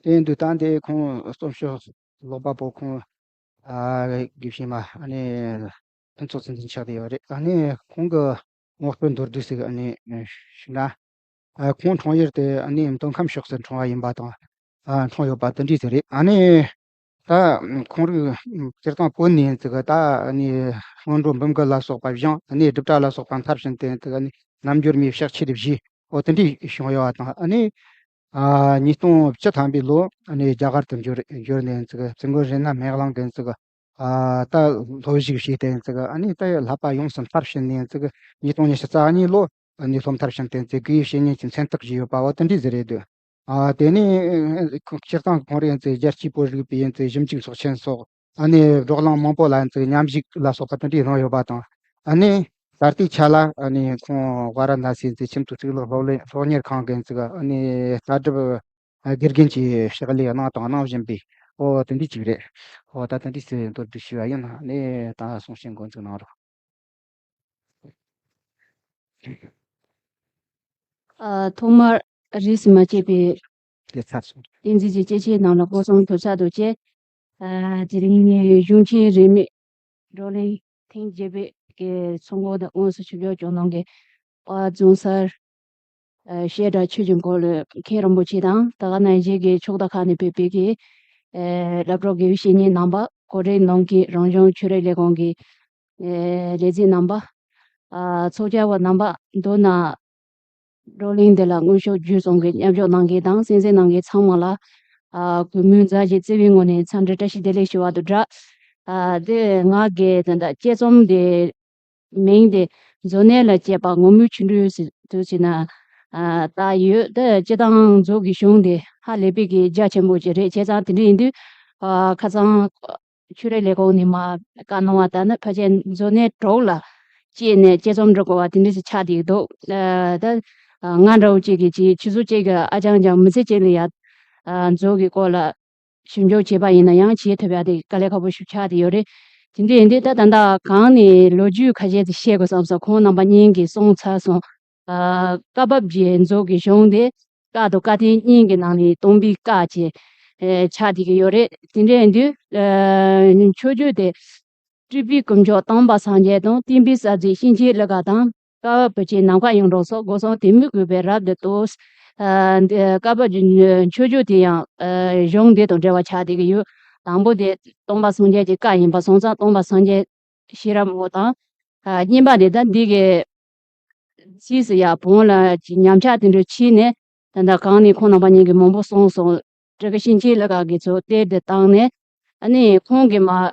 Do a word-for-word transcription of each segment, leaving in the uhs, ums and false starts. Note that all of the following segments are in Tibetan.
དེ་འདུག་ད་འདི་ཁོང་རྩོམ་ཤོག་ཀློག་པ་པོ་ཁོང་ཨ་དགེ་བཤེས་མ་ཨ་ནི་ཕུན་ཚོགས་ཚེ་བརྟན་ཆགས་བསྡད་ཡོད་རེད། ཨ་ནི་ཁོང་གི་ངོ་སྤྲོད་མདོར་བསྡུས་ཤིག་ཨ་ནི་ཞུས་ན། ཨ་ཁོང་འཁྲུངས་ཡུལ་དེ་ཨ་ནི་མདོ་ཁམས་ཕྱོགས་སུ་འཁྲུངས་པ་ཡིན་པ་དང་། ཨ་འཁྲུངས་ཡོད་པ་དེ་འདྲས་ཟིག་རེད། ཨ་ནི་ད་ཁོང་རིགས་སྤྱིར་བཏང་བོད་ནས་ཡིན་ཙི་གི་ད་ཨ་ནི་སྔོན་འགྲོ་འབུམ་དགུ་ལ་སོགས་པ་བཞེངས། ཨ་ནི་སྒྲུབ་གྲྭ་ལ་སོགས་པ་མཐར་ཕྱིན་ཏེ་ཡིན་ཙི་གི་ཨ་ནི་རྣལ་འབྱོར་མའི་ཕྱག་ཕྱིད་བཞེས། འོ་དེ་འདྲས་བྱུང་ཡོད་པ་དང་། ཨ་ནི་ཨ་ཉིས་སྟོང་བཅུ་ཐམ་པའི་ལོ་ཨ་ནི་རྒྱ་གར་དུ་འབྱོར་འབྱོར་ནས་ཡིན་ཙི་གི་ཙི་གུ་རེ་ན་མེ་གླང་གི་ཡིན་ཙི་གི་ཨ་ད་སློབ་ཞུགས་བྱས་ཏེ་ཡིན་ཙི་གི་ཨ་ནི་ད་བསླབ་པ་ཡོངས་སུ་མཐར་ཕྱིན་ནས་ཡིན་ཙི་གི་ཉིས་སྟོང་ཉི་ཤུ་རྩ་གཉིས་ལོ་ཨ་ནི་སློབ་མཐར་ཕྱིན་ཏེ་ཡིན་ཙི་དགེ་བའི་བཤེས་གཉེན་གྱི་མཚན་རྟགས་བཞེས་ཡོད་པ་འོ་དེ་འདྲས་ཟིག་རེད་འདུག་ཨ་དེ་ནས་སྤྱིར་བཏང་ཁོང་རང་ཡིན་ཙི་རྒྱལ་གཅེས་པོ་རིག་པའི་ཡིན་ཙི་ཞིབ་འཇུག་ཚོགས་ཆེན་སོགས། ཨ་ནི་བགྲོ་གླེང་མང་པོ་ལ་ཡིན་ཙི་མཉམ་ཞུགས་ལ་སོགས་པ་དེ་འདྲས་གནང་ཡོད་པ་དང་། ཨ་ནི་ད་ལྟའི་ཆ་ལ་ཨ་ནི་ཁོང་ཝཱ་ར་ཎ་སི་ཡིན་ཙི་ཁྱིམ་དུ་གཙུག་ལག་སློབ་གླིང་སློབ་གཉེར་ཁང་གི་ཡིན་ཙི་གི་ཨ་ནི་ལྟ་གྲུབ་དགེ་རྒན་གྱི་ཕྱག་ལས་གནང་དང་གནང་བཞིན་པའི་འོ་དེ་འདྲས་ཅིག་རེད། འོ་ད་དེ་འདྲས་ཟིག་མདོར་བསྡུས་ཞུས་པ་ཡིན། ཨ་ནི་ད་གསུང་བཤད་འགོ་འཛུགས་གནང་རོགས། ཨ་ཐོག་མར་རིས་སུ་མ་ཆད་པའི་དེ་ཚར་སོང་། བསྟན་འཛིན་གྱི་སྐྱེས་ཆེན་རྣམས་ལ་སྒོ་གསུམ་གུས་ཕྱག་འཚལ་ལོ། ཨ་དེ་རིང་ནི་གཞུང་ཆེན་རིས་མེད་བགྲོ་གླེང་ཐེངས་བརྒྱད་པའི་གི་ཚོགས་འགོ་དང་དབུ་འཛུགས་ཞུ་ཕྱོགས་སྐྱོང་གནང་གི་དཔལ་རྫོང་སར་ཨ་བཤད་གྲྭ་ཆོས་ཀྱི་འཁོར་ལོའི་མཁན་རིན་པོ་ཆེ་དང་། ད་ག་ནང་བཞིན་གྱི་ཕྱོགས་མཐའ་ཁག་ནས་ཕེབས་པའི་གི་ཨ་སློབ་གྲོགས་དགེ་བའི་བཤེས་གཉེན་རྣམ་པ། གོ་སྒྲིག་གནང་མཁན་རང་གཞུང་ཆོས་རིག་ལས་ཁུངས་ཀྱི་ཨ་ལས་བྱེད་རྣམ་པ། ཨ་ཚོགས་བཅར་བ་རྣམ་པ། མདོར་ན་བགྲོ་གླེང་འདི་ལ་དངོས་ཤུགས་བརྒྱུད་གསུམ་གྱི་མཉམ་ཞུགས་གནང་མཁན་དང་གསན་གཟིགས་གནང་མཁན་ཚང་མ་ལ་ཨ་གུས་མོས་མཛའ་ཞིང་བརྩེ་བའི་ངོས་ནས་འཚམས་འདྲི་བཀྲ་ཤིས་བདེ་ལེགས་ཞུ་བ་དང་སྦྲགས། ཨ་དེ་ང་གི་དེ་འདྲ་དཔྱད་རྩོམ་དེ་མིང་དེ་མཛོ་ནད་ལ་དཔྱད་པ་ངོ་མའི་ཆུ་འབྲུ་ཟེར་དུ་ཟེར་ན་ཨ་བཏགས་ཡོད། དེ་སྤྱིར་བཏང་མཛོ་གི་གཞུང་དེ་ཧ་ལས་པའི་གི་རྒྱ་ཆེན་པོ་ཅིག་རེད། བྱས་ཙང་དེ་འདྲ་ཡིན་དུས་ཨ་ཁ་སང་ཆོས་རིག་ལས་ཁུངས་ནས་མར་བཀའ་གནང་བ་ལྟར་ན་ཕལ་ཆེར་མཛོ་ནད་དྲུག་ལ་དཔྱད་ནས་དཔྱད་རྩོམ་འབྲི་དགོས་པ་དེ་འདྲ་ཞིག་ཆགས་བསྡད་ཀྱི་འདུག་ཨ་ད་ང་འདྲ་བོ་གཅིག་གིས་ཅིག་ཆུ་ཚོད་གཅིག་གི་ཨ་ཅང་ཅང་མི་ཚེ་གཅིག་ལ་ཡ་ཨ་མཛོ་གི་སྐོར་ལ་ཞིབ་འཇུག་བྱས་པ་ཡིན་ན་ཡང་བྱེད་ཐུབ་ཡ་དེ་དཀའ་ལས་ཁག་པོ་ཞིག་ཆགས་བསྡད་ཡོད་རེད། དེ་འདྲ་ཡིན་དུས་ད་ད་ལྟ་གང་ནས་ལོ་རྒྱུས་ཁ་ཤས་ཅིག་བཤད་དགོས་བསམ་སོང་། ཁོང་རྣམ་པ་གཉིས་ཀྱིས་གསུངས་ཚར་སོང་། ཨ་བཀའ་བབས་ཀྱི་མཛོ་གི་གཞུང་དེ་བཀའ་དང་བཀའ་བསྟན་གཉིས་ཀྱི་ནང་ནས་སྟོང་པའི་བཀའ་བཅས་ཨེ་ཆགས་བསྡད་ཀྱི་ཡོད་རེད། དེ་འདྲ་ཡིན་དུས་ཨ་མཆོད་བརྗོད་དེ་སྤྲུལ་པའི་དཀོན་མཆོག་སྟོན་པ་སངས་རྒྱས་དང་། བསྟན་པའི་ས་འཛིན་གཤིན་རྗེའི་གླུ་གར་དང་། བསྐལ་པ་བུ་ཁྱུད་ནམ་མཁའ་གཡུང་དྲུང་སོགས་སྒོ་གསུམ་དེ་མོ་གུས་པས་རབ་ཏུ་བསྟོད། ཨ་འདི་བསྐལ་པ་བུ་མཆོད་བརྗོད་དེ་ཡང་ཨ་གཞུང་འདི་དང་འབྲེལ་བ་ཆགས་བསྡད་ཀྱི་ཡོད། དང་པོ་དེ་སྟོན་པ་སངས་རྒྱས་ཀྱི་བཀའ་ཡིན་པ་སོང་ཙང་སྟོན་པ་སངས་རྒྱས་ཤེས་རབ་འོད་དང་། ཨ་གཉིས་པ་དེ་ད་འདི་གི་རྗེས་སུ་ཡང་བོན་ལ་ཅིག་ཉམས་ཆག་དེ་འདྲ་ཕྱིན་ནས་ད་ལྟ་གང་ནས་ཁོང་རྣམ་པ་གཉིས་ཀྱིས་མང་པོ་གསུངས་སོང་། སྤྲུལ་སྐུ་གཤིན་རྗེའི་གླུ་གར་གྱི་ཚུལ་གཏེར་དུ་བཏང་ནས། ཨ་ནི་ཁོང་གིས་མར་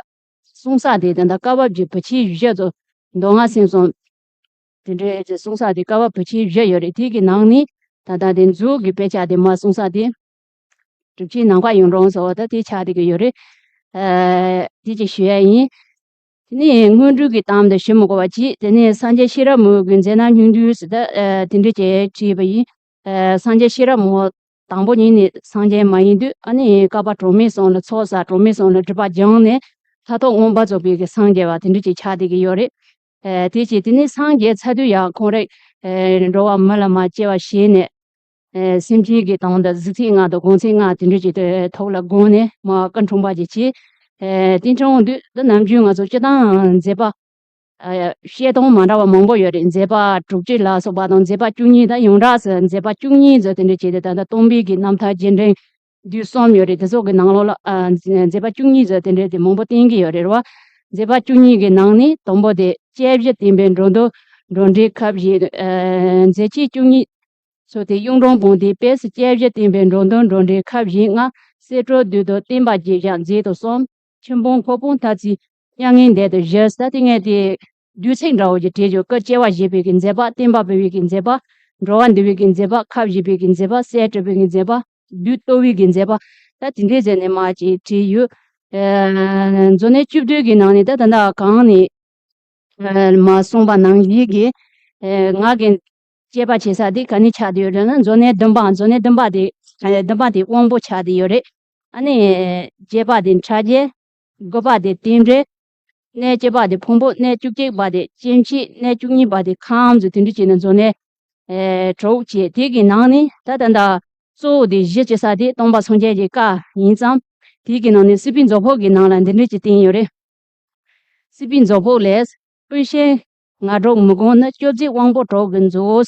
གསུང་ས་དེ་ད་ལྟ་བཀའ་བབས་ཀྱི་བུ་ཁྱུད་བཞི་ཚོ་མདོ་སྔགས་སེམས་གསུམ་དེ་འདྲའི་གསུང་ས་དེ་བཀའ་བབས་བུ་ཁྱུད་བཞི་ཡོད་རེད། དེ་གི་ནང་ནས་ད་ལྟ་དེ་མཛོ་གི་དཔེ་ཆ་དེ་མར་གསུང་ས་དེ་སྒྲུབ་ཆེན་ནམ་མཁའ་གཡུང་དྲུང་ཟེར་བ་ད་དེ་ཆགས་བསྡད་ཀྱི་ཡོད་རེད། ཨ་དེ་ཅིག་ཞུ་ཡ་ཡིན། དེ་ནས་སྔོན་འགྲོ་གི་གཏམ་དེ་ཞུ་མི་དགོས་པ་བྱས། དེ་ནས་སངས་རྒྱས་ཤེས་རབ་འོད་ཀྱི་མཛད་རྣམ་སྙིང་བསྡུས་ཟེར་ད་ཨ་དེ་འདྲ་ཅིག་བྲིས་པ་ཡིན། ཨ་སངས་རྒྱས་ཤེས་རབ་འོད་དང་པོ་ཉིད་ནས་སངས་རྒྱས་མ་ཡིན་དུས། ཨ་ནི་བསྐལ་པ་གྲངས་མེད་གསུམ་ལ་ཚོགས་བསགས། གྲངས་མེད་གསུམ་ལ་སྒྲིབ་པ་སྦྱངས་ནས་མཐར་ཐུག་མངོན་པར་རྫོགས་པའི་གི་སངས་རྒྱས་པ་དེ་འདྲ་ཅིག་ཆགས་བསྡད་ཀྱི་ཡོད་རེད། ཨ་དེ་ཅིག་དེ་ནས་སངས་རྒྱས་ཚར་དུས་ཡང་ཁོང་རང་ཨ་འགྲོ་བ་མི་ལ་མར་སྐྱེ་བ་བཞེས་ནས། ཨེ་སེམས་ཅན་གྱི་དོན་དུ་གཟུགས་ཚད་ལྔ་དང་སྒོམ་ཚད་ལྔ་དེ་འདྲ་ཅིག་ཏུ་ཐོག་ལ་བསྒོམས་ནས་མར་སྐུ་འཁྲུངས་པ་ཅིག་བྱས། ཨེ་དེ་འཁྲུངས་དུས་དེ་ནམ་རྒྱུན་ང་ཚོ་སྤྱིར་བཏང་མཛད་པ་ཨེ་བཤད་སྟངས་མ་འདྲ་བ་མང་པོ་ཡོད་རེད། མཛད་པ་དྲུག་ཅུ་ལ་སོགས་པ་དང་མཛད་པ་བཅུ་གཉིས། ད་ཡོངས་གྲགས་སུ་མཛད་པ་བཅུ་གཉིས་ཙམ་དེ་འདྲ་བྱས་ཏེ། ད་ལྟ་སྟོན་པའི་གི་རྣམ་ཐར་རྒྱས་འབྲིང་བསྡུས་གསུམ་ཡོད་རེད། དེ་ཚོ་གི་ནང་ལོགས་ལ་ཨ་མཛད་པ་བཅུ་གཉིས་ཙམ་དེ་འདྲ་དེ་མང་པོ་བསྟན་གྱི་ཡོད་རེད་བ། མཛད་པ་བཅུ་གཉིས་ཀྱི་ནང་ནས་དང་པོ་དེ་དཔྱད་བཞི་བསྟན་པའི་འགྲོ་དོན་འགྲོ་འགྲེལ་ཁ་བཞི། ཨ་མཛད་བྱེད་བཅུ་གཉིས་ཚུལ་དེ་གཡུང་དྲུང་བོན་དེ་དཔེ་སུ་དཔྱད་བཞི་བསྟན་པའི་འགྲོ་དོན་འགྲོ་འགྲེལ་ཁ་བཞི་ལྔ། གསེར་ཕྲེང་བསྡུས་དང་བསྟན་པ་རྒྱས་བཞག་མཛད་དུ་གསུམ། ཆོས་འབུམ་ཁོག་དཔོན་ཐ་ཚིག་མྱ་ངན་འདས་དང་བཞི། ད་དེ་ངས་དེ་བསྡུས་ཚིག་འདྲ་བོ་ཅིག་བྲིས་བྱུང་། སྐུ་སྐྱེ་བ་བཞེས་པའི་གི་མཛད་པ། བསྟན་པ་འབུལ་བའི་གི་མཛད་པ། འགྲོ་བ་འདུལ་བའི་གི་མཛད་པ། ཁ་བཞེས་པའི་གི་མཛད་པ། གསེར་བྲིས་པའི་གི་མཛད་པ། བསྡུས་གཏོར་བའི་གི་མཛད་པ། ད་དེ་འདྲའི་མཛད་ནས་མར་ཅིག་བྲིས་ཡོད། ཨ་མཛོ་ནད་བཅུ་བདུན་གྱི་ནང་ནས་ད་ད་ལྟ་གང་ནས། ཨ་མར་གསུངས་པ་ནང་བཞིན་གྱི་ཨ་ང་གི་དཔྱད་པ་བྱེད་ས་དེ་ག་ནས་ཆགས་བསྡད་ཡོད་རེད་ན། མཛོ་ནད་བདུན་པ། མཛོ་ནད་བདུན་པ་དེ་ཨ་བདུན་པ་དེ་དབང་པོ་ཆགས་བསྡད་ཡོད་རེད། ཨ་ནི་བརྒྱད་པ་དེ་ཕྲ་རྒྱས། དགུ་པ་དེ་རྟེན་འབྲེལ། གནས་བཅུ་པ་དེ་ཕུང་པོ། གནས་བཅུ་གཅིག་པ་དེ་སྐྱེ་མཆེད། གནས་བཅུ་གཉིས་པ་དེ་ཁམས་ཟེར་དེ་འདྲ་བྱས་ནས་མཛོ་ནད་ཨེ་དྲུག་བྱས། དེ་གི་ནང་ནས་ད་ད་ལྟ་ གཙོ་བོ་དེ་གཞི་བྱེད་ས་དེ་སྟོན་པ་སངས་རྒྱས་ཀྱི་བཀའ་ཡིན་ཙང་། དེའི་གི་ནང་ནས་སྲིད་པའི་མཛོད་ཕུགས་ཀྱི་ནང་ལ་འདི་འདྲ་ཅིག་བསྟན་ཡོད་རེད། སྲིད་པའི་མཛོད་ཕུགས་ལས། སྤུན་ཤེས་ང་འགྲོགས་མི་དགོངས་ནི། སྐྱོབ་མཛད་དབང་པོ་གྲོགས་ཀྱིས་མཛོད།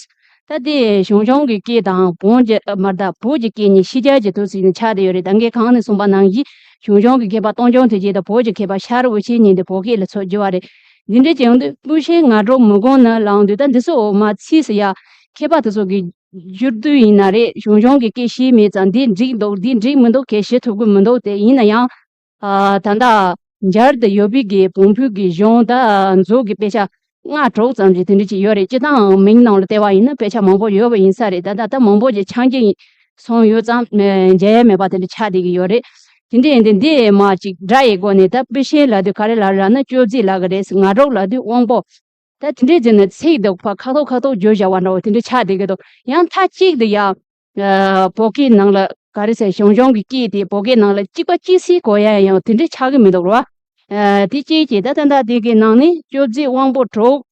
ད་དེ་ཞང་ཞུང་གི་སྐད་དང་བོན་གྱི་མར་ད་བོད་ཀྱི་སྐད་གཉིས་ཕྱི་རྒྱལ་གྱི་དུས་སུ་ནི་ཆགས་བསྡད་ཡོད་རེད། ད་གིན་གོང་ནས་གསུངས་པ་ནང་བཞིན་ཞང་ཞུང་གི་མཁས་པ་སྟོང་རྐྱང་དེ་རྗེས་དང་བོད་ཀྱི་མཁས་པ་ཤར་འོད་ཆེན་གཉིས་དེ་བོད་སྐད་ལ་ཚུར་བསྒྱུར་བ་རེད། འདི་འདྲ་བྱུང་དུས་སྤུན་ཤེས་ང་འགྲོགས་མི་དགོངས་ནི་ལབ་དུས། ད་འདི་ཚོ་འོ་མ་ཚིག་སུ་ཡ་མཁས་པ་དེ་ཚོ་གི་བསྒྱུར་བསྡུ་ཡིན་ན་རེད། ཞང་ཞུང་གི་སྐད་ཤེས་མེད་ཙང་འདི་འགྲིག་འདུག་འདི་འགྲིག་མི་འདུག་གས་ཤེས་ཐུབ་ཀྱི་མི་འདུག་དེ་ཡིན་ན་ཡང་། ཨ། ད་ལྟ་འཇར་དུ་ཡོད་པའི་གི་བོན་པོའི་གི་གཞུང་དང་མཛོད་ཀྱི་དཔེ་ཆ་ལྔ་དྲུག་ཙམ་ཞིག་དེ་འདྲ་ཅིག་ཡོད་རེད། སྤྱིར་བཏང་མིང་ནང་ལ་བལྟས་པ་ཡིན་ན་དཔེ་ཆ་མང་པོ་ཡོད་པ་ཡིན་ས་རེད། ད་ལྟ་ད་མང་པོ་ཅིག་ཆག་འཇིག་སོང་ཡོད་ཙང་མཇལ་ཡ་མེད་པ་དེ་འདྲ་ཆགས་བསྡད་ཀྱི་ཡོད་རེད། དེ་འདྲ་ཡིན་དུས་འདི་མ་ཅིག་སྒྲ་ཡི་སྒོ་ནས་ད་སྤུན་ཤེས་ལབ་དུས་ག་རེ་ལབ་ར་ན་སྐྱོབ་མཛད་ལབ་གི་རེད། ང་འགྲོགས་ལབ་དུས་དབང་པོ། ད་དེ་འདྲའི་རྗེས་ནས་ཚིག་འདི་ཕར་ཁ་ཐོག་ཁ་ཐོག་བརྗོད་བཞག་པ་འདྲ་བོ་དེ་འདྲ་ཆགས་བསྡད་ཀྱི་འདུག་ཡང་མཐའ་གཅིག་ཏུ་ཡང་། ཨ། བོད་སྐད་ནང་ལ་ག་རེ་ཟེར། ཞང་ཞུང་གི་སྐད་དེ་བོད་སྐད་ནང་ལ་གཅིག་པ་གཅིག་སེ་གོ་ཡ་ཡང་དེ་འདྲ་ཆགས་ཀྱི་མི་འདུག་ར། ཨ། དེ་གཅིག་གིས་ད་ད་ལྟ་དེ་གི་ནང་ནས་སྐྱོབ་མཛད་དབང་པོ་གྲོགས།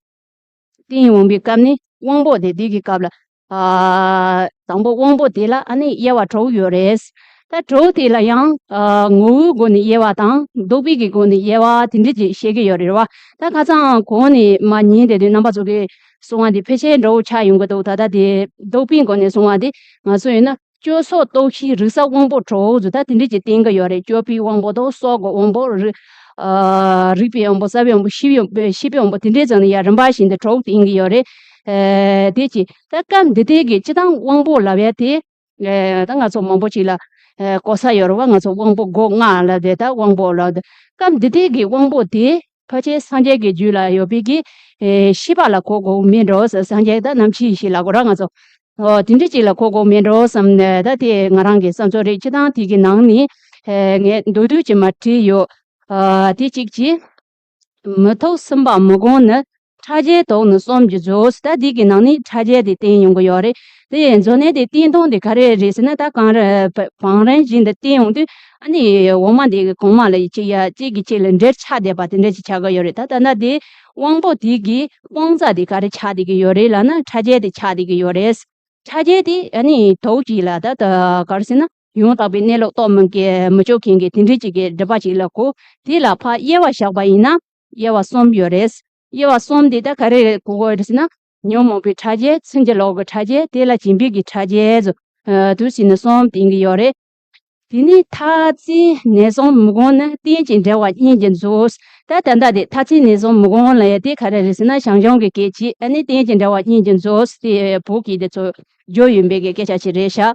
བསྟན་འོང་པའི་སྐབས་ནས་དབང་པོ་དེ་དེ་གི་སྐབས་ལ། ཨ། དང་པོ་དབང་པོ་དེ་ལ་ཨ་ནི་དབྱེ་བ་དྲུག་ཡོད་རེད། ད་དྲུག་དེ་ལ་ཡང་། ཨ། ངོ་བོའི་སྒོ་ནས་དབྱེ་བ་དང་། འདོགས་པའི་གི་སྒོ་ནས་དབྱེ་བ་དེ་འདྲ་ཅིག་བཤད་ཀྱི་ཡོད་རེད་བ། ད་ཁ་སང་གོང་ནས་མ་ཉན་བསྡད་དུས་རྣམ་པ་ཚོ་གིས་གསུང་བ་འདི་ཕལ་ཆེར་འདྲ་བོ་ཆགས་ཡོང་གི་འདུག་ད་ལྟ་དེ་འདོགས་པའི་སྒོ་ནས་གསུང་བ་འདི་ང་ཚོ་ཡིན་ན་སྐྱོབ་སོགས་གཏོགས་ཤིང་རིག་གསར་དབང་པོ་དྲུག་ཟེར་ད་དེ་འདྲ་ཅིག་བསྟན་གྱི་ཡོད་རེད། སྐྱོབ་པའི་དབང་པོ་དང་སོགས་ཀྱི་དབང་པོ། རིག་ཨ། རིག་པའི་དབང་པོ། རྩ་བའི་དབང་པོ། ཤེས་པའི་དབང་པོ། ཤེས་པའི་དབང་པོ་དེ་འདྲའི་ཙམ་ནས་ཡ་རིམ་པ་བཞིན་དུ་དྲུག་བསྟན་གྱི་ཡོད་རེད། ཨ། དེ་ཅི་ད་སྐབས་འདི་དེ་གི་སྤྱིར་བཏང་དབང་པོ་ལབ་ཡ་དེ། ཨ། ད་ང་ཚོ་མང་པོ་ཅིག་ལ་ཨ་གོ་ས་ཡོད་རེད་བ། ང་ཚོ་དབང་པོ་སྒོ་ལྔ་ལབ་དེ་ད་དབང་པོ་ལབ་དེ། སྐབས་འདི་དེ་གི་དབང་པོ་དེ་ཕལ་ཆེར་སངས་རྒྱས་ཀྱི་རྒྱུད་ལ་ཡོད་པའི་གི་ཨ་ཤེས་པ་ལ་གོ་དགོས་མིན་འགྲོ། སངས་རྒྱས་ད་རྣམ་མཁྱེན་ཡེ་ཤེས་ལབ་དགོས་ར་ང་ཚོ། ཨོ། དེ་འདྲ་ཅིག་ལ་གོ་དགོས་མིན་འགྲོ་བསམ་ནས་ད་དེ་ང་རང་གི་བསམ་ཚུལ་རེད། སྤྱིར་བཏང་དེ་གི་ནང་ནས་ཨ་ངས་མདོར་བསྡུས་ཅིག་མར་བྲིས་ཡོད། ཨ། དེ་གཅིག་བྱས། མི་ཐོབ་སེམས་དཔའ་མི་དགོངས་ནི། ཕྲ་རྒྱས་དོགས་ནི་གསུམ་གྱིས་མཛོད། ད་འདི་གི་ནང་ནས་ཕྲ་རྒྱས་དེ་བསྟན་ཡོང་གི་ཡོད་རེད། དེ་མཛོད་ནས་དེ་བསྟན་སྟངས་དེ་ག་རེ་རེད་ཟེར་ན། ད་གང་རེ་བང་རིམ་བཞིན་དུ་བསྟན་ཡོང་དུས་ཨ་ནི་འོག་མ་དེ་གི་གོང་མ་ལ་གཅིག་ཡ་གཅིག་གིས་གཅིག་ལ་འབྲེལ་ཆགས་བསྡད་པ་དེ་འདྲ་ཅིག་ཆགས་ཀྱི་ཡོད་རེད། ད་ད་ལྟ་དེ་དབང་པོ་དེ་གི་དབང་རྩ་དེ་ག་རེ་ཆགས་བསྡད་ཀྱི་ཡོད་རེད་ལབ་ན། ཕྲ་རྒྱས་དེ་ཆགས་བསྡད་ཀྱི་ཡོད་རེད། ཕྲ་རྒྱས་དེ་ཨ་ནི་དོགས་གཅིག་ལ་ད་ད་ག་རེ་ཟེར་ན། ཡང་དག་པའི་གནས་ལུགས་རྟོགས་མི་དགོས། མི་ཆོག་མཁན་གྱི་དེ་འདྲའི་ཅིག་གི་སྒྲུབ་པ་ཅིག་ལ་གོ། དེ་ལ་ཕར་དབྱེ་བ་བཞག་པ་ཡིན་ན་དབྱེ་བ་གསུམ་ཡོད་རེད། དབྱེ་བ་གསུམ་དེ་ད་ག་རེ་གོ་དགོས་རེད་ཟེར་ན། ཉོན་མོངས་པའི་ཕྲ་རྒྱས། ཚིམ་བྱེད་ལོག་གི་ཕྲ་རྒྱས། དེ་ལ་སྦྱིན་པའི་གི་ཕྲ་རྒྱས་སོ། ཨ། དུ་ཟེར་ནས་གསུམ་བསྟན་གྱི་ཡོད་རེད། དེ་ནས་མཐར་ཚིག་ནད་གསུམ་མི་དགོངས་ནི། རྟེན་ཅིང་འབྲེལ་བ་གཉིས་ཀྱིས་མཛོད། ད་ད་ལྟ་དེ་མཐར་ཚིག་ནད་གསུམ་མི་དགོངས་ལབ་ཡ་དེ་ག་རེ་རེད་ཟེར་ན། ཞང་ཞུང་གི་སྐད་ཅིག་ཨ་ནི་རྟེན་ཅིང་འབྲེལ་བ་གཉིས་ཀྱིས་མཛོད་དེ་བོད་ཀྱི་དེ་ཚོ་བརྗོད་ཡོད་པའི་གི་སྐད་ཆ་ཞིག་རེད་ཤག་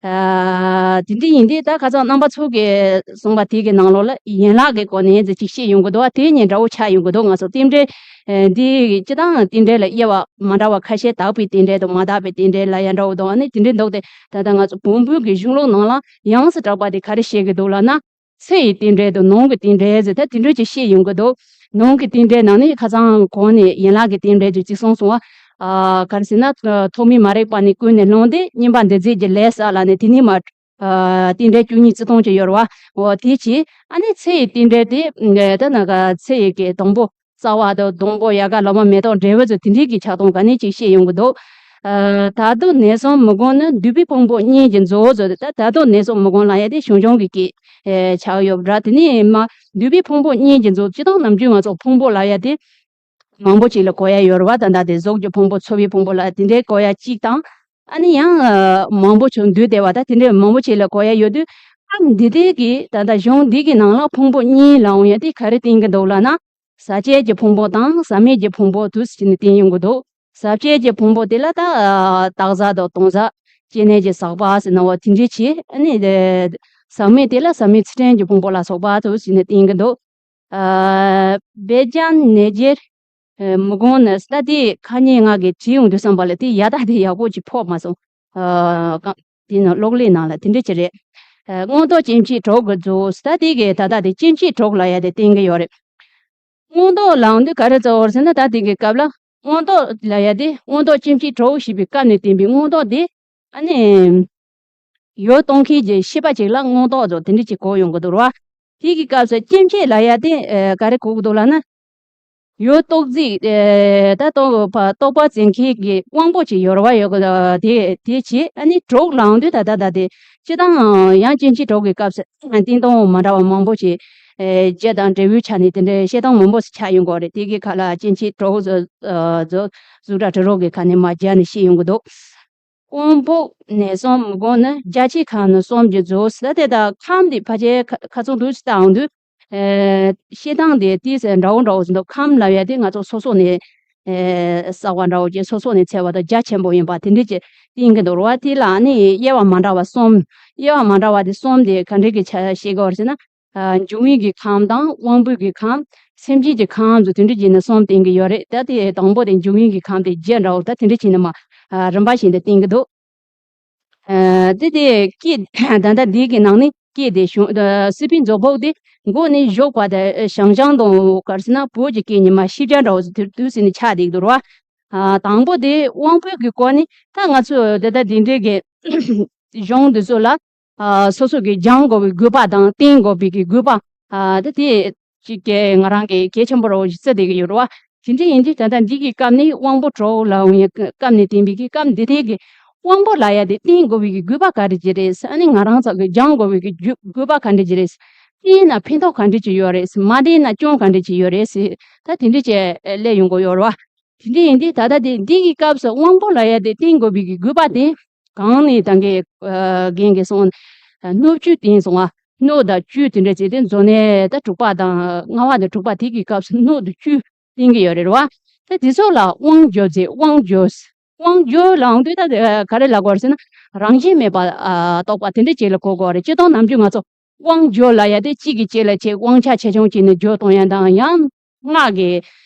ཨ། དེ་འདྲ་ཡིན་དུས་ད་ཁ་སང་རྣམ་པ་ཚོ་གིས་གསུངས་པ་དེ་གི་ནང་ལོགས་ལ་ཡན་ལག་གི་སྒོ་ནས་ཅིག་བཤད་ཡོང་གི་འདུག་དེ་གཉིས་འདྲ་བོ་ཆགས་ཡོང་གི་འདུག་ང་ཚོ་རྟེན་འབྲེལ་ཨ་འདི་སྤྱིར་བཏང་རྟེན་འབྲེལ་ལ་དབྱེ་བ་མ་འདྲ་བ་ཁ་ཤས། དག་པའི་རྟེན་འབྲེལ་དང་མ་དག་པའི་རྟེན་འབྲེལ་ལབ་ཡ་འདྲ་བོ་འདུག་ཨ་ནི་དེ་འདྲ་འདུག་སྟེ། ད་ལྟ་ང་ཚོ་བོན་པོའི་གི་གཞུང་ལུགས་ནང་ལ་ཡོངས་སུ་གྲགས་པ་དེ་ག་རེ་བཤད་ཀྱི་འདུག་ལབ་ན། ཚེ་ཡི་རྟེན་འབྲེལ་དང་ནང་གི་རྟེན་འབྲེལ་ཟེར་ད་དེ་འདྲ་ཅིག་བཤད་ཡོང་གི་འདུག་ནང་གི་རྟེན་འབྲེལ་ནང་ནས་ཁ་སང་གོང་ནས་ཡན་ལག་གི་རྟེན་འབྲེལ་དུ་གཅིག་གསུངས་སོང་བ། ཨ། ག་རེ་ཟེར་ན། ཐོག་མའི་མ་རིག་པ་ནས་ཀུན་ནས་བསླངས་ཏེ། བསྙེན་པ་འདི་མཛད་ཀྱི་ལས་བསགས་ལབ་ནས་དེ་ནས་མར། ཨ། རྟེན་འབྲེལ་བཅུ་གཉིས་བརྩི་མཐོང་ཅིག་ཡོད་རེད་བ། འོ་དེ་བྱས་ཨ་ནི་ཚེ་ཡི་རྟེན་འབྲེལ་དེ་ད་ནང་ག་ཚེ་ཡི་གི་སྡོང་པོ། རྩ་བ་དང་སྡོང་པོ། ཡལ་ག་ལོ་མ། མེ་ཏོག་འབྲས་བུ་ཚོ་དེ་འདྲའི་གི་ཆགས་སྡང་ག་ནས་ཅིག་བཤད་ཡོང་གི་འདུག་ཨ། ད་དུང་ནད་གསུམ་མི་དགོངས་ནི། འདུས་པའི་ཕུང་པོ་གཉིས་ཀྱིས་མཛོད་ཟེར། ད་ད་དུང་ནད་གསུམ་མི་དགོངས་ལབ་ཡ་དེ་ཞང་ཞུང་གི་སྐད་ཆགས་ཡོད་ར། དེ་ནས་མ་འདུས་པའི་ཕུང་པོ་གཉིས་ཀྱིས་མཛོད། སྤྱིར་བཏང་ནམ་རྒྱུན་ང་ཚོ་ཕུང་པོ་ལབ་ཡ་དེ་མང་པོ་ཅིག་ལ་གོ་ཡ་ཡོད་རེད་བ། ད་ལྟ་དེ་གཟུགས་ཀྱི་ཕུང་པོ། ཚོར་བའི་ཕུང་པོ་ལ་དེ་འདྲའི་གོ་ཡ་གཅིག་དང་། ཨ་ནི་ཡང་མང་པོ་ཅིག་འདུས་བསྡད་པ། ད་དེ་འདྲའི་མང་པོ་ཅིག་ལ་གོ་ཡ་ཡོད་དུས། ཨ། འདི་དེ་གི་ད་ལྟ་གཞུང་འདི་གི་ནང་ལ་ཕུང་པོ་གཉིས་ལབ་ཡོང་ཡ་དེ་ག་རེ་བསྟན་གྱི་འདུག་ལབ་ན། ཟག་བཅས་ཀྱི་ཕུང་པོ་དང་ཟག་མེད་ཀྱི་ཕུང་པོ་དུ་ཟེར་ནས་བསྟན་ཡོང་གི་འདུག་ཟག་བཅས་ཀྱི་ཕུང་པོ་དེ་ལ་ད་བཏགས་ཟག་དང་བཏང་ཟག་སྐྱེ་གནས་ཀྱི་ཟག་པ་ཟེར་ན་འོ་དེ་འདྲ་བྱས། ཨ་ནི་ཟག་མེད་དེ་ལ་ཟག་མེད་ཚུལ་ཁྲིམས་ཀྱི་ཕུང་པོ་ལ་སོགས་པ་དུ་ཟེར་ནས་བསྟན་གྱི་འདུག་ཨ། བད་ཀན་ནད་བརྗེར་མི་དགོངས་ནི། ད་དེ་ཁ་ཉིན་ང་གིས་བྲིས་ཡོང་དུས་ཙམ་པ་ལ་དེ་ཡ་ད་དེ་ཡག་པོ་ཅིག་ཕོག་མ་སོང་། ཨ། ག་དེ་ནང་གློག་ཀླད་ནང་ལ་དེ་འདྲ་ཅིག་རེད། ཨ། མངོན་རྟོགས་སྐྱེ་མཆེད་དྲུག་གིས་མཛོད། ད་དེ་གི་ད་ལྟ་དེ་སྐྱེ་མཆེད་དྲུག་ལབ་ཡ་དེ་བསྟན་གྱི་ཡོད་རེད། མངོན་རྟོགས་ལབ་དུས་ག་རེ་གཙོ་བོར་ཟེར་ན། ད་དེ་གི་སྐབས་ལ་མངོན་རྟོགས་ལབ་ཡ་དེ། མངོན་རྟོགས་སྐྱེ་མཆེད་དྲུག་ཞེས་པའི་སྐབས་ནས་བསྟན་པའི་མངོན་རྟོགས་དེ་ཨ་ནི་ཡུལ་སྟོན་མཁན་གྱི་ཤེས་པ་ཅིག་ལ་མངོན་རྟོགས་ཟེར་དེ་འདྲ་ཅིག་གོ་ཡོང་གི་འདུག་ར། དེ་གི་སྐབས་སུ་སྐྱེ་མཆེད་ལབ་ཡ་དེ་ག་རེ་གོ་གི་འདུག་ལབ་ན། ཡོད་རྟོག་རྫིག་ད་རྟོག་པ་རྟོག་པ་འཛིན་མཁན་གྱི་དབང་པོ་ཅིག་ཡོད་རེད་བ། ཡོད་དེ་དེ་བྱས། ཨ་ནི་གྲོགས་ལངས་དུས་ད་ལྟ་ད་དེ་སྤྱིར་བཏང་ཡང་སྐྱེ་འཆི་གྲོགས་ཀྱི་སྐབས་སུ་བསྟན་སྟངས་མ་འདྲ་བ་མང་པོ་ཅིག་རྒྱུ་དང་འབྲས་བུའི་ཆ་ནས་དེ་འདྲའི་བཤད་སྟངས་མང་པོ་ཞིག་ཆགས་ཡོང་གི་རེད། དེ་གི་ཁ་ལ་སྐྱེ་འཆི་གྲོགས་གཟུགས་སྒྲ་དྲི་རོ་གི་ཁ་ནས་མར་སྦྱར་ནས་བཤད་ཡོང་གི་འདུག་དབང་པོ་ནས་གསུམ། སྒོ་ནི་རྒྱ་ཆེ་ཁམས་ནི་གསུམ་གྱིས་རྫོགས་ཟེར། དེ་ལྟར་ཁམས་དེ་ཕལ་ཆེར་ཁ་ཚང་དུ་ལྟ་འོང་དུས། ཨེ་བཤད་སྟངས་དེ་ཏིས་འདྲ་བོ་འདྲ་བོ་ཟིན་འདུག་ཁམས་ལབ་ཡ་དེ་ང་ཚོ་སོ་སོ་ནས་ཨེ་གསར་བ་འདྲ་བོ་ཅིག་སོ་སོ་ནས་འཚོལ་བ་དང་རྒྱ་ཆེན་པོ་ཡིན་པ་དེ་འདྲ་ཅིག་བསྟན་གྱི་འདུག་རེད་བ། དེ་ལ་ནི་དབྱེ་བ་མ་འདྲ་བ་གསུམ། དབྱེ་བ་མ་འདྲ་བ་དེ་གསུམ་དེ་ག་འདྲ་གི་ཆ་ཤེས་དགོས་ཟེར་ན། ཨ་འབྱུང་བའི་གི་ཁམས་དང་དབང་པོའི་གི་ཁམས། སེམས་ཅན་གྱི་ཁམས་སུ་དེ་འདྲ་བྱས་ནས་གསུམ་བསྟན་གྱི་ཡོད་རེད། ད་དེ་དང་པོ་དེ་འབྱུང་བའི་གི་ཁམས་དེ་རྒྱུ་འདྲ་བོ་ད་དེ་འདྲ་བྱས་ནས་མ་ཨ་རིམ་པ་བཞིན་དུ་བསྟན་གྱི་འདུག་ཨ་དེ་དེ་སྐད་ད་ལྟ་འདི་གི་ནང་ནས་སྐད་དེ་བྱུང་། ཨ་སྲིད་པའི་མཛོད་ཕུག་དེ་མགོ་ནས་བཞུགས་པ་དེ་ཨ་ཞང་ཞང་དང་ག་རེ་ཟེར་ན་བོད་ཀྱི་སྐད་ཉི་མ་ཤེས་བྱ་འདྲ་བོ་ཟེར་དུས་དུས་ཟེར་ནས་ཆགས་བསྡད་ཀྱི་འདུག་རེད་བ། ཨ་དང་པོ་དེ་དབང་པོའི་གི་སྐོར་ནས་ད་ང་ཚོ་དེ་ལྟ་འདི་འདྲའི་གི་གཞུང་འདི་ཚོ་ལ་ཨ་སོ་སོ་གི་སྦྱང་དགོས་པའི་དགོས་པ་དང་བསྟེན་དགོས་པའི་གི་དགོས་པ། ཨ་དེ་དེ་ཅིག་གི་ང་རང་གི་གལ་ཆེན་པོ་རེད་བ་ཞིག་བརྩི་བསྡད་ཀྱི་ཡོད་རེད་བ། དེ་འདྲ་ཡིན་དུས་ད་ལྟ་འདི་གི་སྐབས་ནས་དབང་པོ་གྲོགས་ལ་འོང་ཡ་སྐབས་ནས་བསྟན་པའི་གི་སྐབས་འདི་དེ་གི་དབང་པོ་ལབ་ཡ་དེ་བསྟེན་དགོས་པའི་གི་དགོས་པ་ག་རེ་ཅིག་རེད། ཨ་ནི་ང་རང་ཚོ་གི་སྦྱང་དགོས་པའི་གི་རྒྱུ་དགོས་པ་ག་འདྲ་ཅིག་རེད། བསྟེན་ན་ཕན་ཐོགས་ག་འདྲ་ཅིག་ཡོད་རེད། མ་བསྟེན་ན་སྐྱོན་ག་འདྲ་ཅིག་ཡོད་རེད། ད་དེ་འདྲ་ཅིག་སླེབས་ཡོང་གི་ཡོད་རེད་བ། དེ་འདྲ་ཡིན་དུས་ད་ལྟ་དེ་འདི་གི་སྐབས་སུ་དབང་པོ་ལབ་ཡ་དེ་བསྟེན་དགོས་པའི་གི་དགོས་པ་དེ་གང་ནས་ད་གིན་ཨ་རྒན་གྱིས་གསུངས། སྣོད་བཅུད་བསྟེན་སོང་བ། སྣོད་དང་བཅུད་དེ་འདྲ་བྱས་ཏེ་མཛོད་ནས་ད་དྲུག་པ་དང་ལྔ་པ་དང་དྲུག་པ་དེ་གི་སྐབས་སུ་སྣོད་དང་བཅུད་བསྟེན་གྱི་ཡོད་རེད་བ། ད་དེ་ཚོ་ལ་དབང་བསྒྱུར་ཚེ་དབང་བསྒྱུར། དབང་བསྒྱུར་ལབ་དུས་ད་ག་རེ་ལབ་དགོས་རེད་ཟེར་ན། རང་བཞིན་མེད་པ་ཨ་རྟོགས་པ་དེ་འདྲ་ཅིག་ལ་གོ་དགོས་རེད། སྤྱིར་བཏང་ནམ་རྒྱུན་ང་ཚོ་དབང་བསྒྱུར་ལབ་ཡ་དེ་གཅིག་གིས་གཅིག་ལ་ཆེས་དབང་ཆ་ཆེ་ཆུང་བྱས་ནས་བསྒྱུར་གཏོང་ཡ་དང་ཡང་སྔགས་ཀྱི་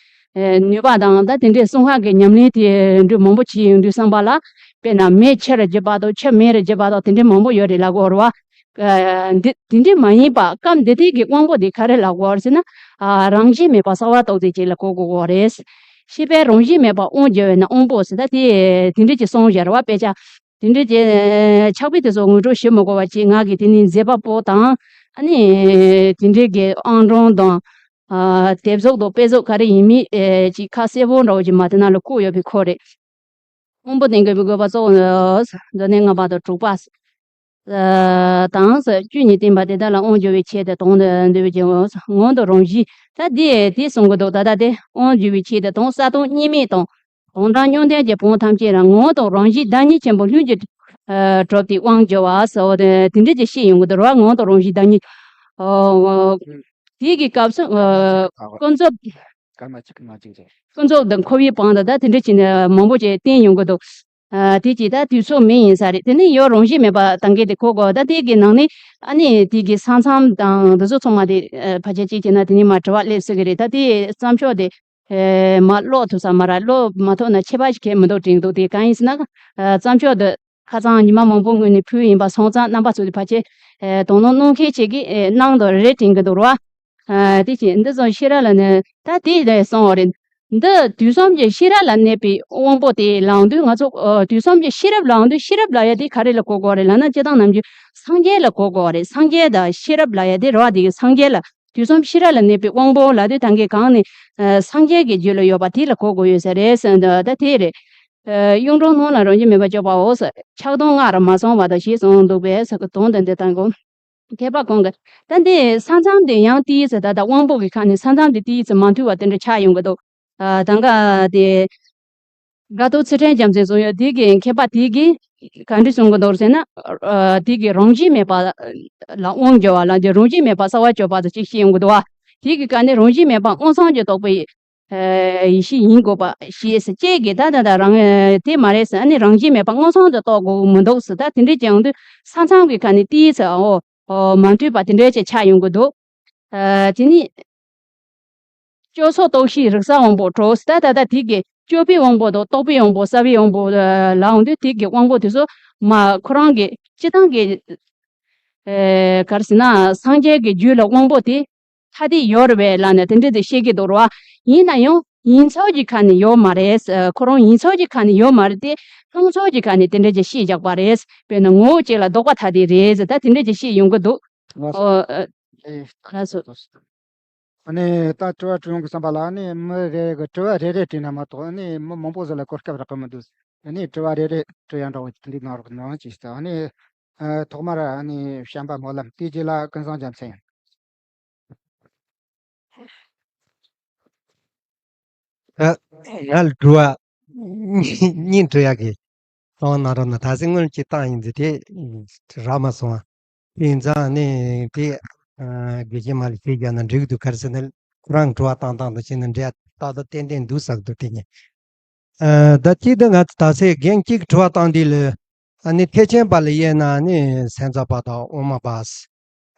ཨེ་ནུས་པ་དང་ད་དེ་འདྲའི་གསང་སྔགས་ཀྱི་ཉམས་ལེན་དེ་འདྲ་མང་པོ་བྱས་ཡོང་དུས་བསམ་པ་ལ། དཔེར་ན་མེ་ཆུར་བརྗེ་བ་དང་ཆུ་མེར་བརྗེ་བ་དང་དེ་འདྲ་མང་པོ་ཡོད་རེད་ལབ་དགོས་རེད་བ། ཨ་འདི་དེ་འདྲ་མ་ཡིན་པ་སྐབས་འདི་དུས་ཀྱི་དབང་པོ་དེ་ག་རེ་ལབ་དགོས་རེད་ཟེར་ན། ཨ་རང་བཞིན་མེད་པ་གསལ་བ་རྟོགས་ཚད་ཅིག་ལ་གོ་དགོས་རེད། ཤེས་པས་རང་བཞིན་མེད་པ་དབང་བསྒྱུར་བས་ན་དབང་པོ་ཟེར། ད་དེ་དེ་འདྲ་ཅིག་གསུངས་བཞག་རེད་བ། དཔེ་ཆ་དེ་འདྲ་ཅིག་ཕྱག་དཔེ་དེ་ཚོ་ངོ་སྤྲོད་ཞུ་མི་དགོས་པ་ཅིག་ང་གིས་དེ་ནས་མཛད་པ་པོ་དང་། ཨ་ནི་དེ་འདྲའི་གི་ཨང་གྲངས་དང་། ཨ་དེབ་གཟུགས་དང་དཔེ་གཟུགས་ག་རེ་ཡིན་མིན་ཨེ་ཅིག་ཁ་གསལ་པོ་འདྲ་བོ་ཅིག་མ་དེ་ན་ལ་བཀོད་ཡོད་པའི་ཁོ་རེད། དབང་པོ་ལྡན་དགོས་པའི་དགོས་པ་གཙོ་བོ་ནི། མཛོད་ནས་ལྔ་པ་དང་དྲུག་པ། ཨ་དང་། བཅུ་གཉིས་བསྟན་པ་དེ་དག་ལ་དབང་བསྒྱུར་བའི་ཆེད་དུ་དང་འདོད་པའི་ངོ་བོ་དང་རང་བཞིན། ད་དེ་དེ་གསུང་གི་འདུག་ད་ལྟ་དེ་དབང་བསྒྱུར་བའི་ཆེད་དུ་དང་གསལ་སྟོང་གཉིས་མེད་དང་། དང་སྒྲ་བརྙན་ལྡན་གྱི་བོན་ཐམས་ཅད་ལ་ངོ་བོ་དང་རང་བཞིན་བདག་ཉིད་ཆེན་པོ་ལྷུན་གྱིས་ཨ་གྲུབ་སྟེ་དབང་བསྒྱུར་བ་ཟེར་བ་དེ་དེ་འདྲ་ཅིག་བཤད་ཡོང་གི་འདུག་རེད་བ། ངོ་བོ་དང་རང་བཞིན་བདག་ཉིད། ཨ་དེ་གི་སྐབས་སུ་ཨ་ཀུན་རྫོབ། ཀུན་རྫོབ་དང་འཁོར་བའི་དབང་དུ་ད་དེ་འདྲ་བྱས་ནས་མང་པོ་ཅིག་བསྟན་ཡོང་གི་འདུག་ཨ་དེ་ཅིག་ད་དུས་ཚོད་མེད་ཡིན་ས་རེད། དེ་ནས་ཡོད་རང་བཞིན་མེད་པ་ད་གིན་དེ་གོ་དགོས། ད་དེ་གི་ནང་ནས་ཨ་ནི་དེ་གི་ས་མཚམས་དང་འདི་ཚོ་ཚང་མ་དེ་ཨ་ཕལ་ཆེར་གཅིག་བྱས་ན་དེ་ནས་མར་དྲི་བ་སླེབས་སྲིད་ཀྱི་རེད། ད་དེ་བརྩམས་ཆོས་དེ་ཨེ་མར་ཀློག་ཐུབ་ས་མ་རེད། ཀློག་མ་ཐུབ་ན་ཁྱད་པར་ཞིག་གང་ཡང་མི་འདུག་དྲན་འདུག་དེ་གང་ཡིན་ཟེར་ན། ཨ་བརྩམས་ཆོས་དེ་ཁ་སང་ཉི་མ་མང་པོ་སྔོན་ནས་ཕུལ་ཡིན་པ་སོང་ཙང་རྣམ་པ་ཚོ་དེ་ཕལ་ཆེར་ཨེ་དོ་སྣང་གནང་མཁན་ཅིག་གིས་ཨེ་གནང་འདུག་རེད་དྲན་གྱི་འདུག་རེད་བ། ཨ་དེ་བཞིན་འདི་ཙམ་ཤེས་རབ་ལ་ནི་ད་དེ་ལས་གསུངས་པ་རེད། འདི་དུས་གསུམ་གྱི་ཤེས་རབ་ལ་གནས་པའི་དབང་པོ་དེ་ལབ་དུས་ང་ཚོ་ཨ་དུས་གསུམ་གྱི་ཤེས་རབ་ལབ་དུས་ཤེས་རབ་ལབ་ཡ་དེ་ག་རེ་ལ་གོ་དགོས་རེད་ལབ་ན། སྤྱིར་བཏང་ནམ་རྒྱུན་སངས་རྒྱས་ལ་གོ་དགོས་རེད། སངས་རྒྱས་དང་ཤེས་རབ་ལབ་ཡ་དེ་རེད་བ། དེ་གི་སངས་རྒྱས་ལ་དུས་གསུམ་ཤེས་རབ་ལ་གནས་པའི་དབང་པོ་ལབ་དུས་ད་གིན་གང་ནས་ཨ་སངས་རྒྱས་ཀྱི་རྒྱུད་ལ་ཡོད་པ་དེ་ལ་གོ་དགོས་ཡོད་ས་རེད་ཟེར་འདུག་ད་དེ་རེད། ཨ་གཡུང་དྲུང་སྣང་ལ་རང་བཞིན་མེད་པར་སྤྱོད་པའོ་ཟེར། ཆགས་སྡང་སྔར་མ་སོང་བ་དང་ཞེས་གསུངས་འདུག་པས་ཟེར་གི་དོན་དེ་འདི་ལྟ་གོ། མཁས་པ་གང་གིས་ད་འདི་ས་མཚམས་དེ་ཡང་ཏིས་ད་ལྟ་དབང་པོ་གི་ཁ་ནས་ས་མཚམས་དེ་ཏིས་མ་མཐུན་པ་དེ་འདྲ་ཆགས་ཡོང་གི་འདུག་ཨ་ད་ག་དེ་དགའ་ཐོབ་ཚུལ་ཁྲིམས་རྒྱལ་མཚན་གསུང་ཡོད། དེ་གི་མཁས་པ་དེ་གིས་ག་འདྲ་གསུང་གི་འདུག་ཟེར་ན། ཨ་དེ་གི་རང་བཞིན་མེད་པ་ལ་དབང་བསྒྱུར་བ་ལ་འདི་རང་བཞིན་མེད་པ་གསལ་བར་བརྗོད་པ་དང་གཅིག་བཤད་ཡོང་གི་འདུག་བ། དེ་གི་སྐབས་ནས་རང་བཞིན་མེད་པ་མངོན་སུམ་གྱིས་རྟོགས་པའི་ཨ་ཡེ་ཤེས་ཡིན་དགོས་པ་ཞེས་ཟེར་བཅས་ཀྱི་ད་ད་ད་རང་དེ་མ་རེད་ཟེར། ཨ་ནི་རང་བཞིན་མེད་པ་མངོན་སུམ་དུ་རྟོགས་དགོས་མི་འདུག་ཟེར། ད་དེ་འདྲ་ཅིག་ཡོང་དུས་ས་མཚམས་ཀྱི་ཁ་ནས་ཏིས་ཨོ་ཨོ་མ་མཐུན་པ་དེ་འདྲ་ཅིག་ཆགས་ཡོང་གི་འདུག་ཨ་དེ་ནི་སྤྱོད་ཚུལ་རྟོགས་ཤེས་རིག་གསལ་དབང་པོ་གྲོགས་ཟེར། ད་ད་ད་དེ་གི་སྤྱོད་པའི་དབང་པོ་དང་རྟོགས་པའི་དབང་པོ་གསལ་བའི་དབང་པོ་ལ་ཡོང་དུས་དེ་གི་དབང་པོ་དེ་ཚོ་མ་ཁོ་རང་གི་སྤྱིར་བཏང་གི་ཨེ་ག་རེ་ཟེར་ན་སངས་རྒྱས་ཀྱི་རྒྱུད་ལ་དབང་པོ་དེ་ཐ་དད་ཡོད་རེད་པས་ལབ་ནས་དེ་འདྲ་དེ་བཤད་ཀྱི་འདུག་རེད་བ། ཡིན་ན་ཡང་ཡིན་ཚུལ་གྱི་ཁ་ནས་ཡོད་མ་རེད། ཁོ་རང་ཡིན་ཚུལ་གྱི་ཁ་ནས་ཡོད་མ་རེད་དེ། སྣང་ཚུལ་གྱི་ཁ་ནས་དེ་འདྲ་ཅིག་བཤད་བཞག་པ་རེད། དཔེར་ན་ངོ་བོ་གཅིག་ལ་ལྡོག་པ་ཐ་དད་རེད་ཟེར། ད་དེ་འདྲ་ཅིག་བཤད་ཡོང་གི་འདུག་ལགས་སོ། ཨོ་ཨ་ལགས་སོ། ཨ་ནི་ད་དྲི་བ་དྲི་ཡོང་གི་བསམ་པ་ལ། ཨ་ནི་མི་རེ་གི་དྲི་བ་རེ་རེ་དྲིས་ན་མ་གཏོགས། ཨ་ནི་མི་མང་པོ་ཟིག་ལ་གོ་སྐབས་རག་གི་མི་འདུག་ཨ་ནི་དྲི་བ་རེ་རེ་དྲི་ཡ་འདྲ་བོ་དེ་འདྲ་གནང་རོགས་གནང་ཅིག་ཟེར། ཨ་ནི་ཨ་ཐོག་མར་ཨ་ནི་བྱམས་པ་སྨོན་ལམ། དེའི་རྗེས་ལ་ཀུན་བཟང་རྒྱལ་མཚན་ཡིན། ད་ང་ལ་དྲི་བ་གཉིས་དྲི་ཡག་གི་གཏོང་གནང་རོགས་གནང་། ད་གཟོད་སྔོན་གྱི་བཏང་ཡིན་ཟེར་དེ་རག་མ་སོང་བ། དེ་ཡིན་ཙང་ནི་དེ་ཨ་དགེ་བཤེས་མ་ལ་ཞུས་བཞག་ན་འགྲིག་འདུག་ག་རེ་ཟེར་ན། ཁོ་རང་དྲི་བ་བཏང་སྟངས་དང་བྱས་ན་འདྲ་ཏག་ཏག་ཏན་ཏན་འདུག་བསམ་འདུག་དེ་ནི། ཨ་ད་གཅིག་ཏུ་ང་ཚོ་ད་སེ་རྒན་གཅིག་དྲི་བ་བཏང་དུས་ལ། ཨ་ནི་ཐེག་ཆེན་པ་ལ་དབྱེ་ན་ཨ་ནི་སེམས་ཙམ་པ་དང་དབུ་མ་པ།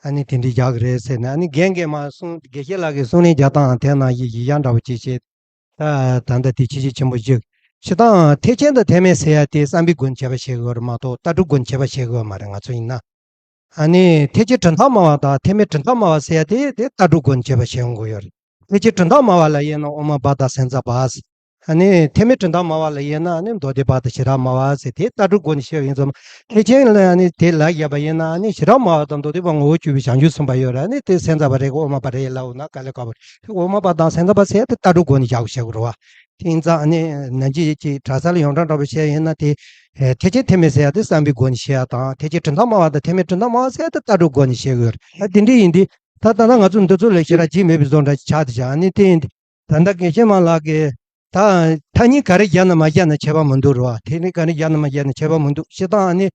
ཨ་ནི་དེ་འདྲའི་རྒྱག་གི་རེད་ཟེར་ནས། ཨ་ནི་རྒན་གྱིས་མ་གསུང་། དགེ་བཤེས་ལགས་ཀྱིས་གསུང་ལན་རྒྱག་སྟངས་དེ་ནང་བཞིན་གཞི་བཞག་འདྲ་བོ་ཅིག་བྱས། ད་ད་ལྟ་དེ་ཁྱད་ཆོས་ཆེན་པོ་ཞིག་བྱེད་སྟངས། ཐེག་ཆེན་དང་ཐེག་དམན་ཟེར་ཡ་དེ་བསམ་པའི་སྒོ་ནས་བྱས་པ་བྱེད་དགོས་རེད་མ་གཏོགས། ལྟ་གྲུབ་སྒོ་ནས་བྱས་པ་བྱེད་དགོས་མ་རེད། ང་ཚོ་ཡིན་ན། ཨ་ནི་ཐེག་ཆེན་གྲུབ་མཐའ་སྨྲ་བ་དང་ཐེག་དམན་གྲུབ་མཐའ་སྨྲ་བ་ཟེར་ཡ་དེ་དེ་ལྟ་གྲུབ་སྒོ་ནས་བྱས་པ་བྱེད་དགོས་ཡོད་རེད། ཐེག་ཆེན་གྲུབ་མཐའ་སྨྲ་བ་ལ་དབྱེ་ན་དབུ་མ་པ་དང་སེམས་ཙམ་པ། ཨ་ནི་ཐེག་དམན་གྲུབ་མཐའ་སྨྲ་བ་ལ་དབྱེ་ན་ཨ་ནི་མདོ་སྡེ་པ་དང་ཤེས་རབ་སྨྲ་བ་ཟེར་དེ་ལྟ་གྲུབ་སྒོ་ནས་བཤད་པ་ཡིན་ཙང་། ཐེག་ཆེན་ལ་ཨ་ནི་དེ་ལ་བཞག་པ་ཡིན་ན། ཨ་ནི་ཤེས་རབ་སྨྲ་བ་དང་མདོ་སྡེ་པ་ངོ་བོ་བཅུ་པའི་བྱང་ཆུབ་སེམས་དཔའ་ཡོད་རེད། ཨ་ནི་དེ་སེམས་ཙམ་པ་རེད་གི་དབུ་མ་པ་རེད་ལབ་ན་དཀའ་ལས་ཁག་པོ་རེད། དེ་དབུ་མ་པ་དང་སེམས་ཙམ་པ་ཟེར་དེ་ལྟ་གྲུབ་སྒོ་ནས་བཞག་དགོས་བྱེད་དགོས་རེད་བ། དེ་ཡིན་ཙང་ཨ་ནི་ནན་གྱིས་ཀྱི་གྲྭ་ས་ལ་ཡོངས་གྲགས་འདྲ་པོ་བཤད་ཡིན་ན་དེ། ཨེ་ཐེག་ཆེན་ཐེག་དམན་ཟེར་ཡ་དེ་བསམ་པའི་སྒོ་ནས་བཤད་ཡ་དང་། ཐེག་ཆེན་གྲུབ་མཐའ་སྨྲ་བ་དང་ཐེག་དམན་གྲུབ་མཐའ་སྨྲ་བ་ཟེར་ཡ་དེ་ལྟ་གྲུབ་སྒོ་ནས་བཤད་དགོས་རེད། ཨ་དེ་འདྲ་ཡིན་དུས་ད་ལྟ་ང་ཚོ་འདི་ཚོ་ལ་ཞེ་དྲག་བརྗེད་མེད་པའི་བཟོ་འདྲ་ཆགས་བསྡད་ཤག་ཨ་ནི་དེ་ཡིན་དུས་ད་ལྟ་དགེ་བཤེས་མ་ལགས་ཀྱིས་ད་ཐ་སྙད་ག་རེ་བཞག་ན་མ་བཞག་ན་ཁྱད་པར་མི་འདུག་རེད་བ། ཐ་སྙད་ག་རེ་བཞག་ན་མ་བཞག་ན་ཁྱད་པར་མི་འདུག་བྱེད་སྟངས་ཨ་ནི།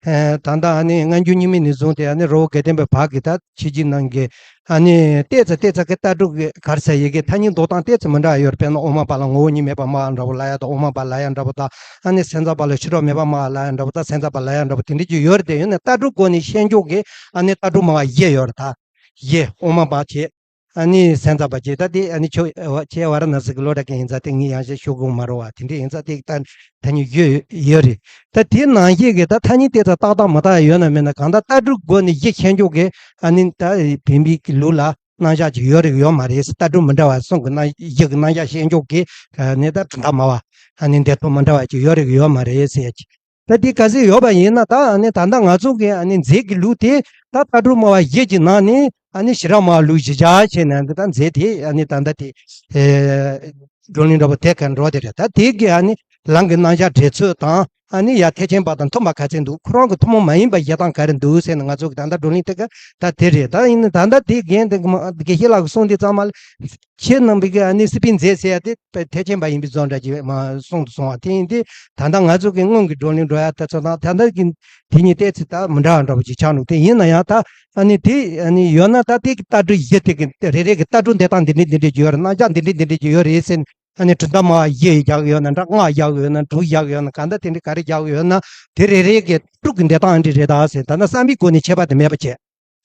ཨེ་ད་ལྟ་ཨ་ནི་སྔ་འགྱུར་རྙིང་མའི་ནས་བཟུང་སྟེ། ཨ་ནི་རི་བོ་དགེ་ལྡན་པའི་བར་གྱི་ད་ཕྱི་རྒྱལ་ནང་གི་ཨ་ནི་ཏོག་ཙམ་ཏོག་ཙམ་གྱི་ལྟ་གྲུབ་ཀྱི་ག་རེ་ཟེར་ཡི་གེ་ཐ་སྙད་འདོགས་སྟངས་ཏོག་ཙམ་མི་འདྲ་བ་ཡོད་རེད། དཔེར་ན་དབུ་མ་པ་ལ་ངོ་བོ་ཉིད་མེད་པར་སྨྲ་བ་འདྲ་བོ་ལབ་ཡ་དང་། དབུ་མ་པ་ལབ་ཡ་འདྲ་བོ་དང་། ཨ་ནི་སེམས་ཙམ་པ་ལ་ཕྱི་རོལ་མེད་པར་སྨྲ་བ་ལབ་ཡ་འདྲ་བོ་དང་། སེམས་ཙམ་པ་ལབ་ཡ་འདྲ་བོ་དེ་འདྲ་ཅིག་ཡོད་རེད་དེ། ཡིན་ནའི་ལྟ་གྲུབ་སྒོ་ནས་བཤད་ཕྱོགས་ཀྱི་ཨ་ནི་ལྟ་གྲུབ་སྨྲ་བ་བཞི་ཡོད་རེད་ད། བཞི། དབུ་མ་པ་བྱས། ཨ་ནི་སེམས་ཙམ་པ་བྱས། ད་དེ་ཨ་ནི་ཁྱོད་ཁྱེད་ཝཱ་ར་ཎ་སི་གི་ལོ་ར་ཀན་ཡིན་ཙང་དེ་ངས་ཡང་བཤད་ཤོད་དགོས་མ་རེད་བ། དེ་འདྲ་ཡིན་ཙང་དེ་ད་ཐ་སྙད་ཡོད་ཡོད་རེད། ད་དེ་ནང་བཞིན་གྱི་ད་ཐ་སྙད་དེ་ད་ཏག་ཏག་མ་ཏག་ཡོད་ན་མེད་ན། གང་ལྟར་ལྟ་གྲུབ་སྒོ་ནས་བཞི་བཤད་ཕྱོགས་ཀྱི་ཨ་ནི་ད་བོད་པའི་གི་ལུགས་ལ་རྣམ་གཞག་ཅིག་ཡོད་རེད་ཡོད་མ་རེད། ལྟ་གྲུབ་མི་འདྲ་བ་གསུམ་གྱི་རྣམ་བཞི་གི་རྣམ་གཞག་བཤད་ཕྱོགས་ཀྱི་ཨ་ནི་ད་གྲུབ་མཐའ་སྨྲ་བ། ཨ་ནི་འདོད་ཐོབ་མི་འདྲ་བ་ཅིག་ཡོད་རེད་ཡོད་མ་རེད་ཟེར་ཡ་ཅིག་ད་དེ་ག་ཚོད་ཡོད་པ་ཡིན་ན། ད་ཨ་ནི་ད་ལྟ་ང་ཚོ་གི་ཨ་ནི་མཛད་ཀྱི་ལུགས་དེ་ད་ལྟ་གྲུབ་སྨྲ་བ་བཞི་གི་ནང་ནས་ཨ་ནི་ཤེས་རབ་སྨྲ་བ་ལུགས་གཞི་བཞག་བྱས་ནས་ད་མཛད་དེ། ཨ་ནི་ད་ལྟ་དེ་ཨེ་བགྲོ་གླེང་འདྲ་པོ་དེ་ག་འགྲོ་དེ་རེད། ད་དེ་གི་ཨ་ནི་ལམ་གྱི་རྣམ་གཞག་འགྲེལ་ཚུལ་དང་། ཨ་ནི་ཡ་ཐེག་ཆེན་པ་དང་མཐུན་པ་ག་ཚོད་འདུག་ཁོ་རང་གི་ཐུན་མོང་མ་ཡིན་པ་བཞེད་སྟངས་ག་རེ་འདུག་ཟེར་ནས་ང་ཚོ་གི་ད་ལྟ་བགྲོ་གླེང་དེ་ག་ད་དེ་རེད། ད་ཡིན་ན་ད་ལྟ་དེ་རྒན་དེ་དགེ་བཤེས་ལགས་ཀྱིས་གསུངས་དེ་ཚང་མ་ལ། ཁྱེད་རྣམ་པས་ཀྱི་ཨ་ནི་སྲིད་པའི་མཛད་ཟེར་ཡ་དེ་ཐེག་ཆེན་པ་ཡིན་པའི་བཟོ་འདྲ་ཅིག་མ་གསུངས་དུ་སོང་བ། དེ་ཡིན་དུས་ད་ལྟ་ང་ཚོ་གི་སྔོན་གྱི་བགྲོ་གླེང་འགྲོ་ཡ་དེ་ཚོ་དང་ད་ལྟ་གི་དེ་གཉིས་ཏོག་ཙམ་ད་མི་འདྲ་བ་འདྲ་པོ་ཅིག་ཆགས་འདུག་དེ་ཡིན་ན་ཡང་ད་ཨ་ནི་དེ་ཨ་ནི་ཡོད་ན། ད་དེ་གི་ལྟ་གྲུབ་བཞི་དེ་གི་རེ་རེ་གི་ལྟ་གྲུབ་འདི་དང་འདི་འདྲ་འདི་འདྲ་ཅིག་ཡོད་རེད། རྣམ་གཞག་འདི་འདྲ་འདི་འདྲ་ཅིག་ཡོད་རེད་ཟེར་ནས། ཨ་ནི་གྲུབ་མཐའ་སྨྲ་བ་བཞི་རྒྱག་གི་ཡོད་ན་འདྲ། ལྔ་རྒྱག་གི་ཡོད་ན། དྲུག་རྒྱག་གི་ཡོད་ན། གང་ལྟར་དེ་འདྲ་ག་རེ་རྒྱག་གི་ཡོད་ན། དེ་རེ་རེ་གི་གྲུབ་ཀྱི་འདི་དང་འདི་རེད་ད་ཟེར། ད་ནི་བསམ་པའི་སྒོ་ནས་ཁྱད་པར་དེ་མེད་པ་བྱས།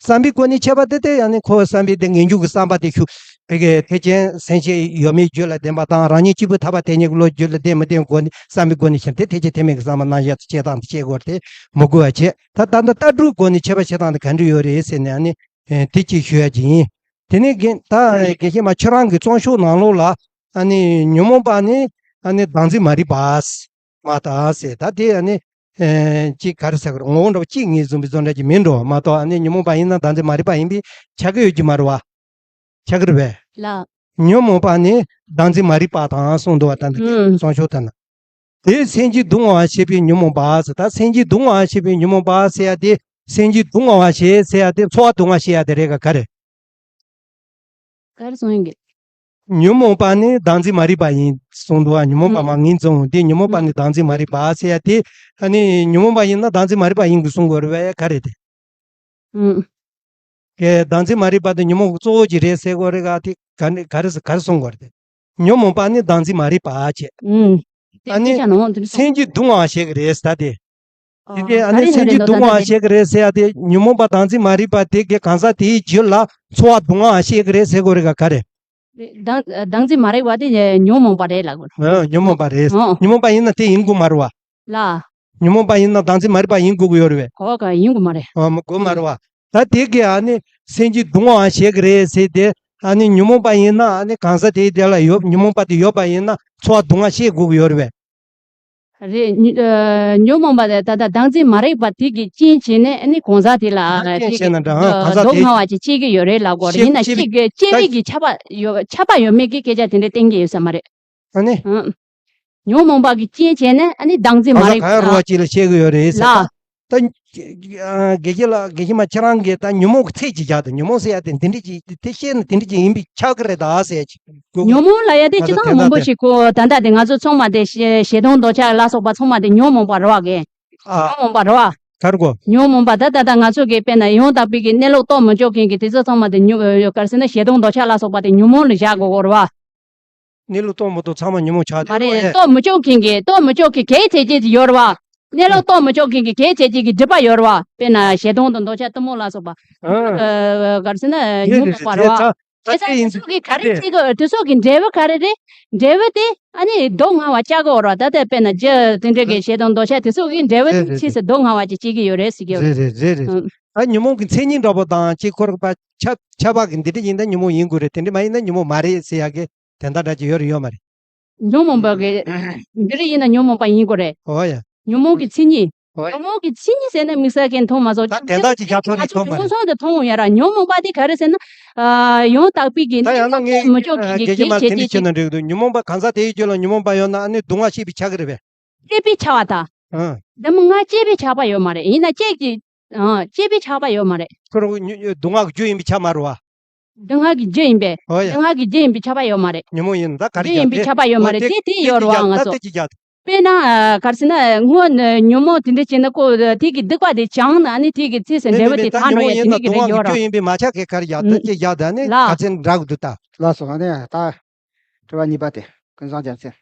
བསམ་པའི་སྒོ་ནས་ཁྱད་པར་དེ་དེ་ཡང་ནི་ཁོ་བསམ་པའི་དེ་ངེས་འབྱུང་གི་བསམ་པ་དེ་ཤུགས་དེ་གའི་ཐེག་ཆེན་སེམས་བསྐྱེད་ཡོད་མེད་རྒྱུད་ལ་ལྡན་པ་དང་། རང་ཉིད་གཅིག་པུ་ཐར་པ་དེ་ཉིད་ཀྱི་བློ་རྒྱུད་ལ་ལྡན་མི་ལྡན་སྒོ་ནས། བསམ་པའི་སྒོ་ནས་ཁྱད་དེ་ཐེག་ཆེན་ཐེག་དམན་གྱི་བསམ་པ་རྣམ་གཞག་ཏུ་བྱེད་སྟངས་དེ་བྱེད་དགོས་རེད། དེ་མི་དགོས་པ་བྱེད། ད་ད་ལྟ་ལྟ་གྲུབ་སྒོ་ནས་ཁྱད་པར་བྱེད་སྟངས་དེ་ག་འདྲ་ཡོད་རེད་ཟེར་ནས་ཨ་ནི་དེ་གཅིག་ཞུ་ཡ་གཅིག་ཡིན། དེ་ནས་རྒན་ད་དགེ་བཤེས་མ་ཁྱོད་རང་གི་རྩོམ་ཤོག་ནང་ལོགས་ལ་ཨ་ནི་ཉོན་མོངས་པ་ནི་ཨ་ནི་བདག་འཛིན་མ་རིག་པ་མ་དག་ཟེར། ད་དེ་ཨ་ནི། ཨེ་ཅིག་ག་རེ་ཟེར་དགོས་རེད། ངོ་བོ་འདྲ་པོ་གཅིག་ངོས་བཟུང་བའི་བཟོ་འདྲ་ཅིག་མིན་འགྲོ་མ་གཏོགས། ཨ་ནི་ཉོན་མོངས་པ་ཡིན་ན་བདག་འཛིན་མ་རིག་པ་ཡིན་པས་ཆགས་ཀྱི་ཡོད་ཀྱི་མ་རེད་བ། ཆགས་ཀྱི་རེད་པས། ལགས། ཉོན་མོངས་པ་ནི་བདག་འཛིན་མ་རིག་པ་དང་གསུངས་འདུག་བ། ད་འདི་ཨུམ། རྩོམ་ཤོག་དེ་ན། དེ་སེམས་ཀྱིས་སྡུག་བསྔལ་བ་ཞེས་པའི་ཉོན་མོངས་པ་ཟེར། ད་སེམས་ཀྱིས་སྡུག་བསྔལ་བ་ཞེས་པའི་ཉོན་མོངས་པ་ཟེར་ཡ་དེ། སེམས་ཀྱིས་སྡུག་བསྔལ་བ་ཞེས་ཟེར་ཡ་དེ་ཚོར་བ་སྡུག་བསྔལ་ཞེས་ཡ་དེ་རེད་ག་ག་རེད། ག་རེ་གསུང་ཡིན་གྱི། ཉོན་མོངས་པ་ནི་བདག་འཛིན་མ་རིག་པ་ཡིན་གསུངས་འདུག་བ། ཉོན་མོངས་པ་མ་ངེས་འཛིན་འོང་དེ། ཉོན་མོངས་པ་ནི་བདག་འཛིན་མ་རིག་པ་ཟེར་ཡ་དེ། ཨ་ནི་ཉོན་མོངས་པ་ཡིན་ན་བདག་འཛིན་མ་རིག་པ་ཡིན་དགོས་གསུང་དགོས་རེད་པས། ག་རེད་དེ། ཨུམ། ག་བདག་འཛིན་མ་རིག་པ་དེ་ཉོན་མོངས་ཀྱི་གཙོ་བོ་ཅིག་རེད་ཟེར་དགོས་རེད་ག་དེ་ག་ནི་ག་རེ་ག་རེ་གསུང་དགོས་རེད་དེ། ཉོན་མོངས་པ་ནི་བདག་འཛིན་མ་རིག་པ་བྱས། ཨུམ། དེ་ཨ་ནི་དེ་ཆ་ནང་དེ་འདྲ་སོང་། སེམས་ཀྱིས་སྡུག་བསྔལ་བ་ཞིག་རེད་ཟེར་ད་དེ། དེ་ཨ་དེ་ཨ་ག་ནི་རེ་སེམས་ནོར་ཀྱིས་རེ་སྡུག་ནོར་བསྔལ་ད་ཞེས་ཀྱི་རེད་ཟེར་ཡ་དེ། ཉོན་མོངས་པ་བདག་འཛིན་མ་རིག་པ་དེ་གི་གང་ཟག་དེའི་རྒྱུད་ལ་ཚོར་བ་སྡུག་བསྔལ་ཞེས་ཀྱི་རེད་ཟེར་དགོས་རེད་ག་ག་རེད། རེད། བདག་བདག་འཛིན་མ་རིག་པ་དེ་ཉོན་མོངས་པ་རེད་ལབ་དགོས། ཨ་ཉོན་མོངས་པ་རེད། ཨོ། ཉོན་མོངས་པ་ཡིན་ན་དེ་ཡིན་དགོས་མ་རེད་བ། ལ། ཉོན་མོངས་པ་ཡིན་ན་བདག་འཛིན་མ་རིག་པ་ཡིན་དགོས་ཀྱི་ཡོད་རེད་བས། ཨོ་ག་ཡིན་དགོས་མ་རེད། ཨོ་མ་དགོས་མ་རེད་བ། ད་དེ་གི་ཨ་ནི་སེམས་ཀྱིས་སྡུག་བསྔལ་བ་ཞེས་ཀྱི་རེད་ཟེར་ཏེ། ཨ་ནི་ཉོན་མོངས་པ་ཡིན་ན་ཨ་ནི་གང་ཟག་དེའི་དེ་ལ་ཡོད། ཉོན་མོངས་པ་དེ་ཡོད་པ་ཡིན་ན་ཚོར་བ་སྡུག་བསྔལ་ཞེས་དགོས་ཀྱི་ཡོད་རེད་བས། རེད། ཉོན་ཨ་ཉོན་མོངས་པ་དེ་ད་ལྟ་བདག་འཛིན་མ་རིག་པ་དེ་གིས་རྐྱེན་བྱས་ནས་ཨ་ནི་གང་ཟག་དེ་ལ་ཨ་རྐྱེན་དེ་བྱས་གིས་ན་འདྲ། ཨ་གང་ཟག་སྡུག་དེ་བསྔལ་བ་ཅིག་སྐྱེ་གི་ཡོད་རེད་ལབ་དགོས་རེད། སྐྱེ་ཡིན་ན་སྐྱེ་སྐྱེ་གི་ད་སྐྱེ་བའི་གི་ཆ་བ་ཡོད་ཆ་བ་ཡོད་མེད་ཀྱི་སྐད་ཆ་དེ་འདྲ་བསྟན་གྱི་ཡོད་ས་མ་རེད། ཨ་ནི། ཨང་། ཉོན་མོངས་པ་གིས་རྐྱེན་བྱས་ནས་ཨ་ནི་བདག་འཛིན་མ་གང་ཟག་རིག་གང་ཡང་རུང་བ་ཅིག་ལ་སྐྱེ་གི་ཡོད་རེད་ཟེར། ལ། ད་ད་ཨ་དགེ་བཤེས་ལགས། དགེ་བཤེས་མ་ཁྱེད་རང་གིས་ད་ཉོན་མོངས་ཀྱི་ཚད་ཅིག་བཞག་དང་། ཉོན་མོངས་ཟེར་ཡ་དེ་འདི་འདྲ་ཅིག་དེ་བཤད་ན་དེ་འདྲ་ཅིག་ཡིན་པས་ཆགས་ཀྱི་རེད་ད་ཟེར་ཅིག་ཉོན་མོངས་ལབ་ཡ་དེ་ང་ཚོ་སྤྱིར་བཏང་དེ་མང་པོ་ཞིག་གོ། ད་ལྟ་དེ་ང་ཚོ་ཚང་མ་དེ་ཞེ་ཞེ་སྡང་འདོད་ཆགས་ལ་སོགས་པ་ཚང་མ་དེ་ཉོན་མོངས་པ་རེད་བ་གི། ཨ། ཉོན་མོངས་པ་རེད་བ། ག་རེ་གོ། ཉོན་མོངས་པ་ད་ད་ལྟ་ང་ཚོ་གི་དཔེར་ན་ཡང་དག་པའི་གི་གནས་ལུགས་རྟོགས་མི་ཆོག་མཁན་གྱི་དེ་ཚོ་ཚང་མ་དེ་ཉོན་ག་རེ་ཟེར་ན་ཞེ་སྡང་འདོད་ཆགས་ལ་སོགས་པ་དེ་ཉོན་མོངས་ལ་བཞག་དགོས་གོ་རེད་བ། གནས་ལུགས་རྟོགས་མི་ཐུབ་ཚང་མ་ཉོན་མོངས་ཆགས་ཏེ། མ་རེད། རྟོགས་མི་ཆོག་མཁན་གྱི་རྟོགས་མི་ཆོག་མཁན་གལ་ཆེ་ཆེ་ཅིག་ཡོད་རེད་བ། གནས་ལུགས་རྟོགས་མི་ཆོག་མཁན་གྱི་གལ་ཆེ་ཆེ་གི་སྒྲིབ་པ་ཡོད་རེད་བ། དཔེར་ན་ཞེ་སྡང་དང་འདོད་ཆགས་གཏི་མུག་ལ་སོགས་པ། ཨ། ཨ་ག་རེ་ཟེར་ན་ཉོན་མོངས་པ་རེད་བ། དེ་ཚོ་དེ་ཚོ་གི་ག་རེ་བྱེད་དགོས། དེ་ཚོ་གི་འབྲས་བུ་ག་རེ་རེད། འབྲས་བུ་དེ་ཨ་ནི་སྡུག་བསྔལ་བ་བཅག་དགོས་རེད་བ། ད་ལྟ་དཔེར་ན་རྒྱུ་དེ་འདྲ་གི་ཞེ་སྡང་འདོད་ཆགས་དེ་ཚོ་གི་འབྲས་བུ་དེ་ཕྱིས་སུ་སྡུག་བསྔལ་བ་ཅིག་སྐྱེ་གི་ཡོད་རེད་ཟེར་གི་ཡོད་རེད། རེད་རེད་རེད། ཨ་ཉོན་མོངས་ཀྱི་མཚན་ཉིད་འདྲ་པོ་དང་ཅིག་ཁོ་རང་པ་ཁྱབ་ཁྱབ་པ་གི་འདི་འདྲ་ཡིན་ན་ཉོན་མོངས་ཡིན་དགོས་རེད། དེ་འདྲ་མ་ཡིན་ན་ཉོན་མོངས་མ་རེད་ཟེར་ཡ་གི་དོན་དག་འདྲ་ཅིག་ཡོད་རེད་ཡོད་མ་རེད། ཉོན་མོངས་པ་གི་འདི་རེད་ཡིན་ན་ཉོན་མོངས་པ་ཡིན་དགོས་རེད། ཨོ་ཡ། ཉོན་མོངས་ཀྱི་མཚན་ཉིད། ཨོ་ཡ། ཉོན་མོངས་ཀྱི་མཚན་ཉིད་ཟེར་ན་དམིགས་བསལ་གྱི་མཐོང་མ་སོང་། ད་དོན་དག་ཅིག་རྒྱ་ཐོག་ནས་མཐོང་མ་རེད། ང་ཚོ་མཐོང་ཡ་ར་ཉོན་མོངས་པ་དེ་ག་རེ་ཟེར་ན། ཨ་ཡང་དག་པའི་གི་ད་ཡང་ན་ངས་མི་ཆོག་གི་གི་དགེ་རྒྱུ་མ་གལ་དེ་ཆེ་འདི་ཆེ་ཁྱོད་ན་འགྲིག་འདུག་ཉོན་མོངས་པ་གང་ཟག་དེའི་རྒྱུད་ལ་ཉོན་མོངས་པ་ཡོད་ན་ཨ་ནི་སྡུག་བསྔལ་ཤེས་པའི་ཆ་གི་རེད་པས། སྐྱེས་པའི་ཆ་བ་དང་། ཨ། འདི་མོ་ང་སྐྱེས་པའི་ཆགས་པ་ཡོད་མ་རེད། ཡིན་ན་སྐྱེས་ཀྱི། ཨ་སྐྱེས་པའི་ཆགས་པ་ཡོད་མ་རེད། ཁོ་རང་ཉོ་ཉོ་སྡུག་བསྔལ་གྱི་རྒྱུ་ཡིན་པའི་ཆ་མ་རེད་བ། སྡུག་བསྔལ་གྱི་རྒྱུ་ཡིན་པས། ཨོ་ཡ། སྡུག་བསྔལ་གྱི་རྒྱུ་ཡིན་པའི་ཆགས་པ་ཡོད་མ་རེད། ཉོན་མོངས་ཡིན་ད་ག་རེ་རྒྱུ་ཡིན་པའི་ཆགས་པ་ཡོད་མ་རེད། དེ་དེ་ཡོད་རེད་བ། ང་ཚོ་དཔེར་ན་ག་རེ་ཟེར་ན་སྔོན་ཉོན་མོངས་དེ་འདྲ་བྱས་ན་ཁོ་དེ་གི་སྡིག་པ་དེ་བྱང་ན་ཨ་ནི་དེ་གི་ཚིག་ཟིན་འབྲས་བུ་དེ་ཐར་འགྲོ་ཡ་དེ་དེ་གི་རེད་ཡོད་རེད། ཡིན་པའི་མ་ཆགས་གི་ག་རེ་ཡག་ད་ཅི་ཡག་ད་ནི་ལ་ག་ཚན་འདྲ་གི་འདུག་ད། ལགས་སོ། ཨ་ནི་ད་དྲི་བ་གཉིས་པ་དེ་ཀུན་བཟང་རྒྱལ་མཚན།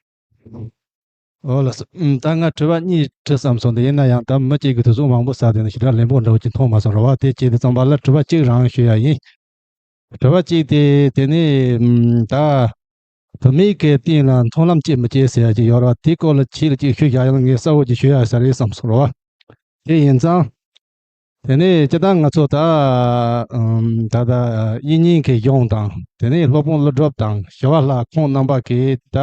ཨོ་ལགས་སོ། ཨུམ། ད་ང་དྲི་བ་གཉིས་དྲི་བསམ་སོང་། དེ་ཡིན་ན་ཡང་ད་མི་གཅིག་གིས་དུས་ཚོད་མང་པོ་ཟ་དེ་ནི་ཞེ་དྲག་ལན་པོ་འདྲ་བོ་ཅིག་མཐོང་མ་སོང་རེད་བ། དེ་བྱས་དུས་ཙམ་པ་ལ་དྲི་བ་གཅིག་རང་ཞུ་ཡ་ཡིན། དྲི་བ་གཅིག་དེ་དེ་ནི་ཨུམ། ད་བུད་མེད་ཀྱི་སྟེང་ལ་མཐོང་ལམ་སྐྱེ་མི་སྐྱེ་ཟེར་ཡ་ཅིག་ཡོད་རེད་བ། དེའི་སྐོར་ལ་ཁྱེད་ལ་ཅིག་ཞུ་བཞག་ཡང་ངས་གསལ་བོ་ཅིག་ཞུ་ཡ་ས་རེད་བསམ་སོང་རེད་བ། དེ་ཡིན་ཙང་། དེ་ནས་སྤྱིར་བཏང་ང་ཚོ་ད་ཨམ། ད་ལྟ་དབྱིག་གཉེན་གྱི་གཞུང་དང་། དེ་ནས་སློབ་དཔོན་ཀླུ་སྒྲུབ་དང་ཞི་བ་ལྷ་ཁོང་རྣམ་པ་གིས་ད་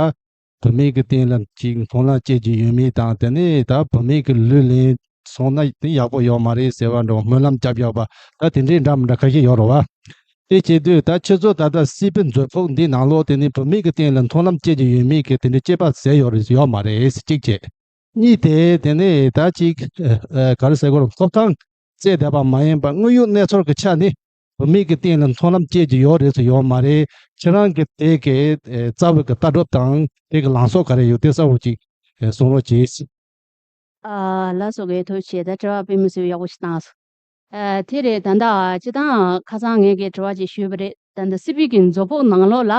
བུད་མེད་ཀྱི་སྟེང་ལ་ཅིག་མཐོང་ལམ་སྐྱེ་རྒྱུ་ཡོད་མེད་དང་། དེ་ནས་ད་བུད་མེད་ཀྱི་ལུས་ལེན་སོང་ན་དེ་ཡག་པོ་ཡོད་མ་རེད་ཟེར་བ་འདྲ་བོ་སྨོན་ལམ་རྒྱབ་ཡོད་པ། ད་དེ་འདྲའི་འདྲ་མི་འདྲ་ཁ་ཤས་ཡོད་རེད་བ། དེ་བྱེད་དུས་ད་ཁྱེད་ཚོ་ད་ལྟ་སྲིད་པའི་མཛོད་ཕུགས་འདི་ནང་ལོགས་དེ་ནས་བུད་མེད་ཀྱི་སྟེང་ལ་མཐོང་ལམ་སྐྱེ་རྒྱུ་ཡོད་མེད་ཀྱི་དེ་འདྲའི་དཔྱད་པ་མཛད་ཡོད་རེད་ཡོད་མ་རེད་ཟེར་གཅིག་བྱས། གཉིས་དེ་དེ་ནས་ད་ཅིག་ཨ་ཨ་ག་རེ་ཟེར་དགོས་རེད། ཐོབ་ཐང་བཙལ་བསྡད་པ་མ་ཡིན་པ་དངོས་ཡོད་གནས་ཚུལ་གྱི་ཆ་ནས་བུད་མེད་ཀྱི་སྟེང་ལ་མཐོང་ལམ་སྐྱེ་རྒྱུ་ཡོད་རེད་ཟེར་ཡོད་མ་རེད། ཁྱེད་རང་གི་དེ་གི་ཨ་རྩ་བའི་གི་ལྟ་གྲུབ་དང་དེ་གི་ལངས་ཕྱོགས་ག་རེ་ཡོད་དེ་གསལ་བོ་ཅིག་ཨ་གསུང་རོགས་གྱིས། ཨ་ལགས་སོ། གི་ཐུགས་རྗེ་ཆེ། ད་དྲི་བ་དཔེ་མི་སྲིད་ཡག་པོ་ཞིག་བཏང་སོང་། ཨ་དེ་རེད། ད་ལྟ་སྤྱིར་བཏང་ཁ་སང་ངས་གི་དྲི་བ་ཅིག་ཞུས་པ་རེད། ད་ལྟ་སྲིད་པའི་གི་མཛོད་ཕུགས་ནང་ལོགས་ལ།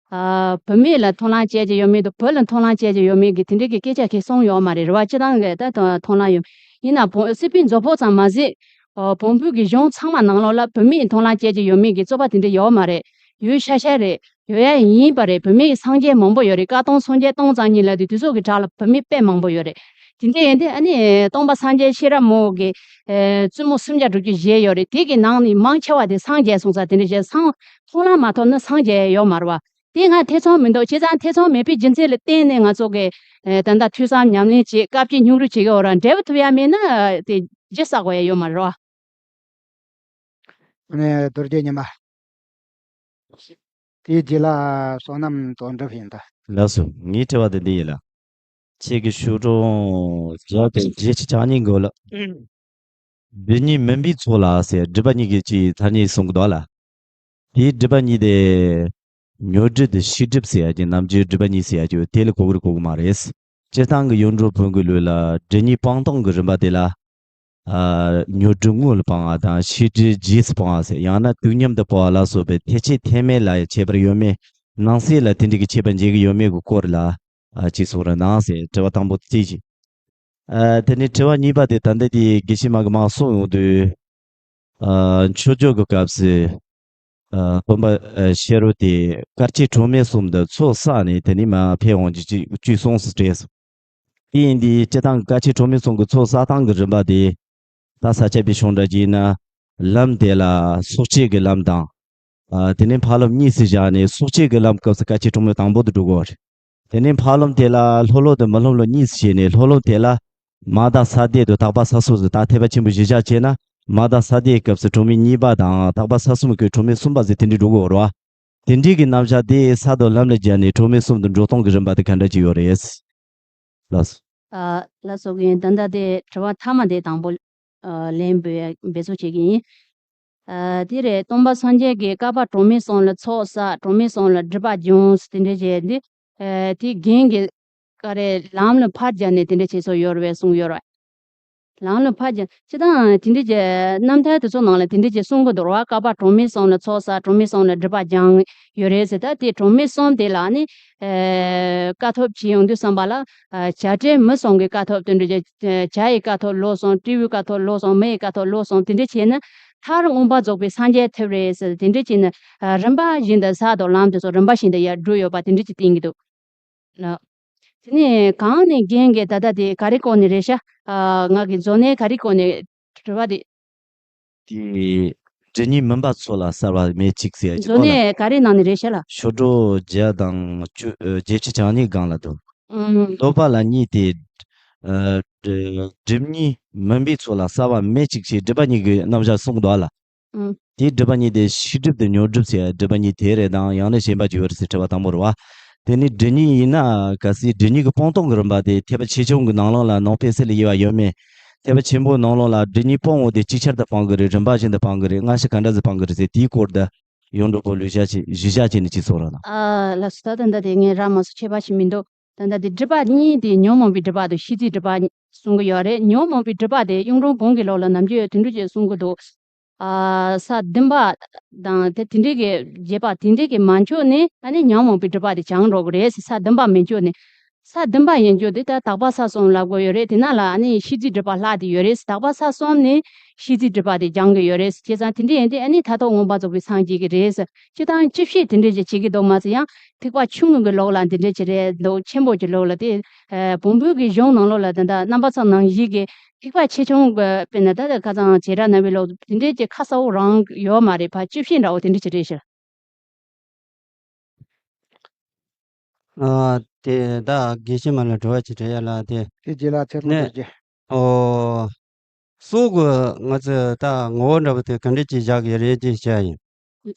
ཨ་བུད་མེད་ལ་མཐོང་ལམ་སྐྱེ་རྒྱུ་ཡོད་མེད་དང་། བུ་ལ་མཐོང་ལམ་སྐྱེ་རྒྱུ་ཡོད་མེད་ཀྱི་དེ་འདྲའི་གི་སྐད་ཆ་གང་གསུངས་ཡོད་མ་རེད། རེད་བ། སྤྱིར་བཏང་གི་ད་མཐོང་ལམ་ཡོད། ཡིན་ན་བོ་སྲིད་པའི་མཛོད་ཕུགས་ཙམ་མ་ཟད། ཨ་བོན་པོའི་གི་གཞུང་ཚང་མ་ནང་ལོགས་ལ་བུད་མེད་མཐོང་ལམ་སྐྱེ་རྒྱུ་ཡོད་མེད་ཀྱི་རྩོད་པ་དེ་འདྲ་ཡོད་མ་རེད། ཡོད་ཤག་ཤག་རེད། ཡོད་ཡ་ཡིན་པ་རེད། བུད་མེད་སངས་རྒྱས་མང་པོ་ཡོད་རེད། བཀའ་གདམས་སངས་རྒྱས་སྟོང་རྩ་གཉིས་ལབ་དུས་དེ་ཚོ་གི་གྲས་ལ་བུད་མེད་དཔེ་མང་པོ་ཡོད་རེད། དེ་འདྲ་ཡིན་དུས་ཨ་ནི་སྟོན་པ་སངས་རྒྱས་ཤེས་རབ་མོ་གི་ཨ་བཙུན་མོ་སུམ་བརྒྱ་དྲུག་ཅུ་བཞེས་ཡོད་རེད། དེ་གི་ནང་ནས་མང་ཆེ་བ་དེ་སངས་རྒྱས་སོང་ཙང་དེ་འདྲ་བྱས་སངས་མཐོང་ལམ་མ་ཐོབ་ན་སངས་རྒྱས་ཡོད་མ་རེད་བ། དེ་ང་ཐེ་ཚོམ་མི་འདུག་བྱས་ཙང་ཐེ་ཚོམ་མེད་པའི་རྒྱུ་མཚན་ལ་བརྟེན་ནས་ང་ཚོ་གི་ཨ་ད་ལྟ་ཐོས་བསམ་ཉམས་ལེན་བྱེད། བཀའ་བརྒྱད་སྙིང་བསྡུས་བྱེད་ཀྱི་ཡོད་ར། འབྲས་བུ་ཐོབ་ཡ་མེད་ན་དེ་རྒྱུ་བསགས་དགོས་ཡ་ཡོད་མ་རེད་བ། ཨ་ནི་རྡོ་རྗེ་ཉི་མ། དེའི་རྗེས་ལ་བསོད་ནམས་དོན་གྲུབ་ཡིན་ད། ལགས་སོ། ངའི་དྲི་བ་དེ་འདི་ཡིན་ལ། ཁྱེད་ཀྱི་ཤོག་གྲངས་བརྒྱ་དང་བཞི་བཅུ་གྱ་གཉིས་འགོ་ལ། སྒྲིབ་གཉིས་མུན་པའི་ཚོགས་ལ་ཟེར། སྒྲིབ་པ་གཉིས་ཀྱི་ཅིག་ཐ་སྙད་གསུང་གི་འདུག་ལ། དེའི་སྒྲིབ་པ་གཉིས་དེ། ཉོན་སྒྲིབ་དང་ཤེས་སྒྲིབ་ཟེར་ཡ་གྱི་རྣམ་འགྱུར་སྒྲིབ་པ་གཉིས་ཟེར་ཡ་གྱི་དེ་ལ་གོ་གི་རེད་གོ་གི་མ་རེད། སྤྱིར་བཏང་གི་ཡོངས་གྲུབ་བོན་གྱི་ལུགས་ལ་སྒྲིབ་གཉིས་སྤང་སྟངས་ཀྱི་རིམ་པ་དེ་ལ། ཨ་ཉོན་སྒྲིབ་དངོས་ལ་སྤང་བ་དང་ཤེས་སྒྲིབ་རྗེས་སུ་སྤང་བ་ཟེར། ཡང་ན་དུས་མཉམ་དུ་སྤང་བ་ལ་སོགས་པའི་ཐེག་ཆེན་ཐེག་དམན་ལ་ཡང་ཁྱད་པར་ཡོད་མེད། ནང་གསེས་ལ་དེ་འདྲ་གི་ཁྱད་པར་འབྱེད་ཀྱི་ཡོད་མེད་ཀྱི་སྐོར་ལ་ཨ་ཅིག་གསུང་རོགས་གནང་ཟེར། དྲི་བ་དང་པོ་དེ་ཅིག་ཨ་དེ་ནས་དྲི་བ་གཉིས་པ་དེ་ད་ལྟ་དེ་དགེ་བཤེས་མ་གི་མ་གསུང་ཡོང་དུས། ཨ་མཆོད་བརྗོད་ཀྱི་སྐབས་སུ། ཨ་སྟོན་པ་ཨ་ཤེས་རབ་དེ་དཀའ་སྤྱད་གྲངས་མེད་གསུམ་དུ་ཚོགས་བསགས་ནས་དེ་ནས་མར་ཕེབས་འོང་རྒྱུ་ཅིག་ཅུས་གསུངས་སུ་བྲིས་སོ། དེ་ཡིན་དུས་སྤྱིར་བཏང་གི་དཀའ་སྤྱད་གྲངས་མེད་གསུམ་གྱི་ཚོགས་བསགས་སྟངས་ཀྱི་རིམ་པ་དེ། ད་ས་སྐྱ་པའི་གཞུང་འདྲ་ཅིག་ཡིན་ན། ལམ་དེ་ལ་སོགས་ཆོས་ཀྱི་ལམ་དང་། ཨ་དེ་ནས་ཕ་རོལ་གཉིས་སུ་བཞག་ནས་སོགས་ཆོས་ཀྱི་ལམ་སྐབས་སུ་དཀའ་སྤྱད་གྲངས་མེད་དང་པོ་དེ་འགྲོ་དགོས་པ་རེད། དེ་ནས་ཕར་ལམ་དེ་ལ་ལྷོ་ལམ་དང་མི་ལམ་ལ་གཉིས་སུ་ཕྱེ་ནས། ལྷོ་ལམ་དེ་ལ་མ་དང་ས་དེ་དང་དག་པ་ས་གསུམ་ཟེར། ད་ཐེག་པ་ཆེན་པོ་གཞིར་བཞག་བྱས་ན། མ་དང་ས་དེའི་སྐབས་སུ་གྲངས་མེད་གཉིས་པ་དང་དག་པ་ས་གསུམ་གྱི་གྲངས་མེད་གསུམ་པ་ཟེར། དེ་འདྲའི་འགྲོ་གི་ཡོད་རེད་བ། དེ་འདྲའི་གི་རྣམ་གཞག་དེ་ས་དང་ལམ་ལ་སྦྱར་ནས་གྲངས་མེད་གསུམ་དུ་འགྲོ་སྟངས་ཀྱི་རིམ་པ་དེ་ག་འདྲ་ཅིག་ཡོད་རེད། ལགས་སོ། ཨ། ལགས་སོ། རྒན། ད་ལྟ་དེ་དྲི་བ་མཐའ་མ་དེ་དང་པོ། ཨ། ལན་འབུལ་ཡ་འབད་རྩོལ་བྱེད་ཀྱི་ཡིན། ཨ། དེ་རེད། སྟོན་པ་སངས་རྒྱས་ཀྱིས་བསྐལ་པ་གྲངས་མེད་གསུམ་ལ་ཚོགས་བསགས། གྲངས་མེད་གསུམ་ལ་སྒྲིབ་པ་སྦྱངས་ཟེར་དེ་འདྲ་བྱས་ཏེ། ཨ། དེ་རྒན་གྱིས་ག་རེ་ལམ་ལ་ཕར་སྦྱར་ནས་དེ་འདྲ་བྱས་སོ་ཡོད་རེད་པས་གསུངས་ཡོད་རེད། ལམ་ལ་ཕར་སྦྱར། སྤྱིར་བཏང་དེ་འདྲ་གྱི་རྣམ་ཐར་དེ་ཚོ་ནང་ལ་དེ་འདྲ་གྱི་གསུང་གི་འདུག་ར། བསྐལ་པ་གྲངས་མེད་གསུམ་ལ་ཚོགས་བསགས། གྲངས་མེད་གསུམ་ལ་སྒྲིབ་པ་སྦྱངས་ཡོད་རེད་ཟེར། ད་དེ་གྲངས་མེད་གསུམ་དེ་ལ་ནི། ཨ། དཀའ་ཐུབ་བྱེད་ཡོང་དུས་ཙམ་པ་ལ། ཨ། བྱ་བྲལ་མི་གསུམ་གྱི་དཀའ་ཐུབ་དེ་འདྲ་གྱི། ཨ། བྱ་ཡི་དཀའ་ཐུབ་ལོག་སོང་། སྤྲེའུའི་དཀའ་ཐུབ་ལོག་སོང་། མི་ཡི་དཀའ་ཐུབ་ལོག་སོང་། དེ་འདྲ་བྱས་ན་མཐར་མངོན་པར་རྫོགས་པའི་སངས་རྒྱས་ཐོབ་རེད་ཟེར། དེ་འདྲ་བྱས་ན། ཨ། རིམ་པ་བཞིན་དུ་ས་དང་ལམ་དེ་ཚོ་རིམ་པ་བཞིན་དུ་ཡར་བསྒྲུབས་ཡོད་པ་དེ་འདྲ་གྱི་བསྟན་གྱི་འདུག། ལགས། དེ་ནས་གང་ནས་རྒན་གྱིས་ད་ལྟ་དེ་ག་རེ་སྐོར་ནས་རེད་ཤག། ཨ། ང་གི་མཛོད་གནས་ག་རེ་སྐོར་ནས་དྲི་བ་དེ། དེ་སྒྲིབ་གཉིས་མུན་པ་ཚོགས་ལ་བསལ་བ་མེད་ཅིག་ཟེར་ཡ་ཅིག་མཛོད་གནས་ག་རེ་ནང་ནས་རེད་ཤག་ལགས། ཤོག་གྲངས་བརྒྱ་དང་བཅུ། ཨ། བརྒྱད་ཅུ་གྱ་གཉིས་སྒང་ལ་འདུག། ཨང་། བཟློག་པ་ལ་གཉིས་ཏེ། ཨ། སྒྲིབ་གཉིས་མུན་པའི་ཚོགས་ལ་བསལ་བ་མེད་ཅིག་ཅེས་སྒྲིབ་པ་གཉིས་ཀྱི་རྣམ་གཞག་གསུངས་འདུག་ཨ་ལ། ཨང་། དེའི་སྒྲིབ་པ་གཉིས་དེ་ཤེས་སྒྲིབ་དང་མྱོང་སྒྲིབ་ཟེར་སྒྲིབ་པ་གཉིས་དེ་རེད་དམ། ཡང་ན་གཞན་པ་ཅིག་ཡོད་རེད་ཟེར་དྲི་བ་དང་པོ་རེད་བ། དེ་ནི་སྒྲིབ་གཉིས་ཡིན་ན། གལ་སྲིད་སྒྲིབ་གཉིས་ཀྱི་སྤང་སྟངས་ཀྱི་རིམ་པ་དེ་ཐེག་པ་ཆེ་ཆུང་གི་ནང་ལོགས་ལ་ནང་པའི་སྲོལ་ལ་དབྱེ་བ་ཡོད་མེད། ཐེག་པ་ཆེན་པོའི་ནང་ལོགས་ལ་སྒྲིབ་གཉིས་སྤོང་བ་དེ་ཅིག་ཆར་དུ་སྤང་གི་རེད། རིམ་པ་བཞིན་དུ་སྤང་གི་རེད། སྔ་ཕྱི་ག་འདྲ་ཟིག་སྤང་གི་རེད་ཟེར། དེའི་སྐོར་དུ་ཡོངས་གྲགས་པོ་ལུས་བཞག་ཅིག་གཞི་བཞག་བྱས་ནས་ཅིག་གསུང་རོགས་གནང་། ཨ། ལགས་སོ། ད་ད་ལྟ་དེ་ངས་ར་མ་སོ་ཁྱད་པར་ཞིག་མི་འདུག། ད་ལྟ་དེ་སྒྲིབ་པ་གཉིས་དེ་ཉོན་མོངས་པའི་སྒྲིབ་པ་དང་ཤེས་བྱའི་སྒྲིབ་པ་གསུང་གི་ཡོད་རེད། ཉོན་མོངས་པའི་སྒྲིབ་པ་དེ་གཡུང་དྲུང་བོན་གྱི་ལུགས་ལ་ནམ་རྒྱུན་དེ་འདྲ་ཅིག་གསུང་གི་འདུག། ཨ། ས་བདུན་པ་དང་དེ་དེ་འདྲའི་གི་བརྒྱད་པ་དེ་འདྲའི་གི་མ་འཕྱོགས་ནས་ཨ་ནི་ཉོན་མོངས་པའི་སྒྲིབ་པ་དེ་སྦྱང་འགྲོ་གི་རེད་ཟེར། ས་བདུན་པ་མི་འཕྱོགས་ནས། ས་བདུན་པ་ཡན་འཕྱོགས་དེ་ད་དག་པ་ས་གསུམ་ལབ་དགོས་ཡོད་རེད། དེ་ནང་ལ་ཨ་ནི་ཤེས་བྱའི་སྒྲིབ་པ་ལྷག་བསྡད་ཡོད་རེད། དག་པ་ས་གསུམ་ནས་ཤེས་བྱའི་སྒྲིབ་པ་དེ་སྦྱང་གི་ཡོད་རེད། བྱས་ཙང་དེ་འདྲ་ཡིན་དུས་ཨ་ནི་མཐར་ཐུག་མངོན་པར་རྫོགས་པའི་སངས་རྒྱས་ཀྱི་རེད་ཟེར། སྤྱིར་བཏང་སྤྱི་བཤད་དེ་འདྲ་ཅིག་བྱེད་ཀྱི་འདུག་མ་ཟད། ཡང་ཐེག་པ་ཆུང་ངུ་གི་ལུགས་ལ་འདི་འདྲ་ཅིག་རེད་འདུག། ཆེན་པོ་གི་ལུགས་ལ་དེ། ཨ། བོན་པོའི་གི་གཞུང་ནང་ལོགས་ལ་ད་ལྟ་རྣམ་པ་ཚོ་ནང་བཞིན་གྱི་ཐེག་པ་ཆེ་ཆུང་གི་དཔེར་ན་ད་ལྟ་ཁ་སང་བྱེ་བྲག་རྣ་བའི་ལུགས་དེ་འདྲའི་ཅིག་ཁ་གསལ་པོ་རང་ཡོད་མ་རེད་པ། སྤྱི་བཤད་འདྲ་བོ་དེ་འདྲ་ཅིག་རེད་ཤག། ཨ། དེ་ད་དགེ་བཤེས་མ་ལ་དྲི་བ་ཅིག་དྲི་ཡ་ལ་དེ། དེ་རྗེས་ལ་ཚེ་ཕུན་ནས་ཚོགས་ཀྱི། ཨོ། སྲོག་གི་ང་ཚོས་ད་ངོ་བོ་འདྲ་པོ་དེ་ག་འདྲ་ཅིག་བཞག་གི་རེད་ཅེས་བཤད་ཡིན།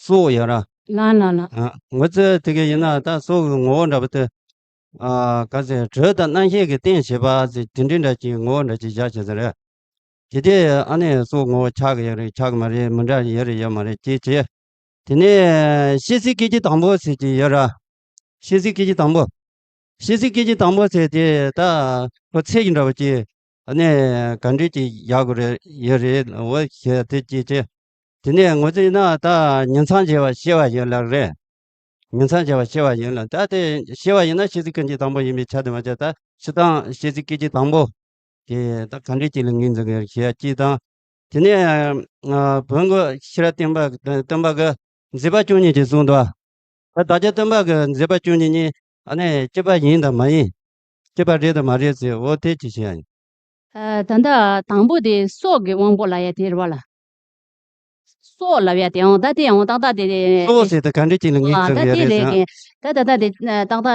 སྲོག་ཡོད་ར། ལགས་ལགས་ལགས། ཨ། ང་ཚོས་དེ་ག་ཡིན་ན་ད་སྲོག་གི་ངོ་བོ་འདྲ་པོ་དེ། ཨ། ག་ཚོད་དྲོད་དང་རྣམ་ཤེས་ཀྱི་རྟེན་བྱེད་པ་ཟེར་དེ་འདྲའི་འདྲ་ཅིག་ངོ་བོ་འདྲ་ཅིག་བཞག་བྱས་ཟེར་རེད། དེ་དེ་ཨ་ནི་སྲོག་ངོ་བོ་ཆགས་ཀྱི་ཡོད་རེད། ཆགས་ཀྱི་མ་རེད། མི་འདྲ་ཡོད་རེད། ཡོད་མ་རེད་ཅེས་བྱས། དེ་ནས་ཤེས་བྱའི་སྐད་ཅིག་དང་པོ་ཟེར་གྱི་ཡོད་ར། ཤེས་བྱའི་སྐད་ཅིག་དང་པོ། ཤེས་བྱའི་སྐད་ཅིག་དང་པོ་ཟེར་དེ་ད་ཁོ་ཚད་ཀྱི་འདྲ་བོ་ཅིག་ཨ་ནི་ག་འདྲ་ཅིག་ཡག་གི་རེད། ཡོད་རེད། འོ་ཞེས་དེ་ཅིག་བྱས། དེ་ནས་ང་ཚོ་ཡིན་ན་ད་ཉིང་མཚམས་བྱས་པ་ཤེས་པ་ཡིན་ལབ་རེད། ཉིང་མཚམས་བྱས་པ་ཤེས་པ་ཡིན་ལབ། ད་དེ་ཤེས་པ་ཡིན་ན་ཤེས་བྱའི་སྐད་ཅིག་དང་པོ་ཡིན་པའི་ཆ་དེ་མ་ཆགས། ད་སྤྱིར་བཏང་ཤེས་བྱའི་སྐད་ཅིག་དང་པོ་དེ་ད་ག་འདྲ་ཅིག་ལ་ངོས་འཛིན་གྱི་ཡོད་ཅེས་དང་། དེ་ནས་ཨ་བོན་གྱི་ཤེས་རབ་བསྟན་པ་བསྟན་པ་གི་མཛད་པ་བཅུ་གཉིས་ཅེས་གསུངས་འདུག། ད་བདག་ཅག་སྟོན་པ་གི་མཛད་པ་བཅུ་གཉིས་གཉིས་ཨ་ནི་གཅིག་པ་ཡིན་དང་མ་ཡིན། གཅིག་པ་རེད་དང་མ་རེད་ཟེར། འོ་དེ་ཅི་བྱེད་ཡ་ཡིན། ཨ། ད་ལྟ་དང་པོ་དེ་སྲོག་གི་དབང་པོ་ལབ་ཡ་དེ་རེད་བ་ལ། སྲོག་ལབ་ཡ་དེ་ཡང་ད་དེ་ཡང་ཏག་ཏག་དེ་རེད། སྲོག་ཟེར་དེ་ག་འདྲ་ཅིག་ལ་ངོས་ཨ། འཛིན་ད་གི་དེ་རེད་རེད་ཟེར། གན། ད་ད་ད་དེ་ཏག་ཏག་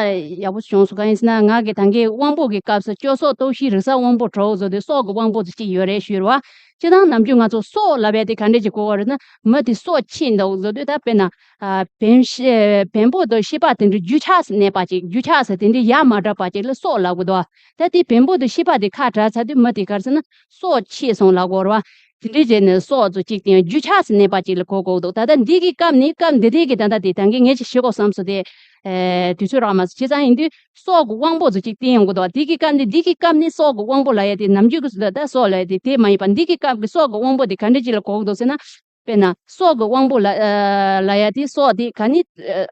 ཡག་པོ་བྱུང་སོང་། གང་ཡིན་ཟེར་ན་ང་གི་ད་གིན་དབང་པོ་གི་སྐབས་སུ་སྤྱོད་སྲོག་གཏོགས་ཤིང་རིག་གསར་དབང་པོ་དྲུག་ཟེར་དུས་སྲོག་གི་དབང་པོ་ཅིག་ཡོད་རེད་ཞུས་རེད་བ། སྤྱིར་བཏང་ནམ་རྒྱུན་ང་ཚོ་སྲོག་ལབ་ཡ་དེ་ག་འདྲ་ཅིག་གོ་བ་རེད་ན། མི་དེ་སྲོག་ཆད་འདུག་ཟེར་དུས་ད་དཔེར་ན། ཨ། བེམ་ཤེས་བེམ་པོ་དང་ཤེས་པ་དེ་འདྲ་རྒྱུ་ཆགས་སུ་གནས་པ་ཅིག། རྒྱུ་ཆགས་སུ་དེ་འདྲ་ཡ་མ་བསྒྲགས་པ་ཅིག་ལ་སྲོག་ལབ་དགོས་འདུག། ད་དེ་བེམ་པོ་དང་ཤེས་པ་དེ་ཁ་བྲལ་ཚར་དུས་མི་དེ་ག་རེ་ཟེར་ན་སྲོག་ཆད་སོང་ལབ་དགོས་རེད་བ། དེ་འདྲ་བྱས་ནས་སྲོག་ཚོ་གཅིག་དེ་ཡང་རྒྱུ་ཆགས་སུ་གནས་པ་ཅིག་ལ་གོ་དགོས་འདུག། ད་ལྟ་འདི་གི་སྐབས་ནི་སྐབས་འདི་དེ་གི་ད་ལྟ་དེ་ད་གིན་ངས་ཅིག་ཞུ་དགོས་བསམ་སོང་སྟེ། ཨེ། དུས་ཚོད་རག་མ་སོང་། བྱས་ཙང་ཡིན་དུས་སྲོག་གི་དབང་པོ་ཚོ་གཅིག་བསྟན་ཡོང་གི་འདུག། འདི་གི་སྐབས་ནི་འདི་གི་སྐབས་ནི་སྲོག་གི་དབང་པོ་ལབ་ཡ་དེ་ནམ་རྒྱུན་གི་སྲོག་ད་སྲོག་ལབ་ཡ་དེ་དེ་མ་ཡིན་པ། འདི་གི་སྐབས་ཀྱི་སྲོག་གི་དབང་པོ་དེ་ག་འདྲ་ཅིག་ལ་གོ་གི་འདུག་ཟེར་ན། དཔེར་ན་སྲོག་གི་དབང་པོ་ལ་ཨ་ལབ་ཡ་དེ་སྲོག་དེ་ག་ནི་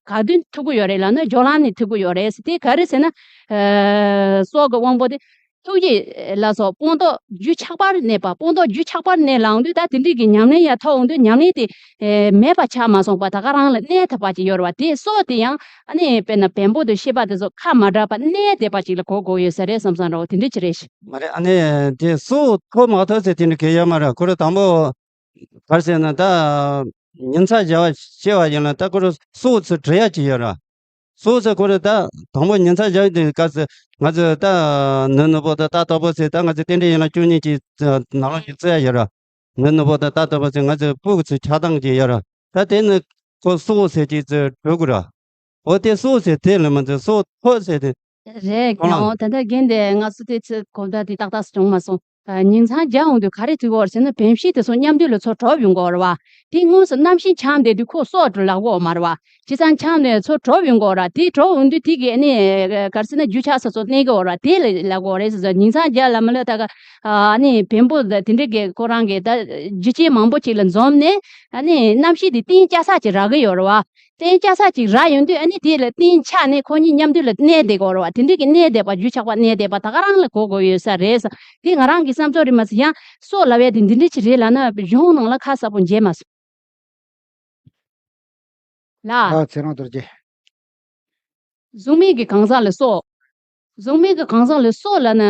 ཨ་ག་དུས་ཐུག་གི་ཡོད་རེད་ལབ་ན་སྦྱོར་ལམ་ནས་ཐུག་གི་ཡོད་རེད་ཟེར། དེ་ག་རེ་ཟེར་ན། ཨ་སྲོག་གི་དབང་པོ་དེ་ཐུགས་རྗེ་ལ་སོགས་སྤངས་རྟོགས་རྒྱུད་ཆགས་པར་གནས་པ། སྤངས་རྟོགས་རྒྱུད་ཆགས་པར་གནས་ལངས་དུས་ད་དེ་འདྲའི་གི་ཉམས་ལེན་ཡར་ཐོབ་འོང་དུས་ཉམས་ལེན་དེ་ཨ་མེད་པ་ཆགས་མ་སོང་པ་ད་ག་རང་ལ་གནས་ཐུབ་པ་ཅིག་ཡོད་རེད་བ། དེ་སྲོག་དེ་ཡང་ཨ་ནི་དཔེར་ན་བེམ་པོ་དང་ཤེས་པ་དེ་ཚོ་ཁ་མ་བྲལ་བར་གནས་བསྡད་པ་ཅིག་ལ་གོ་དགོས་ཡོད་ས་རེད་བསམ་བསམ་འདྲ་བོ་དེ་འདྲ་ཅིག་རེད་ཤག། མ་རེད། ཨ་ནི་དེ་སྲོག་ཐོབ་མ་ཐོབ་ཟེར་དེ་འདྲ་གལ་ཡོད་མ་རེད། ཁོ་རང་དང་པོ་ག་རེ་ཟེར་ན་ད་ཉིང་མཚམས་བྱས་པ་ཤེས་པ་ཡིན་ན་ད་ཁོ་རང་སྲོག་ཚུར་འབྲི་ཡ་ཅིག་ཡོད་ར། སྲོག་ཟེར་ཁོ་རེ་ད་དང་པོ་ཉིན་མཚན་བཞག་དུས་སྐབས་སུ་ང་ཚོ་ད་ནུ་ནུ་པོ་ད་ད་ལྟ་བུ་ཟེར་ད་ང་ཚོ་རྟེན་འབྲེལ་ཡན་ལག་བཅུ་གཉིས་ཀྱི་ནང་ལོགས་ཀྱི་རྩི་ཡ་ཡོད་ར། ནུ་ནུ་པོ་ད་ད་ལྟ་བུ་ཟེར་ང་ཚོ་ཕུག་ཚོ་ཆགས་སྡང་གི་ཡོད་ར། ད་དེ་ནི་ཁོ་སྲོག་ཟེར་གྱི་ཚོ་གྲོལ་དགོས་ར། འོ་དེ་སྲོག་ཟེར་དེ་ལ་མ་ཚོ་སྲོག་ཐོག་ཟེར་དེ། རེད། ཁོ་ལ་ཡང་ད་ལྟ་རྒན་དེ་ང་ཚོ་དེ་ཚོ་གོམ་བརྡ་དེ་ཏག་ཏག་བྱུང་མ་སོང་། ཉིན་མཚན་བརྒྱ་འོང་དུས་ག་རེ་ཐུག་གོ་ར་ཟེར་ན་བེམ་ཤེས་དེ་ཚོ་མཉམ་དུ་ལ་ཚོ་གྲོབ་ཡོང་གོ་ར་བ། དེ་དངོས་སུ་རྣམ་ཤེས་འཁྱམས་བསྡད་དུས་ཁོ་སྲོག་ལ་གོ་མ་ར་བ། བྱས་ཙང་འཁྱམས་ནས་ཚོ་གྲོབ་ཡོང་གོ་ར། དེ་གྲོབ་འོང་དུས་དེ་གི་ཨ་ནི་ག་རེ་ཟེར་ན་རྒྱུ་ཆགས་ས་ཚོ་གནས་གོ་ར་དེ་ལ་ལ་གོ་རེད་ཟེར། ཉིན་མཚན་བརྒྱ་ལ་མ་ལ་ད་ག་ཨ་ནི་བེམ་པོ་དེ་འདྲ་གི་ཁོ་རང་གི་ད་རྒྱུ་རྐྱེན་མང་པོ་ཅིག་ལ་འཛོམས་ནས་ཨ་ནི་རྣམ་ཤེས་དེ་གཏིང་སྐྱ་ས་ཅིག་རག་གི་ཡོད་ར་བ། གཏན་འཇགས་ས་ཅིག་རག་ཡོང་དུས་ཨ་ནི་དེ་ལ་གཏན་ཆགས་ནས་ཁོ་གཉིས་མཉམ་དུ་ལ་གནས་བསྡད་དགོས་རེད་བ། དེ་འདྲ་གི་གནས་བསྡད་པ་རྒྱུ་ཆགས་པ་གནས་བསྡད་པ་ད་ག་རང་ལ་གོ་དགོས་ཡོད་ས་རེད་ས། དེ་ང་རང་གི་བསམ་ཚོད་རེད་མ་ཟད་ཡང་སྲོག་ལབ་ཡ་དེ་འདི་འདྲ་ཅིག་རེད་ལབ་ན་གཞུང་ནང་ལ་ཁ་གསལ་པོ་མཇལ་མ་སོང་ལ། ཨ་ཚེ་རིང་རྡོ་རྗེ། གཟུགས་མེད་ཀྱི་གང་ཟག་ལ་སྲོག་གཟུགས་མེད་ཀྱི་གང་ཟག་ལ་སྲོག་ལབ་ན་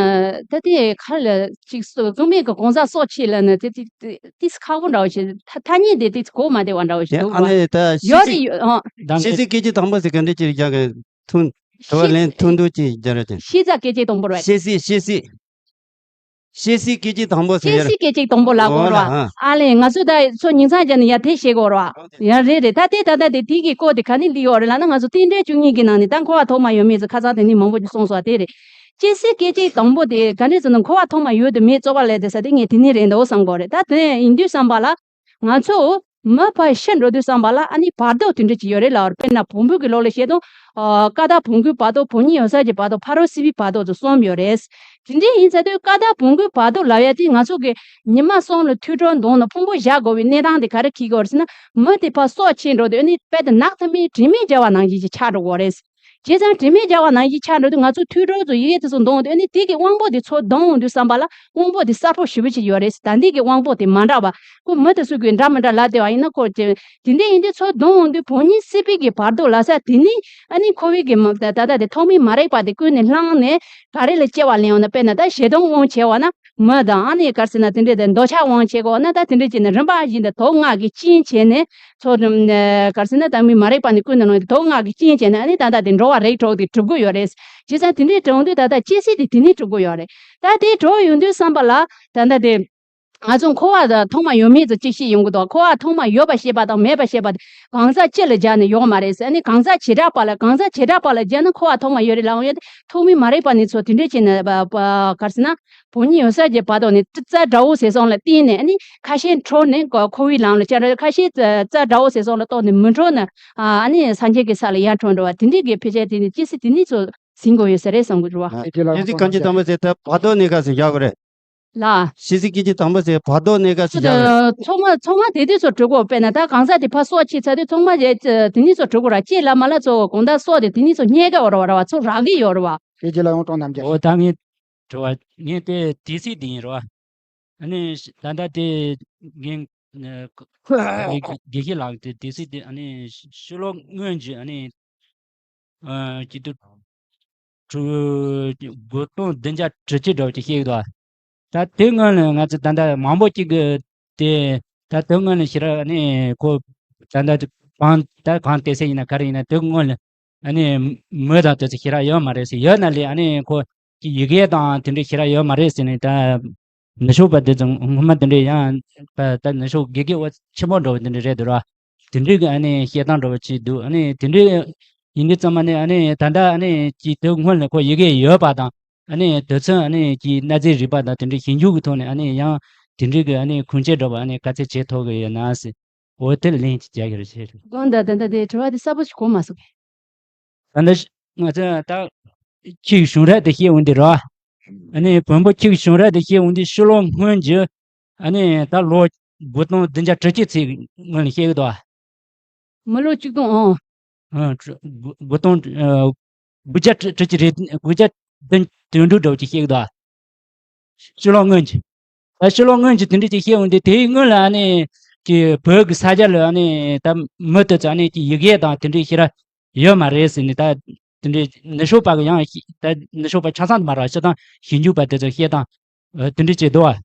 ད་དེ་ག་ལ་ཅིག་སྲོག་གཟུགས་མེད་ཀྱི་གང་ཟག་སྲོག་ཆེ་ལབ་ན་དེ་དེ་དེ་དེ་ཁག་པོ་འདྲ་བོ་ཞིག་ཐ་ཐ་སྙད་དེ་དེ་གོ་མ་བདེ་བ་འདྲ་བོ་ཞིག་འདུག་བ། ཨ་ནི་ད་ཤེས་ཡོད་རེད་ཡོད་ཨང་། ཤེས་སྲིད་སྐད་ཅིག་དང་པོ་ཟེར་ག་འདྲ་ཅིག་རྒྱག་གི་ཐུང་དུ་ཤེས་ལན་ཐུང་དུ་ཅིག་རྒྱག་ར་ཅིག་ཤེས་བྱ་སྐད་ཅིག་དང་པོ་རེད། ཤེས་སྲིད་ཤེས་སྲིད། ཤེས་སྲིད་སྐད་ཅིག་དང་པོ་ཟེར་ཤེས་ཡ་རེད། སྲིད་སྐད་ཅིག་དང་པོ་ལབ་དགོས་ར། ཨོ་ལ་ཨ། ཨ་ལས་ང་ཚོ་ད་ཚོ་ཉིན་མཚན་བརྒྱ་ནས་ཡར་དེ་བཤད་དགོས་ར། ཡ་རེད་རེད། ད་དེ་ད་ད་དེ་དེ་གི་སྐོར་དེ་ག་ནས་སླེབས་ཡོད་རེད་ལབ་ན་ང་ཚོ་རྟེན་འབྲེལ་བཅུ་གཉིས་ཀྱི་ནང་ནས་ད་འཁོར་བ་ཐོག་མ་ཡོད་མེད་ཚོ་ཁ་སང་དེ་ནས་མང་པོ་ཅིག་གསུངས་སོང་བ་དེ་རེད། ཤེས་སྲིད་སྐད་ཅིག་དང་པོ་དེ་ག་འདྲས་ཟེར་ན་འཁོར་བ་ཐོག་མ་ཡོད་དུ་མེད་རྩོད་པ་ལས་དེ་ས་དེ་ངས་དེ་ནས་རེད་འདུག་བསམ་དགོས་རེད། ད་དེ་ཡིན་དུས་བསམ་པ་ལ། ང་ཚོ་མི་ཕར་ཤི་འགྲོ་དུས་བསམ་པ་ལ་ཨ་ནི་བར་དོ་དེ་འདྲ་ཅིག་ཡོད་རེད་ལབ་པ་རེད། དཔེར་ན་བོང་བུ་གི་ལོ་ལ་བཤད་དོན། ཀ་དག་བོང་གུའི་བར་དོ་བོང་ཉིད་འོད་གསལ་གྱི་བར་དོ་ཕ་རོལ་སྲིད་པའི་བར་དོ་ཚོ་གསུམ་ཡོད་རེད། དེ་འདྲ་ཡིན་ཚར་དུས་ཀ་དག་བོང་གུའི་བར་དོ་ལབ་ཡ་དེ་ང་ཚོ་གི་ཉི་མ་གསུམ་ལ་ཐོས་གྲོལ་འདོན་ནས་ཕུང་པོ་བཞག་དགོས་པའི་གནས་སྟངས་དེ་ག་རེ་འཁེལ་གྱི་ཡོད་རེད་ཟེར་ན། མི་དེ་ཕར་སྲོག་ཕྱིན་འགྲོ་དུས་ཨ་ནི་དཔེ་དེ་ནགས་ཐ་མའི་དྲི་མས་བརྒྱབ་པ་ནང་བཞིན་ཅིག་ཆགས་འགྲོ་གི་ཡོད་རེད། བྱས་ཙང་དྲི་མས་བརྒྱབ་པ་ནང་བཞིན་ཆགས་འགྲོ་དུས་ང་ཚོ་ཐོས་གྲོལ་ཚོ་ཡི་གེ་དེ་ཚོ་འདོན་དུས་ཨ་ནི་དེ་གི་དབང་པོ་དེ་ཚུར་ལྡང་འོང་དུས་བསམ་པ་ལ་དབང་པོ་དེ་གསལ་པོ་ཞེ་པོ་ཅིག་ཡོད་རེད། ད་འདི་གི་དབང་པོ་དེ་མ་འདྲ་བ། ཁོ་མི་དེ་ཚོ་གི་འདྲ་མི་འདྲ་ལབ་བསྡད་པ་ཡིན་ན་ཁོ་དེ་དེ་འདྲ་ཡིན་དུས་ཚུར་ལྡང་འོང་དུས་བོང་ཉིད་སྲིད་པའི་གི་བར་དོ་ལབ་ས་དེ་ནི་ཨ་ནི་འཁོར་བའི་གི་མ་ད་ད་ད་དེ་ཐོག་མའི་མ་རིག་པ་དེ་ཀུན་ནས་བསླངས་ནས་ག་རེ་ལ་སྐྱེ་བ་ལེན་འོང་ན། དཔེར་ན་ད་ཞེ་སྡང་དབང་བྱས་པ་ན། མི་དང་ཨ་ནི་ག་རེ་ཟེར་ན་དེ་འདྲའི་དེ་འདོད་ཆགས་དབང་བྱེད་དགོས་ན། ད་དེ་འདྲའི་བྱས་ནས་རིམ་པ་བཞིན་དུ་དུག་ལྔ་གིས་རྐྱེན་བྱས་ནས་ཚོ་ག་རེ་ཟེར་ན་ད་མི་མ་རིག་པ་ནི་ཀུན་ནས་ལོངས་ཏེ་དུག་ལྔ་གིས་རྐྱེན་བྱས་ནས་ཨ་ནི་ད་ལྟ་དེ་འགྲོ་བ་རིགས་དྲུག་དེ་གྲུབ་ཀྱི་ཡོད་རེད། བྱས་ཙང་དེ་འདྲའི་གྲུབ་འོང་དུས་ད་ལྟ་སྐྱེ་སྲིད་དེ་དེ་ནས་གྲུབ་ཀྱི་ཡོད་རེད། ད་དེ་གྲུབ་ཡོང་དུས་བསམ་པ་ལ་ད་ལྟ་དེ་ང་ཚོ་འཁོར་བ་དང་ཐོག་མ་ཡོད་མེད་ཚོ་གཅིག་ཤེས་ཡོང་གི་འདུག་འཁོར་བ་ཐོག་མ་ཡོད་པ་ཤེས་པ་དང་མེད་པ་ཤེས་པ་དེ་གང་ཟག་སྤྱི་ལ་སྦྱར་ནས་ཡོད་མ་རེད་ཟེར། ཨ་ནི་གང་ཟག་བྱེ་བྲག་པ་ལ་གང་ཟག་བྱེ་བྲག་པ་ལ་སྦྱར་ན་འཁོར་བ་ཐོག་མ་ཡོད་རེད་ལབ་ཡོང་ཡོད་དེ་ཐོག་མའི་མ་རིག་པ་ནི་ཚོ་དེ་འདྲའི་བྱས་ནས་ག་རེ་ཟེར་ན། བོང་ཉིད་འོད་གསལ་གྱི་བར་དོ་ནས་རྩ་དགྲ་བོ་ཟེར་སོང་ལ་བརྟེན་ནས་ཨ་ནི་ཁ་ཤས་འཕྲོ་ནས་འཁོར་བའི་ལམ་ལ་བཅར། ཁ་ཤས་རྩ་དགྲ་བོ་ཟེར་སོང་ལ་གཏོགས་ནས་མི་འཕྲོ་ན་ཨ་ནི་སངས་རྒྱས་ཀྱི་ས་ལ་ཡར་འཕྲོ་འགྲོ་བ་དེ་འདྲའི་གི་ཕལ་ཆེར་དེ་ནི་སྐྱེ་སྲིད་དེ་ནི་ཚོ་ཟིན་དགོས་ཡོད་ས་རེད་བསམ་གྱི་འདུག་བ། ཨ། ཤེས་སྲིད་གང་ཅི་དང་པོ་ཟེར་ད་བར་དོ་གནས་སྐབས་སུ་བཞག་དགོས་རེད། ལ། ཤེས་སྲིད་སྐད་ཅིག་དང་པོ་ཟེར་བར་དོ་གནས་སྐབས་སུ་བཞག་དགོས་རེད། ཚང་མ་ཚང་མ་དེ་དུས་ཚོ་གྲུབ་དགོས། དཔེར་ན་ད་གང་ཟག་དེ་ཕར་སྲོག་ཕྱིན་ཚར་དུས་ཚང་མ་དེ་ནི་ཚོ་གྲུབ་དགོས་ར། སྐྱེས་ལ་མ་ལ་ཚོ་གང་ལྟར་སྲོག་དེ་དེ་ནི་ཚོ་རྙེད་ག་འོ་ར་བ་ར་བ་ཚོ་རག་གི་ཡོད་ར་བ། ཤེས་སྲིད་ལ་ཡང་གྲོང་རྣམས་ཀྱི། འོ་ད་ངས། དྲི་བ་ངས་དེ་དུས་ཚོད་དེ་ཡིན་རོ། ཨ་ནི་ད་ལྟ་དེ་ངས་དགེ་དགེ་བཤེས་ལགས་དེ་དུས་ཚོད་དེ་ཨ་ནི་ཕྱི་ལོ་སྔོན་གྱི་ཨ་ནི་སྐྱིད་སྡུག་དྲུག་དགུ་སྟོང་བདུན་བརྒྱ་དྲུག་ཅུ་འདྲ་བོ་ཅིག་བཤད་ཀྱི་འདུག་ད་དེ་སྔོན་ལ་ང་ཚོ་ད་ལྟ་མང་པོ་ཅིག་གི་དེ་ད་དེ་སྔོན་ལ་ཞེ་དྲག་ཨ་ནི་ཁོ་ད་ལྟ་གང་ད་གང་བལྟས་ཚེ་ཡིན་ན་ག་རེ་ཡིན་ན་དེ་སྔོན་ལ། ཨ་ནི་མི་དང་དེ་ཚོ་ཞེ་དྲག་ཡོད་མ་རེད་ཟེར། ཡོད་ན་ལས་ཨ་ནི་ཁོ་གི་ཡི་གེ་དང་དེ་འདྲ་ཞེ་དྲག་ཡོད་མ་རེད་ཟེར་ནས། ད་ནུབ་ཕྱོགས་པ་དེ་ཚོ་སྔོན་མ་དེ་འདྲ་ཡང་ད་ནུབ་ཕྱོགས་དགེ་རྒན་འོ་ཆེན་པོ་འདྲ་བོ་དེ་འདྲ་རེད་འདུག་ར། དེ་འདྲའི་གི་ཨ་ནི་བཤད་སྟངས་འདྲ་བོ་ཅིག་འདུག་ཨ་ནི་དེ་འདྲའི་ཡིན་དུས་ཙམ་པ་ནི་ཨ་ནི་ད་ལྟ་ཨ་ནི་ཀྱི་དེ་སྔོན་ལ་ཁོ་ཡི་གེ་ཡོད་པ་དང་། ཨ་ནི་དེ་ཚོ་ཨ་ནི་ཀྱི་གནའ་རྫས་རིག་པ་དང་དེ་འདྲའི་ཞིབ་འཇུག་གི་ཐོག་ནས་ཨ་ནི་ཡང་དེ་འདྲའི་གི་ཨ་ནི་ཁུངས་སྐྱེལ་འདྲ་བོ་ཨ་ནི་ག་ཚད་བྱེད་ཐུབ་གི་ཡོད་ན་ཟེར། འོ་དེ་ལ་ལན་ཅིག་རྒྱག་གི་རེད་ཟེར། དགོངས་དག་ད་ལྟ་དེ་དྲི་བ་དེ་གསལ་པོ་ཞིག་གོ་མ་སོང་། ད་ལྟ་ང་ཚོས་ད་ཁྱི་ཡི་བྱུང་རབས་དེ་བཤད་འོང་དུས་ར། ཨ་ནི་བོན་པོ་ཁྱི་ཡི་བྱུང་རབས་དེ་བཤད་འོང་དུས་ཕྱི་ལོ་སྔོན་གྱི་ཨ་ནི་ད་ལོ་དགུ་སྟོང་བདུན་བརྒྱ་དྲུག་ཅུ་ཚེས་སྔོན་ལ་བཤད་གི་འདུག་ཨ། མི་ལོ་གཅིག་སྟོང་ཨང་། ཨ་དྲུ་དགུ་དགུ་སྟོང་ཨ་དགུ་བརྒྱ་དྲུག་ཅུ་རེད། དགུ་བརྒྱ་བདུན་དོན་དྲུག་འདྲ་བོ་ཅིག་བཤད་གི་འདུག་ཨ། ཕྱི་ལོ་སྔོན་གྱི། ད་ཕྱི་ལོ་སྔོན་གྱི་དེ་འདྲ་ཅིག་བཤད་འོང་དུས་དེའི་སྔོན་ལ་ཨ་ནི་ཀྱི་བོད་ཀྱི་ས་ཆ་ལ་ཨ་ནི་ད་མི་དེ་ཚོ་ཨ་ནི་ཀྱི་ཡི་གེ་དང་དེ་འདྲའི་ཞེ་དྲག་ཡོད་མ་རེད་ཟེར་ནས། ད་དེ་འདྲའི་ནུབ་ཕྱོགས་པ་གི་ཡང་ད་ནུབ་ཕྱོགས་པ་ཆ་ཚང་དུ་མ་རེད་བ། སྤྱིར་བཏང་ཞིབ་འཇུག་པ་དེ་ཚོ་བཤད་སྟངས་དེ་འདྲ་ཅིག་འདུག་བ།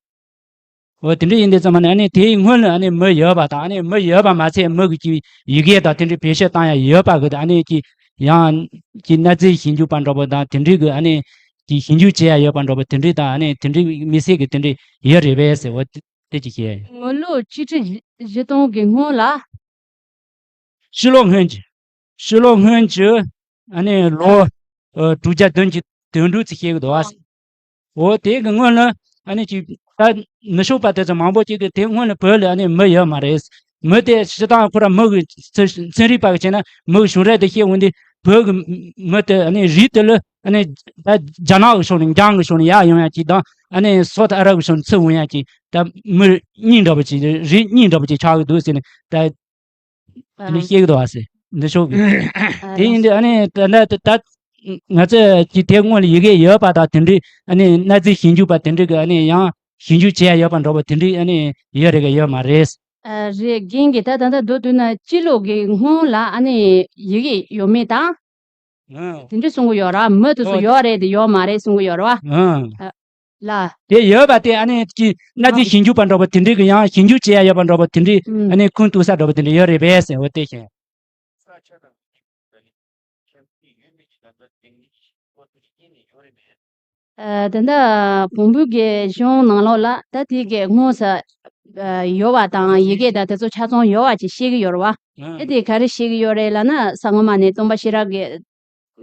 འོ་དེ་འདྲ་ཡིན་དུས་ཙམ་པ་ནི་ཨ་ནི་དེའི་སྔོན་ལ་ཨ་ནི་མི་ཡོད་པ་དང་། ཨ་ནི་མི་ཡོད་པ་མ་ཚད་མི་གི་ཀྱི་ཡི་གེ་དང་དེ་འདྲའི་བེད་སྤྱོད་བཏང་ཡ་ཡོད་པ་གི་ཨ་ནི་ཀྱི་ ཡང་གི་གནའ་རྫས་ཞིབ་འཇུག་པ་འདྲ་པོ་དང་དེ་འདྲའི་གི་ཨ་ནི་གི་ཞིབ་འཇུག་བྱེད་ཡ་ཡོད་པ་འདྲ་པོ་དེ་འདྲའི་དང་ཨ་ནི་དེ་འདྲའི་དམིགས་བསལ་གི་དེ་འདྲའི་ཡོད་རེད་པས་ཟེར་བ་དེ་ཅིག་བཤད་ཡ་ཡིན། དངུལ་ལོར་གཅིག་ཁྲི་བཞི་སྟོང་གི་སྔོན་ལ། ཕྱི་ལོ་སྔོན་གྱི། ཕྱི་ལོ་སྔོན་གྱི་ཨ་ནི་ལོ་ཨ་དྲུག་བརྒྱ་བདུན་གྱི་དོན་དྲུག་ཙམ་བཤད་གི་འདུག་ཨ། འོ་དེ་གི་སྔོན་ལ་ཨ་ནི་ཅིག་ད་མི་ཤོག་པ་དེ་ཚོ་མང་པོ་ཅིག་གི་དེ་སྔོན་ལ་བོད་ལ་ཨ་ནི་མི་ཡོད་མ་རེད། མི་དེ་སྤྱིར་བཏང་ཁོ་ར་མི་གི་ཚན་ཚན་རིག་པ་གི་བྱས་ན་མི་གི་བྱུང་རབས་དེ་བཤད་འོང་དུས་བོད་གི་མི་དེ་ཨ་ནི་རིགས་དེ་ལ་ཨ་ནི་ད་རྒྱ་ནག་གི་ཕྱོགས་ནས་འཇང་གི་ཕྱོགས་ནས་ཡར་ཡོང་ཡ་ཅིག་དང་ཨ་ནི་སོ་ཐ་ཨ་རབ་གི་ཕྱོགས་ནས་ཚུར་འོང་ཡ་ཅིག་ད་མི་གཉིས་འདྲ་པོ་ཅིག་རིགས་གཉིས་འདྲ་པོ་ཅིག་ཆགས་གི་འདུག་ཟེར་ནས་ད། དེ་ནི་བཤད་གི་འདུག་ཨ་སེ། འདི་ཤོག་གི། ཨ་དེ་ཡིན་དུས་ཨ་ནི་ད་ད་ད་ང་ཚོས་ཀྱི་དེ་སྔོན་ལ་ཡི་གེ་ཡོད་པ་དང་དེ་འདྲའི་ཨ་ནི་གནའ་རྫས་ཞིབ་འཇུག་པ་དེ་འདྲའི་གི་ཨ་ནི་ཡང་ཞིབ་འཇུག་བྱེད་ཡ་ཡོད་པ་འདྲ་པོ་དེ་འདྲའི་ཨ་ནི་ཡོད་རེད་གི་ཡོད་མ་རེད། ཨ་རེད། རྒན་གྱིས་ད་ད་ལྟ་མདོར་བསྡུས་ན་སྤྱི་ལོ་གི་སྔོན་ལ་ཨ་ནི་ཡི་གེ་ཡོད་མེད་དང་། ཨང་། དེ་འདྲ་གསུང་གི་ཡོད་ར། མི་དེ་ཚོ་ཨོ། ཡོད་རེད་དེ་ཡོད་མ་རེད་གསུང་གི་ཡོད་ར། ཨང་། ཨ། ལ། དེ་ཡོད་པ་དེ་ཨ་ནི་ཀྱི་གནའ་རྫས་ཨང་། ཞིབ་འཇུག་པ་འདྲ་པོ་དེ་འདྲའི་གི་ཡང་ཞིབ་འཇུག་བྱེད་ཡ་ཡོད་པ་འདྲ་པོ་དེ་འདྲའི་ཨང་། ཨ་ནི་ཁུངས་གཏུགས་ས་འདྲ་པོ་དེ་འདྲ་ཡོད་རེད་པས་ཟེར་འོ་དེ་བཤད། ཨ། ད་ལྟ་བོན་པོའི་གི་གཞུང་ནང་ལོགས་ལ་ད་དེ་གི་དངོས་སུ་ཨ་ཡོད་པ་དང་ཡི་གེ་དང་དེ་ཚོ་ཆ་ཚང་ཡོད་པ་ཅིག་བཤད་གི་ཡོད་རེད་བ། ཨ་དེ་ག་རེ་བཤད་གི་ཡོད་རེད་ལབ་ན་ས་སྔོན་མ་ནས་སྟོན་པ་ཤེས་རབ་ཀྱི་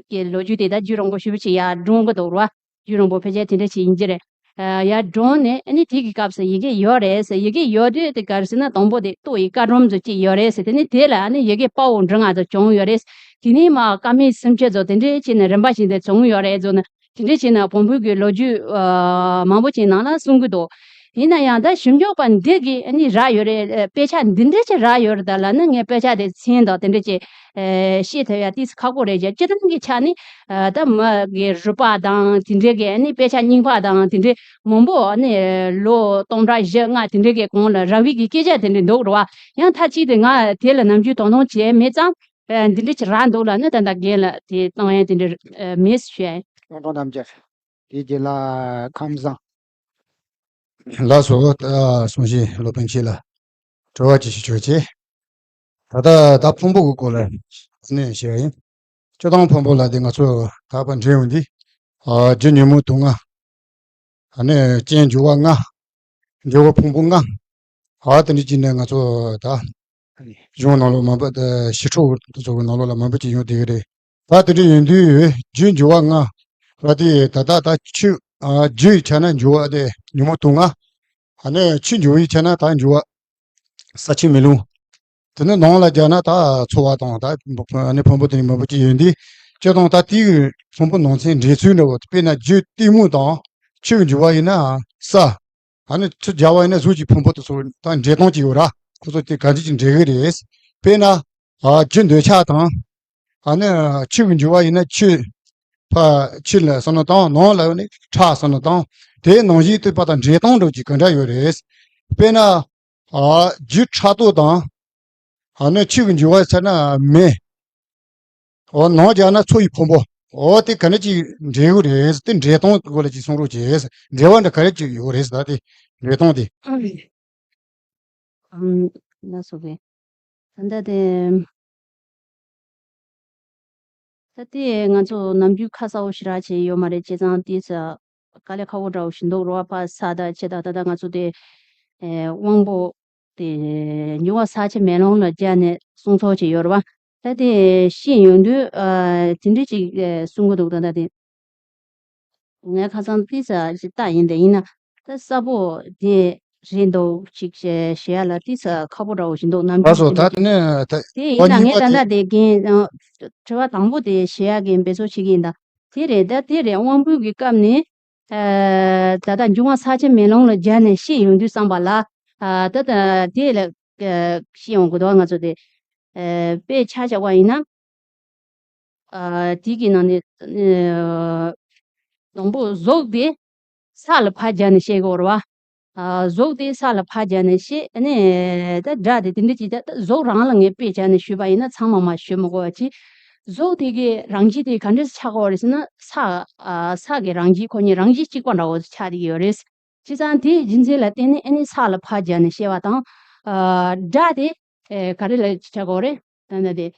གི་ལོ་རྒྱུས་དེ་ད་རྒྱུད་རིང་པོ་ཞེ་པོ་ཅིག་ཡར་སྒྲོན་གི་འདུག་ར། རྒྱུད་རིང་པོ་ཕལ་ཆེར་དེ་འདྲ་ཅིག་ཡིན་གྱི་རེད། ཨ་ཡར་སྒྲོན་ནས་ཨ་ནི་དེ་གི་སྐབས་སུ་ཡི་གེ་ཡོད་རེད་ཟེར། ཡི་གེ་ཡོད་དུས་དེ་ག་རེ་ཟེར་ན་དང་པོ་དེ་ལྟོ་ཡི་བཀའ་སྒྲོམ་ཚོ་ཅིག་ཡོད་རེད་ཟེར། དེ་ནས་དེ་ལ་ཨ་ནི་ཡི་གེ་དཔའ་བོ་འབྲི་ལྔ་ཚོ་བྱུང་ཡོད་རེད། དེ་ནས་མར་བཀའ་མའི་སུམ་ཅུ་ཚོ་དེ་འདྲའི་ཅིག་ནས་རིམ་པ་བཞིན་དུ་བྱུང་ཡོད་རེད་ཚོ་ནི། དེ་འདྲའི་བྱས་ན་བོན་པོའི་གི་ལོ་རྒྱུས་ཨ་མང་པོ་ཅིག་ནང་ལ་གསུང་གི་འདུག་ཡིན་ན་ཡང་ད་ཞིབ་འཇུག་པ་འདི་གིས་ཨ་ནི་རག་ཡོད་རེད། ཨ་དཔེ་ཆ་འདི་འདྲ་ཅིག་རག་ཡོད་རེད་ད་ལབ་ན་ངས་དཔེ་ཆ་དེ་མཚན་དང་དེ་འདྲ་ཅིག་ཨ་ཤེས་ཐུབ་ཡ་ཏོག་ཙམ་ཁག་པོ་རེད་ཀྱང་སྤྱིར་བཏང་གི་ཆ་ནས་ཨ་ད་མི་གི་རུས་པ་དང་དེ་འདྲ་གི་ཨ་ནི་དཔེ་ཆ་རྙིང་པ་དང་དེ་འདྲ་མང་པོ་ཨ་ནི་ལོ་སྟོང་ཕྲག་བཞི་ལྔ་དེ་འདྲ་གི་གོང་ལ་རག་པའི་གི་སྐད་ཆ་དེ་འདྲ་འདུག་རེད་བ། ཡང་མཐའ་གཅིག་ཏུ་ང་དེ་ལ་ནམ་རྒྱུན་དོ་སྣང་བྱས་མེད་ཙང་། ཨ་འདི་འདྲ་ཅིག་རག་འདུག་ལབ་ན་ད་ལྟ་རྒན་ལགས་དེ་གཏོང་ཡ་དེ་འདྲ་ཨ་མེད་ཟེར་ཞུ་ཡ་ཡིན། གཏོང་གཏོང་རྣམས་ཀྱི་དེ་རྗེས་ལ་ཁམས་བཟང་། ལགས་སོ། ད་གསུང་བཤད་སློབ་དཔོན་ཁྱེད་ལ་དྲི་བ་ཅིག་ཞུ་ཆོག་ཅེས། ད་ལྟ་ད་ཕུང་པོ་གི་སྐོར་ལ་ནས་བཤད་ཡ་ཡིན། སྤྱིར་བཏང་ཕུང་པོ་ལ་དེ་ང་ཚོ་ད་བར་འདྲེན་ཡོང་དུས་ཨ་རྒྱུ་ཉོན་མོངས་དུག་ལྔ། ཨ་ནི་རྐྱེན་འབྱུང་བ་ལྔ། འབྲས་བུ་ཕུང་པོ་ལྔ། ཨ་དེ་འདྲ་ཅིག་ནས་ང་ཚོ་ད་གཞུང་ནང་ལོགས་མང་པོ་ད་ཞི་ཁྲོ་དེ་ཚོ་གི་ནང་ལོགས་ལ་མང་པོ་ཅིག་ཡོང་བསྡད་ཀྱི་རེད། ད་དེ་འདྲ་ཡིན་དུས་རྒྱུ་འབྱུང་བ་ལྔ་ལ་དེ་ད་ལྟ་ད་ཆོས་ཨ་རྒྱུ་ཡི་ཆ་ན་འབྱུང་བ་དེ་ཉོན་མོངས་དུག་ལྔ། ཨ་ནི་ཆོས་འབྱུང་བའི་ཆ་ན་ད་འབྱུང་བ་ས་ཆུ་མེ་རླུང་། དེ་ནི་ནང་ལ་སྦྱར་ན་ད་ཚོར་བ་དང་ད་ཨ་ནི་ཕུང་པོ་དེ་ནི་མང་པོ་ཅིག་ཡོད་འདི། སྤྱིར་བཏང་ད་དེའི་ཕུང་པོ་ནང་ཚན་འདྲེས་ཚུལ་འདྲ་བོ་དཔེར་ན་རྒྱུ་གཏི་མུག་དང་ཆོས་འབྱུང་བ་ཡིན་ན་ས། ཨ་ནི་ཆུ་སྦྱར་བ་ཡིན་ན་གཟུགས་ཀྱི་ཕུང་པོ་དེ་ཚོ་ད་འདྲེས་སྟངས་ཅིག་ཡོད་ར། ཁོ་ཚོ་དེ་ག་འདྲ་ཅིག་འདྲེས་གི་རེད། དཔེར་ན་ཨ་རྒྱུ་འདོད་ཆགས་དང་། ཨ་ནི་ཆོས་ཀྱི་འབྱུང་བ་ཡིན་ན་ཆོས་ཕ་ཆོས་ལ་བསམ་བློ་བཏང་། ནང་ལ་ནི་ཁྲག་བསམ་བློ་བཏང་། དེའི་ནང་བཞིན་དུ་པ་དང་འདྲེས་སྟངས་འདྲ་ཅིག་ག་འདྲ་ཡོད་རེད། དཔེར་ན། ཨ་རྒྱུ་ཕྲག་དོག་དང་། ཨ་ནི་ཆོས་ཀྱི་འབྱུང་བ་ཟེར་ན་མེ། འོ་ནང་སྦྱར་ན་མཚོ་ཡི་ཕུང་པོ། འོ་དེ་ག་འདྲ་ཅིག་འདྲེས་ཡོད་རེད། དེ་འདྲེས་སྟངས་སྐོར་ལ་ཅིག་གསུང་རོགས་བྱེད། འབྲེལ་བ་འདྲ་ག་རེ་ཅིག་ཡོད་རེད་ཟེར། ད་དེ་འདྲེས་སྟངས་དེ། ཨམ། ལགས་སོ་རྒན། ད་ལྟ་དེ། ད་དེ་ང་ཚོ་ནམ་རྒྱུན་ཁ་གསལ་པོ་ཞེ་དྲག་བྱས་ཡོད་མ་རེད། བྱས་ཙང་དེ་ས་དཀའ་ལས་ཁག་པོ་འདྲ་བོ་ཞིག་འདུག་རེད་བ། ཕ་ས་དང་ཆུ་དང་ད་ལྟ་ང་ཚོ་དེ་ཨེ་དབང་པོ་དེ་འབྱུང་བ་ས་ཆུ་མེ་རླུང་ལ་སྦྱར་ནས་གསུང་ཚོགས་བྱས་ཡོད་རེད་བ། ད་དེ་ཤེས་ཡོང་དུས་ཨ་དེ་འདྲ་ཅིག་ཨེ་གསུང་གི་འདུག་ད་ལྟ་དེ། ངས་ཁ་སང་ཏིས་ཞིག་བལྟས་ཡིན། དེ་ཡིན་ན་ད་གསལ་པོ་དེ་རེད་འདུག་ཅིག་ཞེ་ཞེ་ཡ་ལ་ཏིས་ཁག་པོ་འདྲ་བོ་ཞིག་འདུག་ནམ་རྒྱུན་ལགས་སོ། ཞིག་ད་དེ་ནས་ད་དེ་ཡིན་ན་ངས་ད་ལྟ་དེ་རྒན་དྲི་བ་དང་པོ་དེ་ཞེ་ཡ་གི་འབད་རྩོལ་བྱེད་ཀྱི་ཡིན། ད་དེ་རེད། ད་དེ་རེད། དབང་པོ་གི་སྐབས་ནས་ཨ་ད་ལྟ་འབྱུང་བ་ས་ཆུ་མེ་རླུང་ལ་སྦྱར་ནས་ཤེས་ཡོང་དུས་ཙམ་པ་ལ་ཨ་ད་ད་དེ་ལ་ཤེས་ཡོང་དགོས་འདུག་ང་ཚོ་དེ་ཨ་དཔེ་ཆ་བཞག་པ་ཡིན་ན། ཨ་དེ་གི་ནང་ནས་ཨ་དང་པོ་གཟུགས་དེ་ས་ལ་ཕར་སྦྱར་ནས་བཤད་དགོས་རེད་བ། ཨ་གཟུགས་དེ་ས་ལ་ཕར་སྦྱར་ནས་བཤད། ཨ་ནི་ད་སྒྲ་དེ་དེ་འདྲ་ཅིག་ད་གཟུགས་རང་ལ་ངས་དཔེ་བྱས་ནས་ཞུས་པ་ཡིན་ན་ཚང་མ་མ་ཞུ་མི་དགོས་པ་ཅིག་གཟུགས་དེ་གི་རང་བཞིན་དེ་ག་འདྲས་ཆགས་ཀྱི་ཡོད་རེད་ཟེར་ན་ས་ཨ་ས་གི་རང་བཞིན་ཁོ་གཉིས་རང་བཞིན་གཅིག་པ་འདྲ་བོ་ཆགས་བསྡད་ཀྱི་ཡོད་རེད། བྱས་ཙང་དེའི་རྒྱུ་མཚན་ལ་བརྟེན་ནས་ཨ་ནི་ས་ལ་ཕར་སྦྱར་ནས་བཤད་པ་དང་། ཨ་སྒྲ་དེ་ཨེ་ག་རེ་ལ་ཆགས་ཀྱི་ཡོད་རེད། ད་ནི་དེ་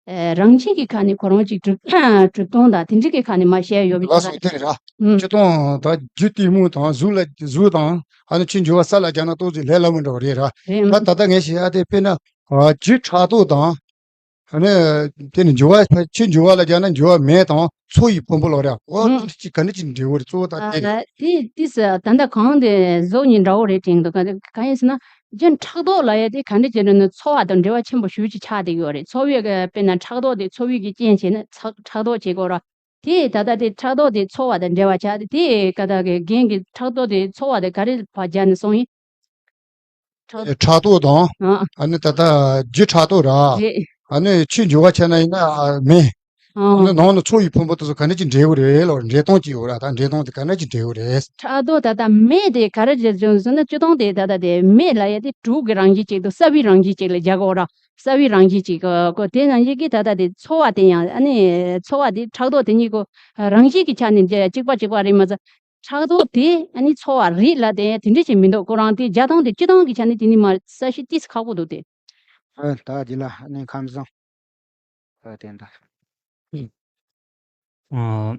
ཨ་རང་བཞིན་གྱི་ཁ་ནས་ཁོ་རང་ཅིག་གྲུབ་གྲུབ་སྟངས་དང་དེ་འདྲ་གི་ཁ་ནས་མར་བཤད་ཡོད་པའི་ལགས་སོ། དེ་རེད་ར། ཨུམ། སྤྱིར་བཏང་ད་རྒྱུ་གཏི་མུག་དང་གཟུགས་ལ་གཟུགས་དང་ཨ་ནི་ཕྱིར་འགྱུར་བ་ས་ལ་སྦྱར་ན་ཏོག་ཙམ་ལས་སླ་མོ་འདྲ་བ་རེད་ར། རེད། ད་ད་ལྟ་ངས་བཤད་ཡ་དེ་དཔེར་ན་ཨ་རྒྱུ་ཕྲག་དོག་དང་། ཨ་ནི་དེ་ནི་འགྱུར་བ་ཕྱིར་འགྱུར་བ་ལ་སྦྱར་ན་འགྱུར་བ་མེ་དང་མཚོ་ཡི་ཕུང་པོ་ལོག་རེད། འོ་ཨུམ། དེ་ཅི་ག་འདྲ་ཅིག་འབྲེལ་བ་རེད། གཙོ་བོ་ད་དེ་རེད། ཨ་དེ་དེ་ད་ལྟ་གང་དེ་གཟུགས་གཉིས་འདྲ་བོ་རེད་དྲན་འདུག་ག་གང་ཡིན་ཟེར་ན། རྒྱུ་ཕྲག་དོག་ལབ་ཡ་དེ་ག་འདྲ་ཅིག་རེད་ན་ཚོར་བ་དང་འབྲེལ་བ་ཆེན་པོ་ཞེ་པོ་ཅིག་ཆགས་བསྡད་ཡོད་རེད། ཚོར་བའི་གི་དཔེར་ན་ཕྲག་དོག་དེ་ཚོར་བའི་གི་རྐྱེན་བྱས་ན་ཚ་ཕྲག་དོག་བྱེད་དགོས་ར། དེ་ད་ལྟ་དེ་ཕྲག་དོག་དེ་ཚོར་བ་དང་འབྲེལ་བ་ཆགས་ཏེ་དེ་ཀ་ད་གི་རྒན་གྱི་ཕྲག་དོག་དེ་ཚོར་བ་དེ་ག་རེ་བ་སྦྱར་ནས་གསུངས་ཡིན། ཕྲག་ཕྲག་དོག་དང་། ཨ། ཨ་ནི་ད་ལྟ་རྒྱུ་ཕྲག་དོག་ར། རེད། ཨ་ནི་ཕྱིར་འགྱུར་བ་ཆགས་ན་ཡིན་ན་མེ། ཨ། ཨ་ནི་ནང་ལ་མཚོ་ཡི་ཕུང་པོ་དེ་ཚོ་ག་འདྲ་ཅིག་འབྲེལ་བ་རེད་ལོ། འབྲེལ་སྟངས་ཅིག་ཡོད་ར། ད་འབྲེལ་སྟངས་དེ་ག་འདྲ་ཅིག་འབྲེལ་བ་རེད། ཕྲག་དོག་ད་ལྟ་མེ་དེ་ག་རེ་བྱས་བྱུང་ཟེར་ན་སྤྱིར་བཏང་དེ་ད་ལྟ་དེ་མེ་ལབ་ཡ་དེ་དྲོད་ཀྱི་རང་བཞིན་ཅིག་དང་སྲབ་པའི་རང་བཞིན་ཅིག་ལ་སྦྱར་གོ་ར། སྲབ་པའི་རང་བཞིན་ཅིག་གོ་དེ་ནང་བཞིན་གྱི་ད་ལྟ་དེ་ཚོར་བ་དེ་ཡང་ཨ་ནི་ཚོར་བ་དེ་ཕྲག་དོག་དེ་གཉིས་ཀོ་རང་བཞིན་གྱི་ཆ་ནས་གཅིག་པ་གཅིག་པ་རེད་མ་ཟད། ཕྲག་དོག་དེ་ཨ་ནི་ཚོར་བ་རེད་ལབ་དེ་དེ་འདྲ་ཞིག་མི་འདུག་ཁོ་རང་དེ་སྦྱར་སྟངས་དེ་སྤྱིར་བཏང་གི་ཆ་ནས་དེ་ནི་མ་གསལ་བཤད་ཏིས་ཁག་པོ་འདུག་སྟེ། ཨ་ད་རྒྱུ་ལ་ཨ་ནི་ཁམས་བཟང་། ཨ་དེ་འདྲ། ཨ།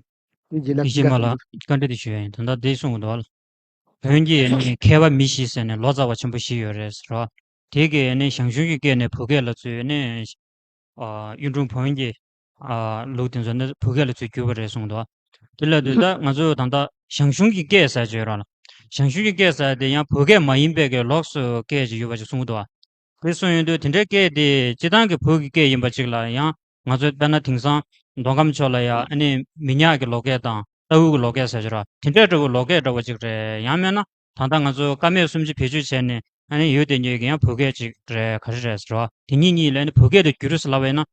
དེ་རྒྱུ་ལ་དེ་ཅི་རྗེས་མ་ལ་བཀའ་འདྲི་དེ་ཞུ་ཡ་ཡིན། ད་ལྟ་དེ་གསུངས་འདུག་བ། བོན་གྱི་ནི་མཁས་པ་མི་བཞི་ཟེར་ནས་ལོ་ཙཱ་བ་ཆེན་པོ་བཞི་ཡོད་རེད་ཟེར་བ། དེ་གའི་ནི་ཞང་ཞུང་གི་སྐད་ནས་བོད་སྐད་ལ་ཚུར་ནི། ཨ་གཡུང་དྲུང་བོན་གྱི་ཨ་ལུགས་དེ་ཚོ་ནི་བོད་སྐད་ལ་ཚུར་བསྒྱུར་བ་རེད་གསུངས་འདུག་དེ་ལ་དུས་ད་ང་ཚོ་ད་ལྟ་ཞང་ཞུང་གི་སྐད་ཟེར་གྱི་ཡོད་ར་ལ། ཞང་ཞུང་གི་སྐད་ཟེར་དེ་ཡང་བོད་སྐད་མ་ཡིན་པའི་གི་ལོགས་སུ་སྐད་ཅིག་ཡོད་པ་ཅིག་གསུངས་འདུག་དེ་གསུངས་ཡོང་དུས་དེ་འདྲའི་སྐད་དེ་སྤྱིར་བཏང་གི་བོད་ཀྱི་སྐད་ཡིན་པ་ཅིག་ལ་ཡང་ང་ཚོ་དཔེར་ན་དེང་སང་མདོ་ཁམས་ཕྱོགས་ལ་ཡང་ཨ་ནི་མི་ཉག་གི་ལོ་སྐད་དང་རྟའུ་གི་ལོ་སྐད་ཟེར་གྱི་ར་དེ་འདྲའི་འདྲ་བོ་ལོ་སྐད་འདྲ་བོ་ཅིག་རེད། ཡང་མིན་ན་ད་ལྟ་ང་ཚོ་ཀ་མད་སུམ་ཅུ་བེད་སྤྱོད་བྱས་ནས་ཨ་ནི་ཡོད་དེ་ཉིད་ཀྱི་ཡང་བོད་སྐད་ཅིག་རེད་ག་རེ་རེད་ཟེར་བ་དེ་གཉིས་གཉིས་ལ་ཨ་ནི་བོད་སྐད་དུ་བསྒྱུར་ཟེར་ལབ་པ་ཡིན་ན་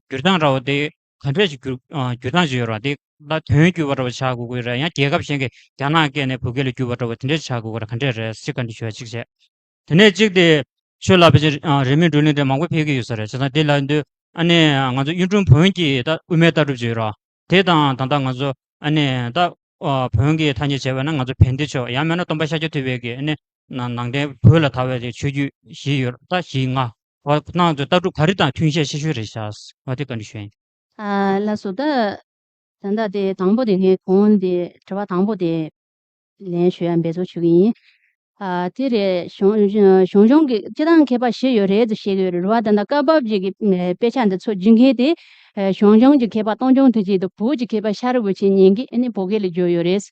བསྒྱུར་སྟངས་འདྲ་བོ་དེ་ག་འདྲས་ཅིག་བསྒྱུར་ཨ་བསྒྱུར་སྟངས་ཅིག་ཡོད་ར་དེ་ལ་དོན་བསྒྱུར་བ་འདྲ་བོ་ཆགས་དགོས་ཀྱི་རེད། ཡང་རྒྱལ་ཁབ་གཞན་གྱི་རྒྱ་ནག་སྐད་ནས་བོད་སྐད་ལ་བསྒྱུར་བ་འདྲ་བོ་དེ་འདྲས་ཆགས་དགོས་ཀྱི་རེད། ག་འདྲས་རེད་ཅིག་བཀའ་འདྲི་ཞུ་བ་ཅིག་བྱས། དེ་ནས་གཅིག་དེ་ཆོས་ལབ་པའི་ཕྱིར་རིས་མེད་བགྲོ་གླེང་དེ་མང་པོ་ཕེབས་ཀྱི་ཡོད་ས་རེད། བྱས་ཙང་དེ་ལ་འདོད་ཨ་ནི་ང་ཚོ་གཡུང་དྲུང་བོན་གྱི་ད་དབུ་མའི་ལྟ་གྲུབ་ཅིག་ཡོད་ར། དེ་དང་ད་ལྟ་ང་ཚོ་ཨ་ནི་ད་བོན་གྱི་ཐ་སྙད་བྱས་པ་ན་ང་ཚོ་བན་དེ་ཆོས་ཡང་མིན་ན་སྟོན་པ་ཤཱཀྱ་ཐུབ་པའི་གི་ཨ་ནི་ནང་བསྟན་བོད་ལ་དར་བའི་གི་ཆོས་བརྒྱུད་བཞི་ཡོད་ད་བཞི་ལྔ་བ་ནང་ཚོ་ལྟ་གྲུབ་ག་རེ་དང་མཐུན་ཤས་ཆེ་ཤོས་རེད་ཤག་བ་དེ་བཀའ་འདྲི་ཞུ་ཡིན། ཨ་ལགས་སོ། ད་ད་ལྟ་དེ་དང་པོ་དེ་ངས་གོང་དེ་དྲི་བ་དང་པོ་དེ་ལན་ཞུ་ཡ་འབད་རྩོལ་ཞུ་གི་ཡིན། ཨ་དེ་རེད། ཞང་ཞང་ཞང་ཞུང་གི་སྤྱིར་བཏང་མཁས་པ་བཞི་ཡོད་རེད་ཟེར་བཤད་ཀྱི་ཡོད་རེད་བ། ད་ལྟ་བཀའ་བབས་ཀྱི་དཔེ་ཆ་འདི་ཚོ་བསྒྱུར་མཁན་དེ་ཞང་ཞུང་གི་མཁས་པ་སྟོང་རྐྱང་དུ་གཅིག་དང་བོད་ཀྱི་མཁས་པ་ཤ་རི་བུ་ཆེན་གཉིས་ཀྱིས་ཨ་ནི་བོད་སྐད་ལ་བསྒྱུར་ཡོད་རེད།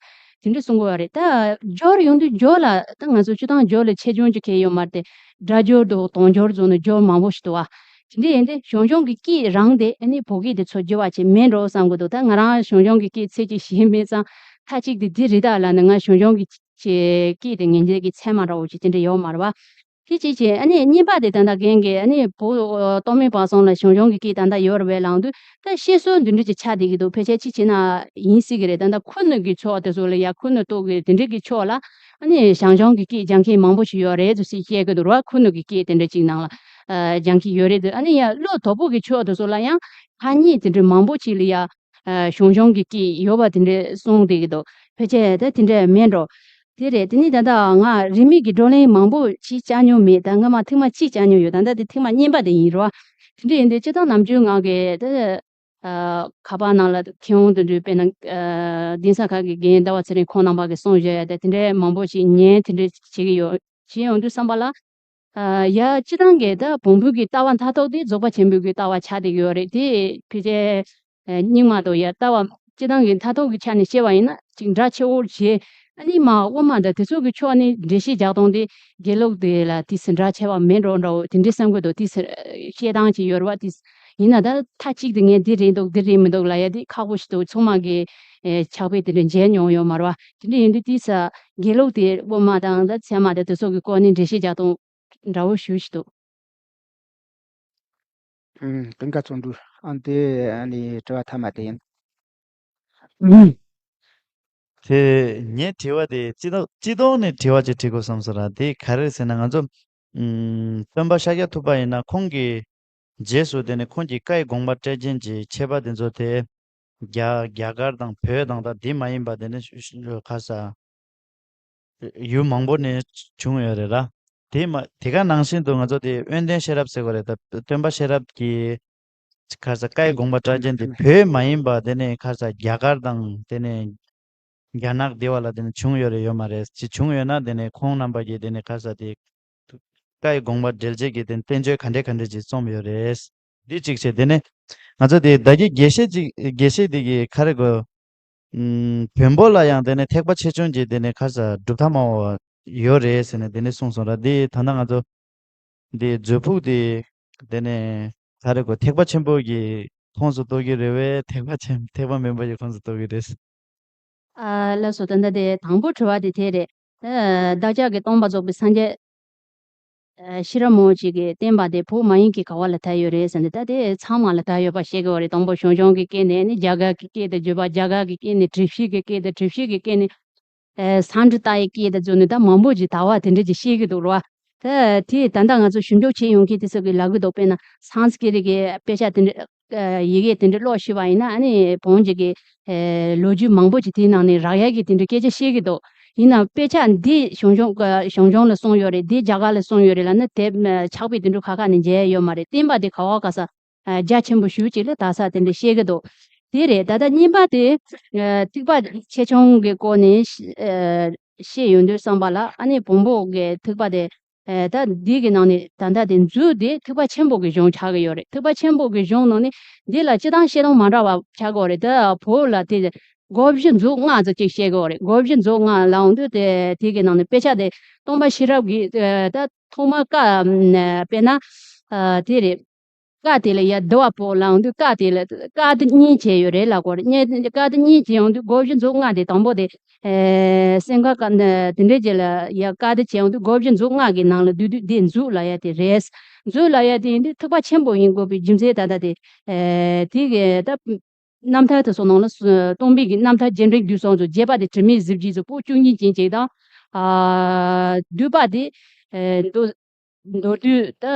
དེ་འདྲ་གསུང་གི་ཡོད་རེད། ད་སྦྱོར་ཡོང་དུས་སྦྱོར་ལ་ད་ང་ཚོ་སྤྱིར་བཏང་སྦྱོར་ལ་ཆེ་ཆུང་ཅིག་ཁེལ་ཡོད་མ་རེད་དེ། སྒྲ་སྦྱོར་དང་དོན་སྦྱོར་བཟོ་ནས་སྦྱོར་མང་པོ་ཞིག་འདུག་བ། དེ་འདྲ་ཡིན་དུས་ཞང་ཞུང་གི་སྐད་རང་དེ་ཨ་ནི་བོད་སྐད་དེ་ཚོ་བསྒྱུར་བ་བྱས་མེད་འགྲོ་བསམ་གི་འདུག་ད་ང་རང་ཞང་ཞུང་གི་སྐད་ཚད་ཀྱི་ཤེས་མེད་ཙང་མཐའ་གཅིག་ཏུ་འདི་རེད་ད་ལབ་ནས་ང་ཞང་ཞུང་གི་སྐད་དེ་ངེས་འབྱེད་ཀྱི་ཚད་མ་འདྲ་བོ་ཅིག་དེ་འདྲ་ཡོད་མ་རེད་བ། དེ་གཅིག་བྱས་ཨ་ནི་གཉིས་པ་དེ་ད་ལྟ་རྒན་གྱིས་ཨ་ནི་བོད་ཨ་གཏོར་མའི་བར་གསུམ་ལ་ཞང་ཞུང་གི་སྐད་ད་ལྟ་ཡོད་རེད་པས་ལབ་དུས་ད་བཤད་སྲོལ་འདི་འདྲ་ཅིག་ཆགས་བསྡད་ཀྱི་འདུག་ཕལ་ཆེར་གཅིག་བྱས་ན་ཡིན་སྲིད་ཀྱི་རེད། ད་ལྟ་ཁུ་ནུ་གི་ཕྱོགས་དེ་ཚོ་ལ་ཡ་ཁུ་ནུ་སྟོད་ཀྱི་དེ་འདྲ་གི་ཕྱོགས་ལ་ཨ་ནི་ཞང་ཞུང་གི་སྐད་སྦྱང་མཁན་མང་པོ་ཞིག་ཡོད་རེད་ཟེར་བཤད་ཀྱི་འདུག་ར། ཁུ་ནུ་གི་སྐད་དེ་འདྲ་ཅིག་ནང་ལ་ཨ་སྦྱང་གི་ཡོད་རེད་འདུག་ཨ་ནི་ཡ་ལྷོ་དོ་པོ་གི་ཕྱོགས་དེ་ཚོ་ལ་ཡང་ཐ་སྙད་དེ་འདྲ་མང་པོ་ཅིག་ལ་ཡ་ཨ་ཞང་ཞུང་གི་སྐད་ཡོད་པ་དེ་འདྲ་གསུངས་བསྡད་ཀྱི་འདུག་ཕལ་ཆེར་ད་དེ་འདྲ་མེད་འགྲོ། དེ་རེད། དེ་ནི་ད་ལྟ་ང་རིས་མེད་ཀྱི་བགྲོ་གླེང་མང་པོ་ཅིག་བཅར་མྱོང་མེད། ད་སྔ་མ་ཐེངས་མ་གཅིག་བཅར་མྱོང་ཡོད། ད་ལྟ་དེ་ཐེངས་མ་གཉིས་པ་དེ་ཡིན་རོ། དེ་འདྲ་ཡིན་དུས་སྤྱིར་བཏང་ནམ་རྒྱུན་ང་གི་ད་ཨ་ཁ་པར་ནང་ལ་མཁས་དབང་དེ་འདྲ་དཔེར་ན་ཨ་གདན་ས་ཁག་གི་རྒན་ཟླ་བ་ཚེ་རིང་ཁོང་རྣམ་པ་གིས་གསུངས་བཞག་ཡ་དེ་དེ་འདྲ་མང་པོ་ཞིག་ཉན་དེ་འདྲ་བྱེད་ཀྱི་ཡོད། བྱེད་ཡོང་དུས་བསམ་པ་ལ། ཨ་ཡ་སྤྱིར་བཏང་གི་ད་བོན་པོའི་གི་ལྟ་བ་མཐར་ཐུག་དེ་རྫོགས་པ་ཆེན་པོའི་གི་ལྟ་བ་ཆགས་བསྡད་ཀྱི་ཡོད་རེད་དེ། ཕལ་ཆེར་ཨ་རྙིང་མ་དང་ཡ་ལྟ་བ་སྤྱིར་བཏང་གི་མཐར་ཐུག་གི་ཆ་ནས་བཤད་པ་ཡིན་ན་ཅིག་འདྲ་ཆེ་བོ་བྱས། ཨ་ནི་མ་དབུ་མ་དང་དེ་ཚོ་གི་ཕྱོགས་ནས་འགྲེལ་བཤད་རྒྱག་སྟངས་དེ་དགེ་ལུགས་དེ་ལ་དེ་སྲིད་འདྲ་ཆེ་བ་མེད་འགྲོ་འདྲ་བོ་དེ་འདྲའི་བསམ་གི་འདུག་དེ་སྲིད་བཤད་སྟངས་ཅིག་ཡོད་རེད་བ། དེ་ཡིན་ན་ད་མཐའ་གཅིག་ཏུ་ངས་འདི་རེད་འདུག་འདི་རེད་མི་འདུག་ལབ་ཡ་དེ་ཁག་པོ་ཞིག་འདུག་ཚང་མ་གི་ཨེ་ཕྱག་དཔེ་དེ་འདྲ་མཇལ་མྱོང་ཡོད་མ་རེད་བ། དེ་འདྲ་ཡིན་དུས་དེ་ས་དགེ་ལུགས་དེ་དབུ་མ་དང་ད་ཚད་མ་དང་དེ་ཚོ་གི་སྐོར་ནས་འགྲེལ་བཤད་རྒྱག་སྟངས་འདྲ་བོ་ཞིག་འདུག་ཨུམ། ཀུན་དགའ་བརྩོན་འགྲུས། ཨ་འདི་ཨ་ནི་དྲི་བ་མཐའ་མ་དེ་ཡིན། ཨུམ། དེ་ངའི་དྲི་བ་དེ་སྤྱི་བཏང་སྤྱི་བཏང་ནས་དྲི་བ་ཅིག་དྲི་དགོས་བསམ་སོང་ར། དེ་ག་རེ་ཟེར་ན་ང་ཚོ་ཨུམ་སྟོན་པ་ཤཱཀྱ་ཐུབ་པ་ཡིན་ན་ཁོང་གི་རྗེས་སུ་དེ་ནས་ཁོང་གི་བཀའི་དགོངས་པ་སྤྲད་མཁན་གྱི་མཆེད་པ་དེ་ཚོ་དེ་རྒྱ་རྒྱ་གར་དང་བོད་དང་ད་དེ་མ་ཡིན་པ་དེ་ནས་ཁ་ས་ཡུལ་མང་པོ་ནས་བྱུང་ཡོད་རེད་ར། དེ་མ་དེ་ག་ནང་བཞིན་དུ་ང་ཚོ་དེ་དབོན་སྟོན་ཤེས་རབ་ཟེར་བ་རེད། ད་སྟོན་པ་ཤེས་རབ་ཀྱི་ ཁ་ས་བཀའི་དགོངས་པ་གྲགས་ཅན་དེ་བོད་མ་ཡིན་པ་དེ་ནས་ཁ་ས་རྒྱ་གར་དང་དེ་ནས་རྒྱ་ནག་དེ་བ་ལ་དེ་ནས་བྱུང་ཡོད་རེད་ཡོད་མ་རེད། ཅི་བྱུང་ཡོད་ན་དེ་ནས་ཁོང་རྣམ་པ་གིས་དེ་ནས་ཁ་ས་དེ་བཀའི་དགོངས་པ་འགྲེལ་བྱེད་ཀྱི་དེ་ནས་བསྟན་བཅོས་ག་འདྲས་ག་འདྲས་ཅིག་རྩོམ་ཡོད་རེད། འདི་གཅིག་བྱས་དེ་ནས་ང་ཚོ་དེ་ད་གི་དགེ་བཤེས་ཅིག་དགེ་བཤེས་དེ་གི་ཁ་རེ་གོ་ཨུམ། བོན་པོ་ལ་ཡང་དེ་ནས་ཐེག་པ་ཆེ་ཆུང་གི་དེ་ནས་ཁ་ས་གྲུབ་མཐའ་མང་བོ་ཡོད་རེད་ཟེར་ནས་དེ་ནས་གསུངས་སོང་ར། དེ་ད་ལྟ་ང་ཚོ་དེ་མཛོད་ཕུག་དེ་དེ་ནས་ད་རེ་གོ་ཐེག་པ་ཆེན་པོ་གི་ཁོངས་སུ་གཏོགས་ཀྱི་རེད་བས། ཐེག་པ་ཆེན་ཐེག་པ་དམན་པ་གི་ཁོངས་སུ་གཏོགས་ཀྱི་རེད། ཨ་ལགས་སོ། ད་ལྟ་དེ་དང་པོ་དྲི་བ་དེ་དེ་རེད། ཨ་བདག་ཅག་གི་སྟོང་པ་རྫོགས་པའི་སངས་རྒྱས། ཨ་ཤེས་རབ་མང་པོ་ཅིག་གིས་བསྟན་པ་དེ་བོད་མ་ཡིན་གྱི་ག་བ་ལ་དར་ཡོད་རེད་ཟེར་ནས། ད་དེ་ཚང་མ་ལ་དར་ཡོད་པ་བཤད་ཀྱི་ཡོད་རེད། དང་པོ་ཞང་ཞུང་གི་སྐད་ནས་ནི་རྒྱ་གར་གྱི་སྐད་དུ་བསྒྱུར་བ། རྒྱ་གར་གྱི་སྐད་ནས་གྲུ་བཞི་གི་སྐད་དུ། གྲུ་བཞི་གི་སྐད་ནས་ཨ་སཾ་སྐྲྀ་ཏ་ཡི་སྐད་དུ་བསྒྱུར་ནས་ད་མང་པོ་ཅིག་དར་བ་དེ་འདྲ་ཅིག་བཤད་ཀྱི་འདུག་ར། ད་དེ་ད་ལྟ་ང་ཚོ་ཞིབ་འཇུག་བྱེད་ཡོང་མཁན་དེ་ཚོ་གིས་ལབ་ཀྱི་འདུག་དཔེར་ན་སཾ་སྐྲྀ་ཏ་གི་དཔེ་ཆ་དེ་འདྲ། ཨ་ཡི་གེ་དེ་འདྲ་ཀློག་ཤེས་པ་ཡིན་ན། ཨ་ནི་བོན་གྱི་གི་ཨ་ལོ་རྒྱུས་མང་པོ་ཅིག་དེའི་ནང་ནས་རག་ཡ་གི་དེ་འདྲ་སྐད་ཆ་བཤད་ཀྱི་འདུག་ཡིན་ནའང་དཔེ་ཆ་འདི་ཞང་ཞུང་ཞང་ཞུང་ལ་གསུངས་ཡོད་རེད། འདི་རྒྱ་གར་ལ་གསུངས་ཡོད་རེད་ལབ་ན་དེབ་ཕྱག་དཔེ་དེ་འདྲ་ཁ་ཁ་ནས་མཇལ་ཡོད་མ་རེད། བསྟན་པ་དེ་ག་བ་ག་ས་ཨ་རྒྱ་ཆེན་པོ་ཞེ་ཅིག་ལ་དར་ས་དེ་འདྲ་བཤད་ཀྱི་འདུག་དེ་རེད། ད་ལྟ་གཉིས་པ་དེ་ཨ་ཐེག་པ་ཆེ་ཆུང་གི་སྐོར་ནས་ཨ་བཤད་ཡོང་དུས་ཙམ་པ་ལ། ཨ་ནི་བོན་པོ་གི་ཐེག་པ་དེ་ཨ་ད་འདི་གི་ནང་ནས་ད་ལྟ་དེ་མཛོད་དེ་ཐེག་པ་ཆེན་པོ་གི་གཞུང་ཆགས་ཀྱི་ཡོད་རེད། ཐེག་པ་ཆེན་པོ་གི་གཞུང་ནང་ནས་འདི་ལ་སྤྱི་བཏང་བཤད་སྟངས་མ་འདྲ་བ་ཆགས་ཀྱི་ཡོད་རེད། ད་བོད་ལ་དེ་སྒོ་བཞི་མཛོད་ལྔ་ཙམ་ཅིག་བཤད་ཀྱི་ཡོད་རེད། སྒོ་བཞི་མཛོད་ལྔ་ལབ་ཡོང་དུས་དེ་དེ་གི་ནང་ནས་དཔེ་ཆ་དེ་སྟོན་པ་ཤེས་རབ་ཀྱི་ཨ་ད་ཐོག་མར་བཀའ་ཨ་དཔེར་ན་ཨ་དེ་རེད། བཀའ་དེ་ལ་ཡ་འདུལ་བ་པོ་ལབ་ཡོང་དུས་བཀའ་དེ་ལ་བཀའ་དེ་གཉིས་བྱས་ཡོད་རེད་ལབ་ཀྱི་ཡོད་རེད། བཀའ་དེ་གཉིས་བྱས་ཡོང་དུས་སྒོ་བཞི་མཛོད་ལྔ་དེ་དང་པོ་དེ་ཨེ་སེམས་ཁ་བཀའ་དེ་འདྲ་ཅིག་ལ་ཡ་བཀའ་དེ་བྱས་ཡོང་དུས་སྒོ་བཞི་མཛོད་ལྔ་གི་ནང་ལ་བསྡུས་དུས་དེ་མཛོད་ལབ་ཡ་དེ་རེད། མཛོད་ལབ་ཡ་དེ་ཡིན་དུས་ཐེག་པ་ཆེན་པོ་ཡིན་དགོས་པའི་རྒྱུ་མཚན་ད་ལྟ་དེ་ཨེ་དེ་གི་ད་རྣམ་ཐར་དེ་ཚོ་ནང་ལ་སྟོན་པའི་གི་རྣམ་ཐར་རྒྱས་འབྲིང་བསྡུས་གསུམ་ཚོ། རྒྱས་པ་དེ་དྲི་མེད་གཟི་བརྗིད་ཚོ་པོད་བཅུ་གཉིས་ཅན་ཅིག་དང་། ཨ་བསྡུས་པ་དེ་ཨེ་མདོ་མདོ་བསྡུས། ད་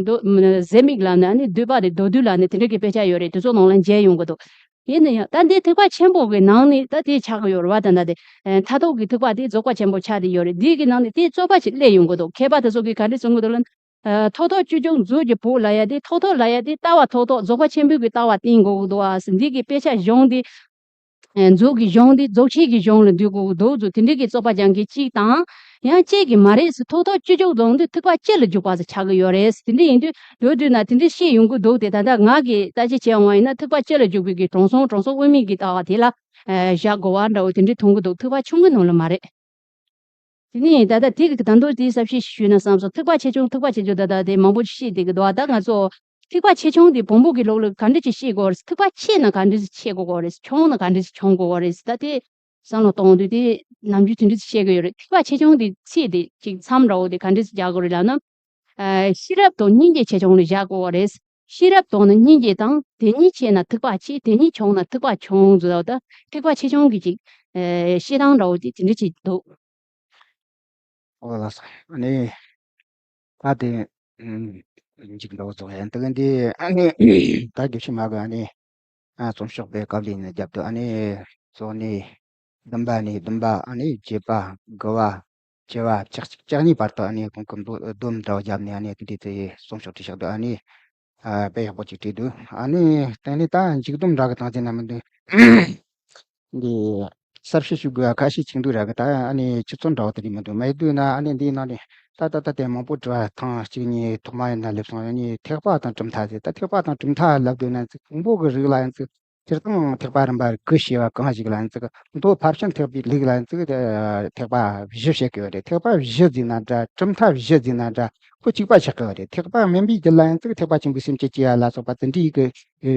མདོ་ཟེ་མིག་ལབ་ནས། ཨ་ནི་བསྡུས་པ་དེ་མདོ་བསྡུས་ལབ་ནས་དེ་འདྲ་གི་དཔེ་ཆ་ཡོད་རེད། དེ་ཚོ་ནང་ལ་མཇལ་ཡོང་གི་འདུག་ཡིན་ན་ཡང་ད་འདི་ཐེག་པ་ཆེན་པོ་གི་ནང་ནས་ད་དེ་ཆགས་ཀྱི་ཡོད་རེད་བ། ད་ད་དེ་ཨེ་མཐར་ཐུག་གི་ཐེག་པ་དེ་རྫོགས་པ་ཆེན་པོ་ཆགས་བསྡད་ཡོད་རེད། འདི་གི་ནང་ནས་དེ་རྩོད་པ་ཞིག་སླེབས་ཡོང་གི་འདུག་མཁས་པ་དེ་ཚོ་གིས་ག་འདྲ་གསུང་གི་འདུག་ལབ་ན། ཨ་ཐོག་ཐོག་སྤྱོད་འཇུག་མཛོད་ཀྱི་བོད་ལབ་ཡ་དེ། ཐོག་ཐོག་ལབ་ཡ་དེ་ལྟ་བ་ཐོག་ཐོག་རྫོགས་པ་ཆེན་པོའི་གི་ལྟ་བ་བསྟན་དགོས་ཀྱི་འདུག་ཨ་ཟེར། འདི་གི་དཔེ་ཆ་གཞུང་དེ་ཨ་མཛོད་ཀྱི་གཞུང་དེ་རྫོགས་ཆེན་གྱི་གཞུང་ལ་འདུས་དགོས་ཀྱི་འདུག་ཟེར། དེ་འདྲ་གི་རྩོད་པ་རྒྱག་མཁན་གཅིག་དང་། ཡང་གཅིག་གིས་མ་རེད་ཟེར། ཐོག་ཐོག་སྤྱོད་འཇུག་རྫོགས་དུས་ཐེག་པ་སྤྱི་ལ་འཇུག་པ་ཟེར་ཆགས་ཀྱི་ཡོད་རེད་ཟེར། དེ་འདྲ་ཡིན་དུས་མདོར་བསྡུས་ན་དེ་འདྲ་བཤད་ཡོང་གི་འདུག་དེ་ད་ལྟ་ང་གིས་ལྟ་ཅི་བྱས་འོང་བ་ཡིན་ན་ཐེག་པ་སྤྱི་ལ་འཇུག་པའི་གི་དྲང་སྲོང་དྲང་སྲོང་དབུ་མའི་གི་ལྟ་བ་དེ་ལ་ཨ་བཞག་དགོས་པ་འདྲ་བོ་དེ་འདྲ་མཐོང་གི་འདུག་ཐེག་པ་ཆུང་ངུའི་ནང་ལ་མ་རེད། དེ་ནས་ད་ལྟ་དེ་གི་ད་དུང་དེའི་གསལ་བཤད་ཞུས་ན་བསམ་སོང་། ཐེག་པ་ཆེ་ཆུང་ཐེག་པ་ཆེ་ཆུང་ད་ལྟ་དེ་མང་པོ་བཤད་བསྡད་ཀྱི་འདུག་ད་ང་ཚོ་ཐེག་པ་ཆེ་ཆུང་དེ་བོན་པོ་གི་ལུགས་ལ་ག་འདྲ་ཅིག་ཤེས་དགོས་རེད། ཐེག་པ་ཆེ་ན་ག་འདྲ་ཅིག་ཆེ་དགོས་རེད། ཆུང་ན་ག་འདྲ་ཅིག་ཆུང་དགོས་རེད། ད་དེ་བསམ་བློ་གཏོང་དུས་དེ་ནམ་རྒྱུན་དེ་འདྲ་ཅིག་བཤད་ཀྱི་ཡོད་རེད། ཐེག་པ་ཆེ་ཆུང་དེ་ཚད་དེ་ཅིག་མཚམས་འདྲ་བོ་དེ་ག་འདྲ་ཅིག་རྒྱག་དགོས་རེད་ལབ་ན། ཨ་ཤེས་རབ་དང་སྙིང་རྗེ་ཆེ་ཆུང་ལ་བཞག་དགོས་པ་རེད། ཤེས་རབ་དང་ནི་སྙིང་རྗེ་དང་། དེ་གཉིས་ཆེ་ན་ཐེག་པ་ཆེ། དེ་གཉིས་ཆུང་ན་ཐེག་པ་ཆུང་ཟེར་བ་དང་། ཐེག་པ་ཆེ་ཆུང་གི་ཅིག་ཨ་བཤད་སྟངས་འདྲ་བོ་དེ་དེ་འདྲ་ཅིག་འདུག་ཨོ་ལགས་སོ། ཨ་ནི་ད་དེ་ཨུམ་མཇུག་འདྲ་བོ་རྫོགས་ཡ་ཡིན། དེ་ག་འདི་ཨ་ནི་ད་དགེ་བཤེས་མ་གི་ཨ་ནི་ཨ་རྩོམ་ཤོག་པའི་སྐབས་ལས་ནི་རྒྱབ་ཏུ་ཨ་ནི་གཙོ་ནི་བདུན་པ་ནས་བདུན་པ། ཨ་ནི་བརྒྱད་པ། དགུ་བ། བཅུ་བ། བཅུ་གཅིག་བཅུ་གཉིས་བར་དུ་ཨ་ནི་ཁོང་གི་མདོ་སྡོམ་འདྲ་བ་བརྒྱབ་ནས་ཨ་ནི་དེ་འདྲའི་དེ་རྩོམ་ཤོག་བྲིས་བཞག་འདུག་ཨ་ནི་ཨ་དཔེ་ཡག་པོ་ཅིག་བྲིས་འདུག་ཨ་ནི་དེ་ནི་ད་མཇུག་སྡོམ་འདྲ་གི་སྟངས་ཅིག་ན་མི་འདུག་འདི་གསར་བཤད་ཞུ་དགོས་ཁ་ཤས་ཅིག་འདུག་ར་གི། ད་ཨ་ནི་ཆུ་ཚོད་འདྲ་བ་དེ་རིགས་མི་འདུག་མ་ཡིན་དུས་ན་ཨ་ནི་འདིའི་ནང་ནས་ད་ད་ད་དེ་མང་པོ་དྲི་བ་ཐེངས་གཅིག་གཉིས་ཐོག་མ་ཡིན་ན་སླེབས་སོང་། ཨ་ནི་ཐེག་པ་དང་གྲུབ་མཐའ་ཟེར། ད་ཐེག་པ་དང་གྲུབ་མཐའ་ལབ་དུས་ན་ཚིག་ཕུང་པོ་གི་རིགས་ལ་ཡང་ཚིག་སྤྱིར་བཏང་ཐེག་པ་རིམ་པར་གུ་ཞེས་པ་གང་ཞིག་ལ་ཡང་ཚིག་མདོ་ཕར་ཕྱིན་ཐེག་པའི་ལུགས་ལ་ཡང་ཚིག་ཐེག་པ་བཞི་བཤད་ཀྱི་ཡོད་རེད། ཐེག་པ་བཞི་ཟེར་ན་འདྲ། གྲུབ་མཐའ་བཞི་ཟེར་ན་འདྲ། ཁོ་གཅིག་པ་ཆགས་ཀྱི་ཡོད་རེད། ཐེག་པ་དམན་པའི་རྒྱུད་ལ་ཡང་ཚིག་ཐེག་པ་ཆེན་པོའི་སེམས་བསྐྱེད་ཅེས་ཡ་ལ་སོགས་པ་དེ་འདྲའི་གི་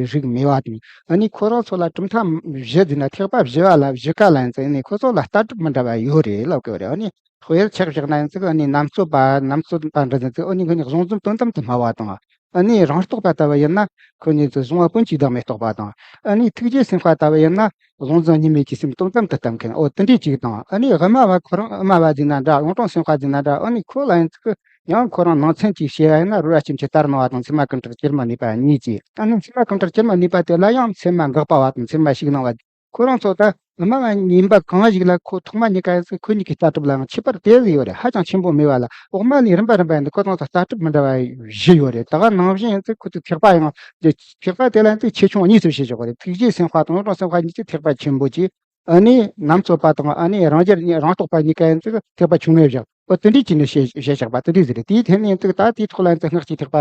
རིགས་མེད་པ་དང་། ཨ་ནི་ཁོ་རང་ཚོ་ལ་གྲུབ་མཐའ་བཞི་ཟེར་ན་ཐེག་པ་བཞི་པ་ལ་བཞི་ཀ་ལ་ཡང་ཚིག་ཨ་ནི་ཁོ་ཚོ་ལ་ལྟ་གྲུབ་མི་འདྲ་བ་ཡོད་རེད་ལབ་ཀྱི་ཡོད་རེད། ཨ་ནི་དཔེར་ཆ་བཞག་ན་ཡང་ཚིག་ཨ་ནི་རྣམ་རྩོད་པ་རྣམ་རྩོད་པ་འདྲ་ཟེར་ཚིག་ཨ་ནི་ཁོ་གཉིས་གཟུང་འཛིན་དོན་དམ་དུ་སྨྲ་བ་དང་། ཨ་ནི་རང་རྟོགས་པ་ལྟ་བུ་ཡིན་ན་ཁོ་གཉིས་ཚོ་གཟུང་བ་ཀུན་གྱིས་བདག་མེད་རྟོགས་པ་དང་། ཨ་ནི་ཐུགས་རྗེ་སེམས་དཔའ་ལྟ་བུ་ཡིན་ན་གཟུང་འཛིན་གཉིས་མེད་ཀྱི་སེམས་དོན་དམ་དུ་བལྟ་མཁན། འོ་དེ་འདྲའི་གཅིག་དང་། ཨ་ནི་དབུ་མ་པ་ཁོ་རང་དབུ་མ་པ་ཟེར་ན་འདྲ། ལུང་དྲངས་སེམས་དཔའ་ཟེར་ན་འདྲ། ཨ་ནི་ཁོ་ལ་ཡིན་ཚིག་ཡང་ཁོ་རང་ནང་ཚན་གཅིག་བཤད་པ་ཡིན་ན་རོལ་པ་སྐྱེ་མཆེད་ལྟར་སྣང་བ་དང་མཚན་མ་ཀུན་བྲལ་སྐྱེ་མེད་གནས་པ་གཉིས་ཀྱིས། ཨ་ནི་མཚན་མ་ཀུན་བྲལ་སྐྱེ་མེད་གནས་པ་དེ་ལ་ཡང་མཚན་མ་འགག་པ་བ་དང་མཚན་མ་ཞིག་སྣང་བ་ ཁོ་རང་ཚོ་ད་སྔ་མ་ཡིན་པ་གང་ཞིག་ལ་ཁོ་ཐོག་མ་གཉིས་ཀ་ཡིན་ཚེ་ཁོ་གཉིས་ཀྱི་ལྟ་གྲུབ་ལའང་ཁྱད་པར་དེ་ཟིག་ཡོད་རེད། ཧ་ཅང་ཆེན་པོ་མེད་པ་ལ། འོག་མ་ནས་རིམ་པ་རིམ་པ་ཡིན་དུས་ཁོ་ཚོ་ལྟ་གྲུབ་མི་འདྲ་བ་བཞི་ཡོད་རེད། ད་ག་ནང་བཞིན་ཡིན་ཚེ་ཁོ་ཚོའི་ཐེག་པ་ཡང་། ཐེག་པ་དེ་ལ་ཡིན་ཚེ་ཆེ་ཆུང་གཉིས་སུ་ཕྱེ་ཆོག་གི་རེད། ཐུགས་རྗེའི་སེམས་དཔའ་དང་ཡོངས་གྲགས་སེམས་དཔའ་གཉིས་ཀྱི་ཐེག་པ་ཆེན་པོ་གཅིག་ཨ་ནི་ནམ་རྩོད་པ་དང་། ཨ་ནི་རང་རྒྱལ་རང་རྟོགས་པ་གཉིས་ཀ་ཡིན་ཚེ་ཐེག་པ་ཆུང་ངུ་བཞག་འོ་དེ་འདྲའི་བྱས་ནས་བཤད་བཤད་བཞག་པ་དེ་འདྲའི་ཟིག་རེད། དེའི་ཐད་ནས་ཡིན་ཚེ་ད་དེའི་ཐོག་ལ་ཡིན་ཚེ་སྔགས་ཀྱི་ཐེག་པ་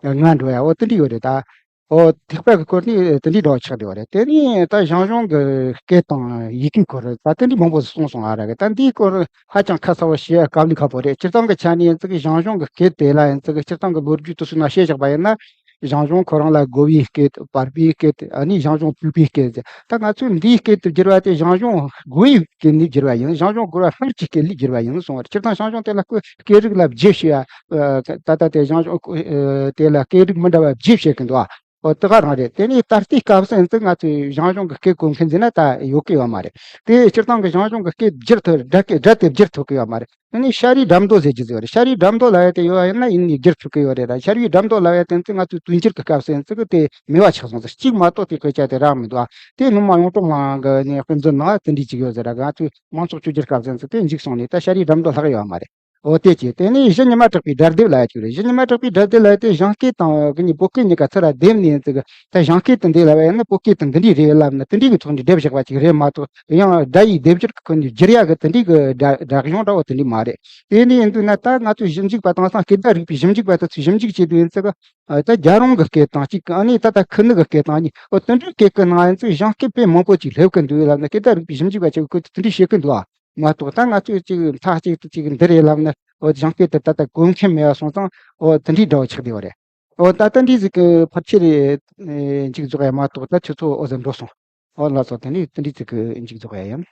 ལྔ་འགྲོ་ཡ་འོ་དེ་འདྲའི་ཡོད་རེད་ད། འོ་ཐེག་པ་གི་སྐོར་ནི་དེ་འདྲའི་འདྲ་བ་ཆགས་བསྡད་པ་རེད། དེ་ནས་ད་ཞང་ཞུང་གི་སྐད་དང་ཡི་གེའི་སྐོར་ད་དེ་འདྲའི་མང་པོ་ཞིག་གསུངས་སོང་ཨ་ར་གི། ད་འདིའི་སྐོར་ཧ་ཅང་ཁ་གསལ་བོ་བཤད་དཀའ་ལས་ཁག་པོ་རེད། སྤྱིར་བཏང་གི་ཆ་ནས་ཡིན་ཚེ་གི་ཞང་ཞུང་གི་སྐད་དེ་ལ་ཡིན་ཚེ་གི་སྤྱིར་བཏང་གི་ལོ་རྒྱུས་དེ་ཚོ་ནང་བཤད་བཞག་པ་ཡིན་ན། ཞང་ཞུང་ཁོ་རང་ལ་རྒོལ་བའི་སྐད། བར་པའི་སྐད། ཨ་ནི་ཞང་ཞུང་བོད་པའི་སྐད། ད་ང་ཚོས་འདིའི་སྐད་དུ་བསྒྱུར་བ་དེ་ཞང་ཞུང་རྒོལ་བའི་སྐད་ནས་བསྒྱུར་བ་ཡིན། ཞང་ཞུང་རྒོལ་བ་སྔར་གྱི་སྐད་ལས་བསྒྱུར་བ་ཡིན་གསུངས་པ་རེད། སྤྱིར་བཏང་ཞང་ཞུང་དེ་ལ་སྐད་སྐད་རིགས་ལ་བརྗེ་བྱས་ཡ། ད་ལྟ་དེ་ཞང་ཞུང་དེ་ལ་སྐད་རིགས་མི་འདྲ་བ་བརྗེ་བྱེད་ཀྱི་འདུག་ཨ། འོ་དེ་ག་རང་རེད། དེ་ནས་ད་ལྟའི་སྐབས་སུ་ཡིན་ཚེ་ང་ཚོས་ཞང་ཞུང་གི་སྐད་གོ་མཁན་ཟེར་ན་ད་ཡོད་ཀྱི་ཡོད་མ་རེད། དེ་སྤྱིར་བཏང་གི་ཞང་ཞུང་གི་སྐད་བསྒྱུར་ཐུབ། སྒྲ་སྐད་སྒྲ་དེ་བསྒྱུར་ཐུབ་ཀྱི་ཡོད་མ་རེད། ཨ་ནི་ཤ་རུས་སྒྲ་མདོ་ཟེར་རྒྱུ་ཟིག་ཡོད་རེད། ཤ་རུས་སྒྲ་མདོ་ལབ་ཡ་དེ་ཡོད་ཡིན་ན་ཡིན་ནི་བསྒྱུར་ཐུབ་ཀྱི་ཡོད་རེད་ད། ཤ་རུས་སྒྲ་མདོ་ལབ་ཡ་དེ་ཚོ་ང་ཚོའི་དུས་འགྱུར་གྱི་སྐབས་སུ་ཡིན་ཚེ་གི་དེ་མེད་པ་ཆགས་སོང་ཟེར། གཅིག་མ་གཏོགས་དེ་སྐད་ཆ་དེ་རག་མི་འདུག་ཨ། དེ་སྔོན་མ་གཡུང་དྲུང་གླིང་གི་ནས་དཔེ་མཛོད་ནང་དེ་འདྲའི་ཅིག་ཡོད་ཟེར་ར། ང་ཚོའི་མང་ཚོགས་བཅོས་བསྒྱུར་སྐབས་སུ་ཡིན་ཚེ་དེ་འཇིག་སོང་ནས་ད་ཤ་རུས་སྒྲ་མདོ་ལྷག་ཡོད་མ་རེད། འོ་དེ་ཅི། དེ་ནས་གཞི་ཉི་མ་གྲགས་པའི་སྒྲ་སྡེབ་ལབ་ཡ་ཅིག་རེད། གཞི་ཉི་མ་གྲགས་པའི་སྒྲ་སྡེབ་ལབ་ཡ་དེ་ཞང་སྐད་དང་གི་ནི་བོད་སྐད་གཉིས་ཀ་ཚུར་ར་སྡེབ་ནས་ཡིན་ཚེ་གི་ད་ཞང་སྐད་དུ་འདི་ལབ་ཡ་ཡིན་ན་བོད་སྐད་དུ་འདི་འདྲའི་རེད་ལབ་ན་དེ་འདྲའི་གི་ཐོག་ནས་སྡེབ་བཞག་པ་ཅིག་རེད་མ་གཏོགས། ཡང་སྒྲ་ཡི་སྡེབ་སྦྱོར་གྱི་ཁོ་ནས་བསྒྱུར་ཡ་གི་དེ་འདྲའི་གི་སྒྲ་སྒྲ་གཞུང་འདྲ་བོ་དེ་འདྲའི་མ་རེད། དེ་ནས་ཡིན་དུས་ན་ད་ང་ཚོས་ཞིབ་འཇུག་པ་དེང་སང་སྐད་བརྡ་རིག་པའི་ཞིབ་འཇུག་པ་དེ་ཚོས་ཞིབ་འཇུག་བྱེད་དུས་ཡིན་ཚེ་གི་ད་རྒྱལ་རོང་གི་སྐད་དང་གཅིག་ཨ་ནི་ད་ལྟ་ཁུ་ནུ་གི་སྐད་དང་གཉིས། འོ་དེ་འདྲའི་སྐད་ཀྱི་ནང་ཡིན་ཚེ་ཞང་སྐད་དཔེ་མང་པོ་ཅིག་སླེབས་ཀྱི་འདུག་ལབ་ན་སྐད་བརྡ་རིག་པའི་ཞིབ་འཇུག་པ་ཅིག་ཁོས་དེ་འདྲའི་བཤད་ཀྱི་འདུག་ཨ། མ་གཏོགས་ད་ང་ཚོས་ཅིག་མཐའ་གཅིག་ཏུ་ཅིག་འདི་རེད་ལབ་ན། འོ་ཞང་སྐད་དེ་ད་ལྟ་གོ་མཁན་མེད་པ་སོང་ཙང་། འོ་དེ་འདྲའི་འདྲ་བོ་ཆགས་བསྡད་པ་རེད། འོ་ད་ལྟ་འདི་ཟིག་གི་ཕལ་ཆེར་མཇུག་རྫོགས་ཡ་མ་གཏོགས་ད་ཁྱོད་ཚོ་འོ་ཟེར་འགྲོ་སོང་། འོ་ལགས་སོ། དེ་ནས་དེ་འདྲའི་ཟིག་གི་མཇུག་རྫོགས་ཡ་ཡིན།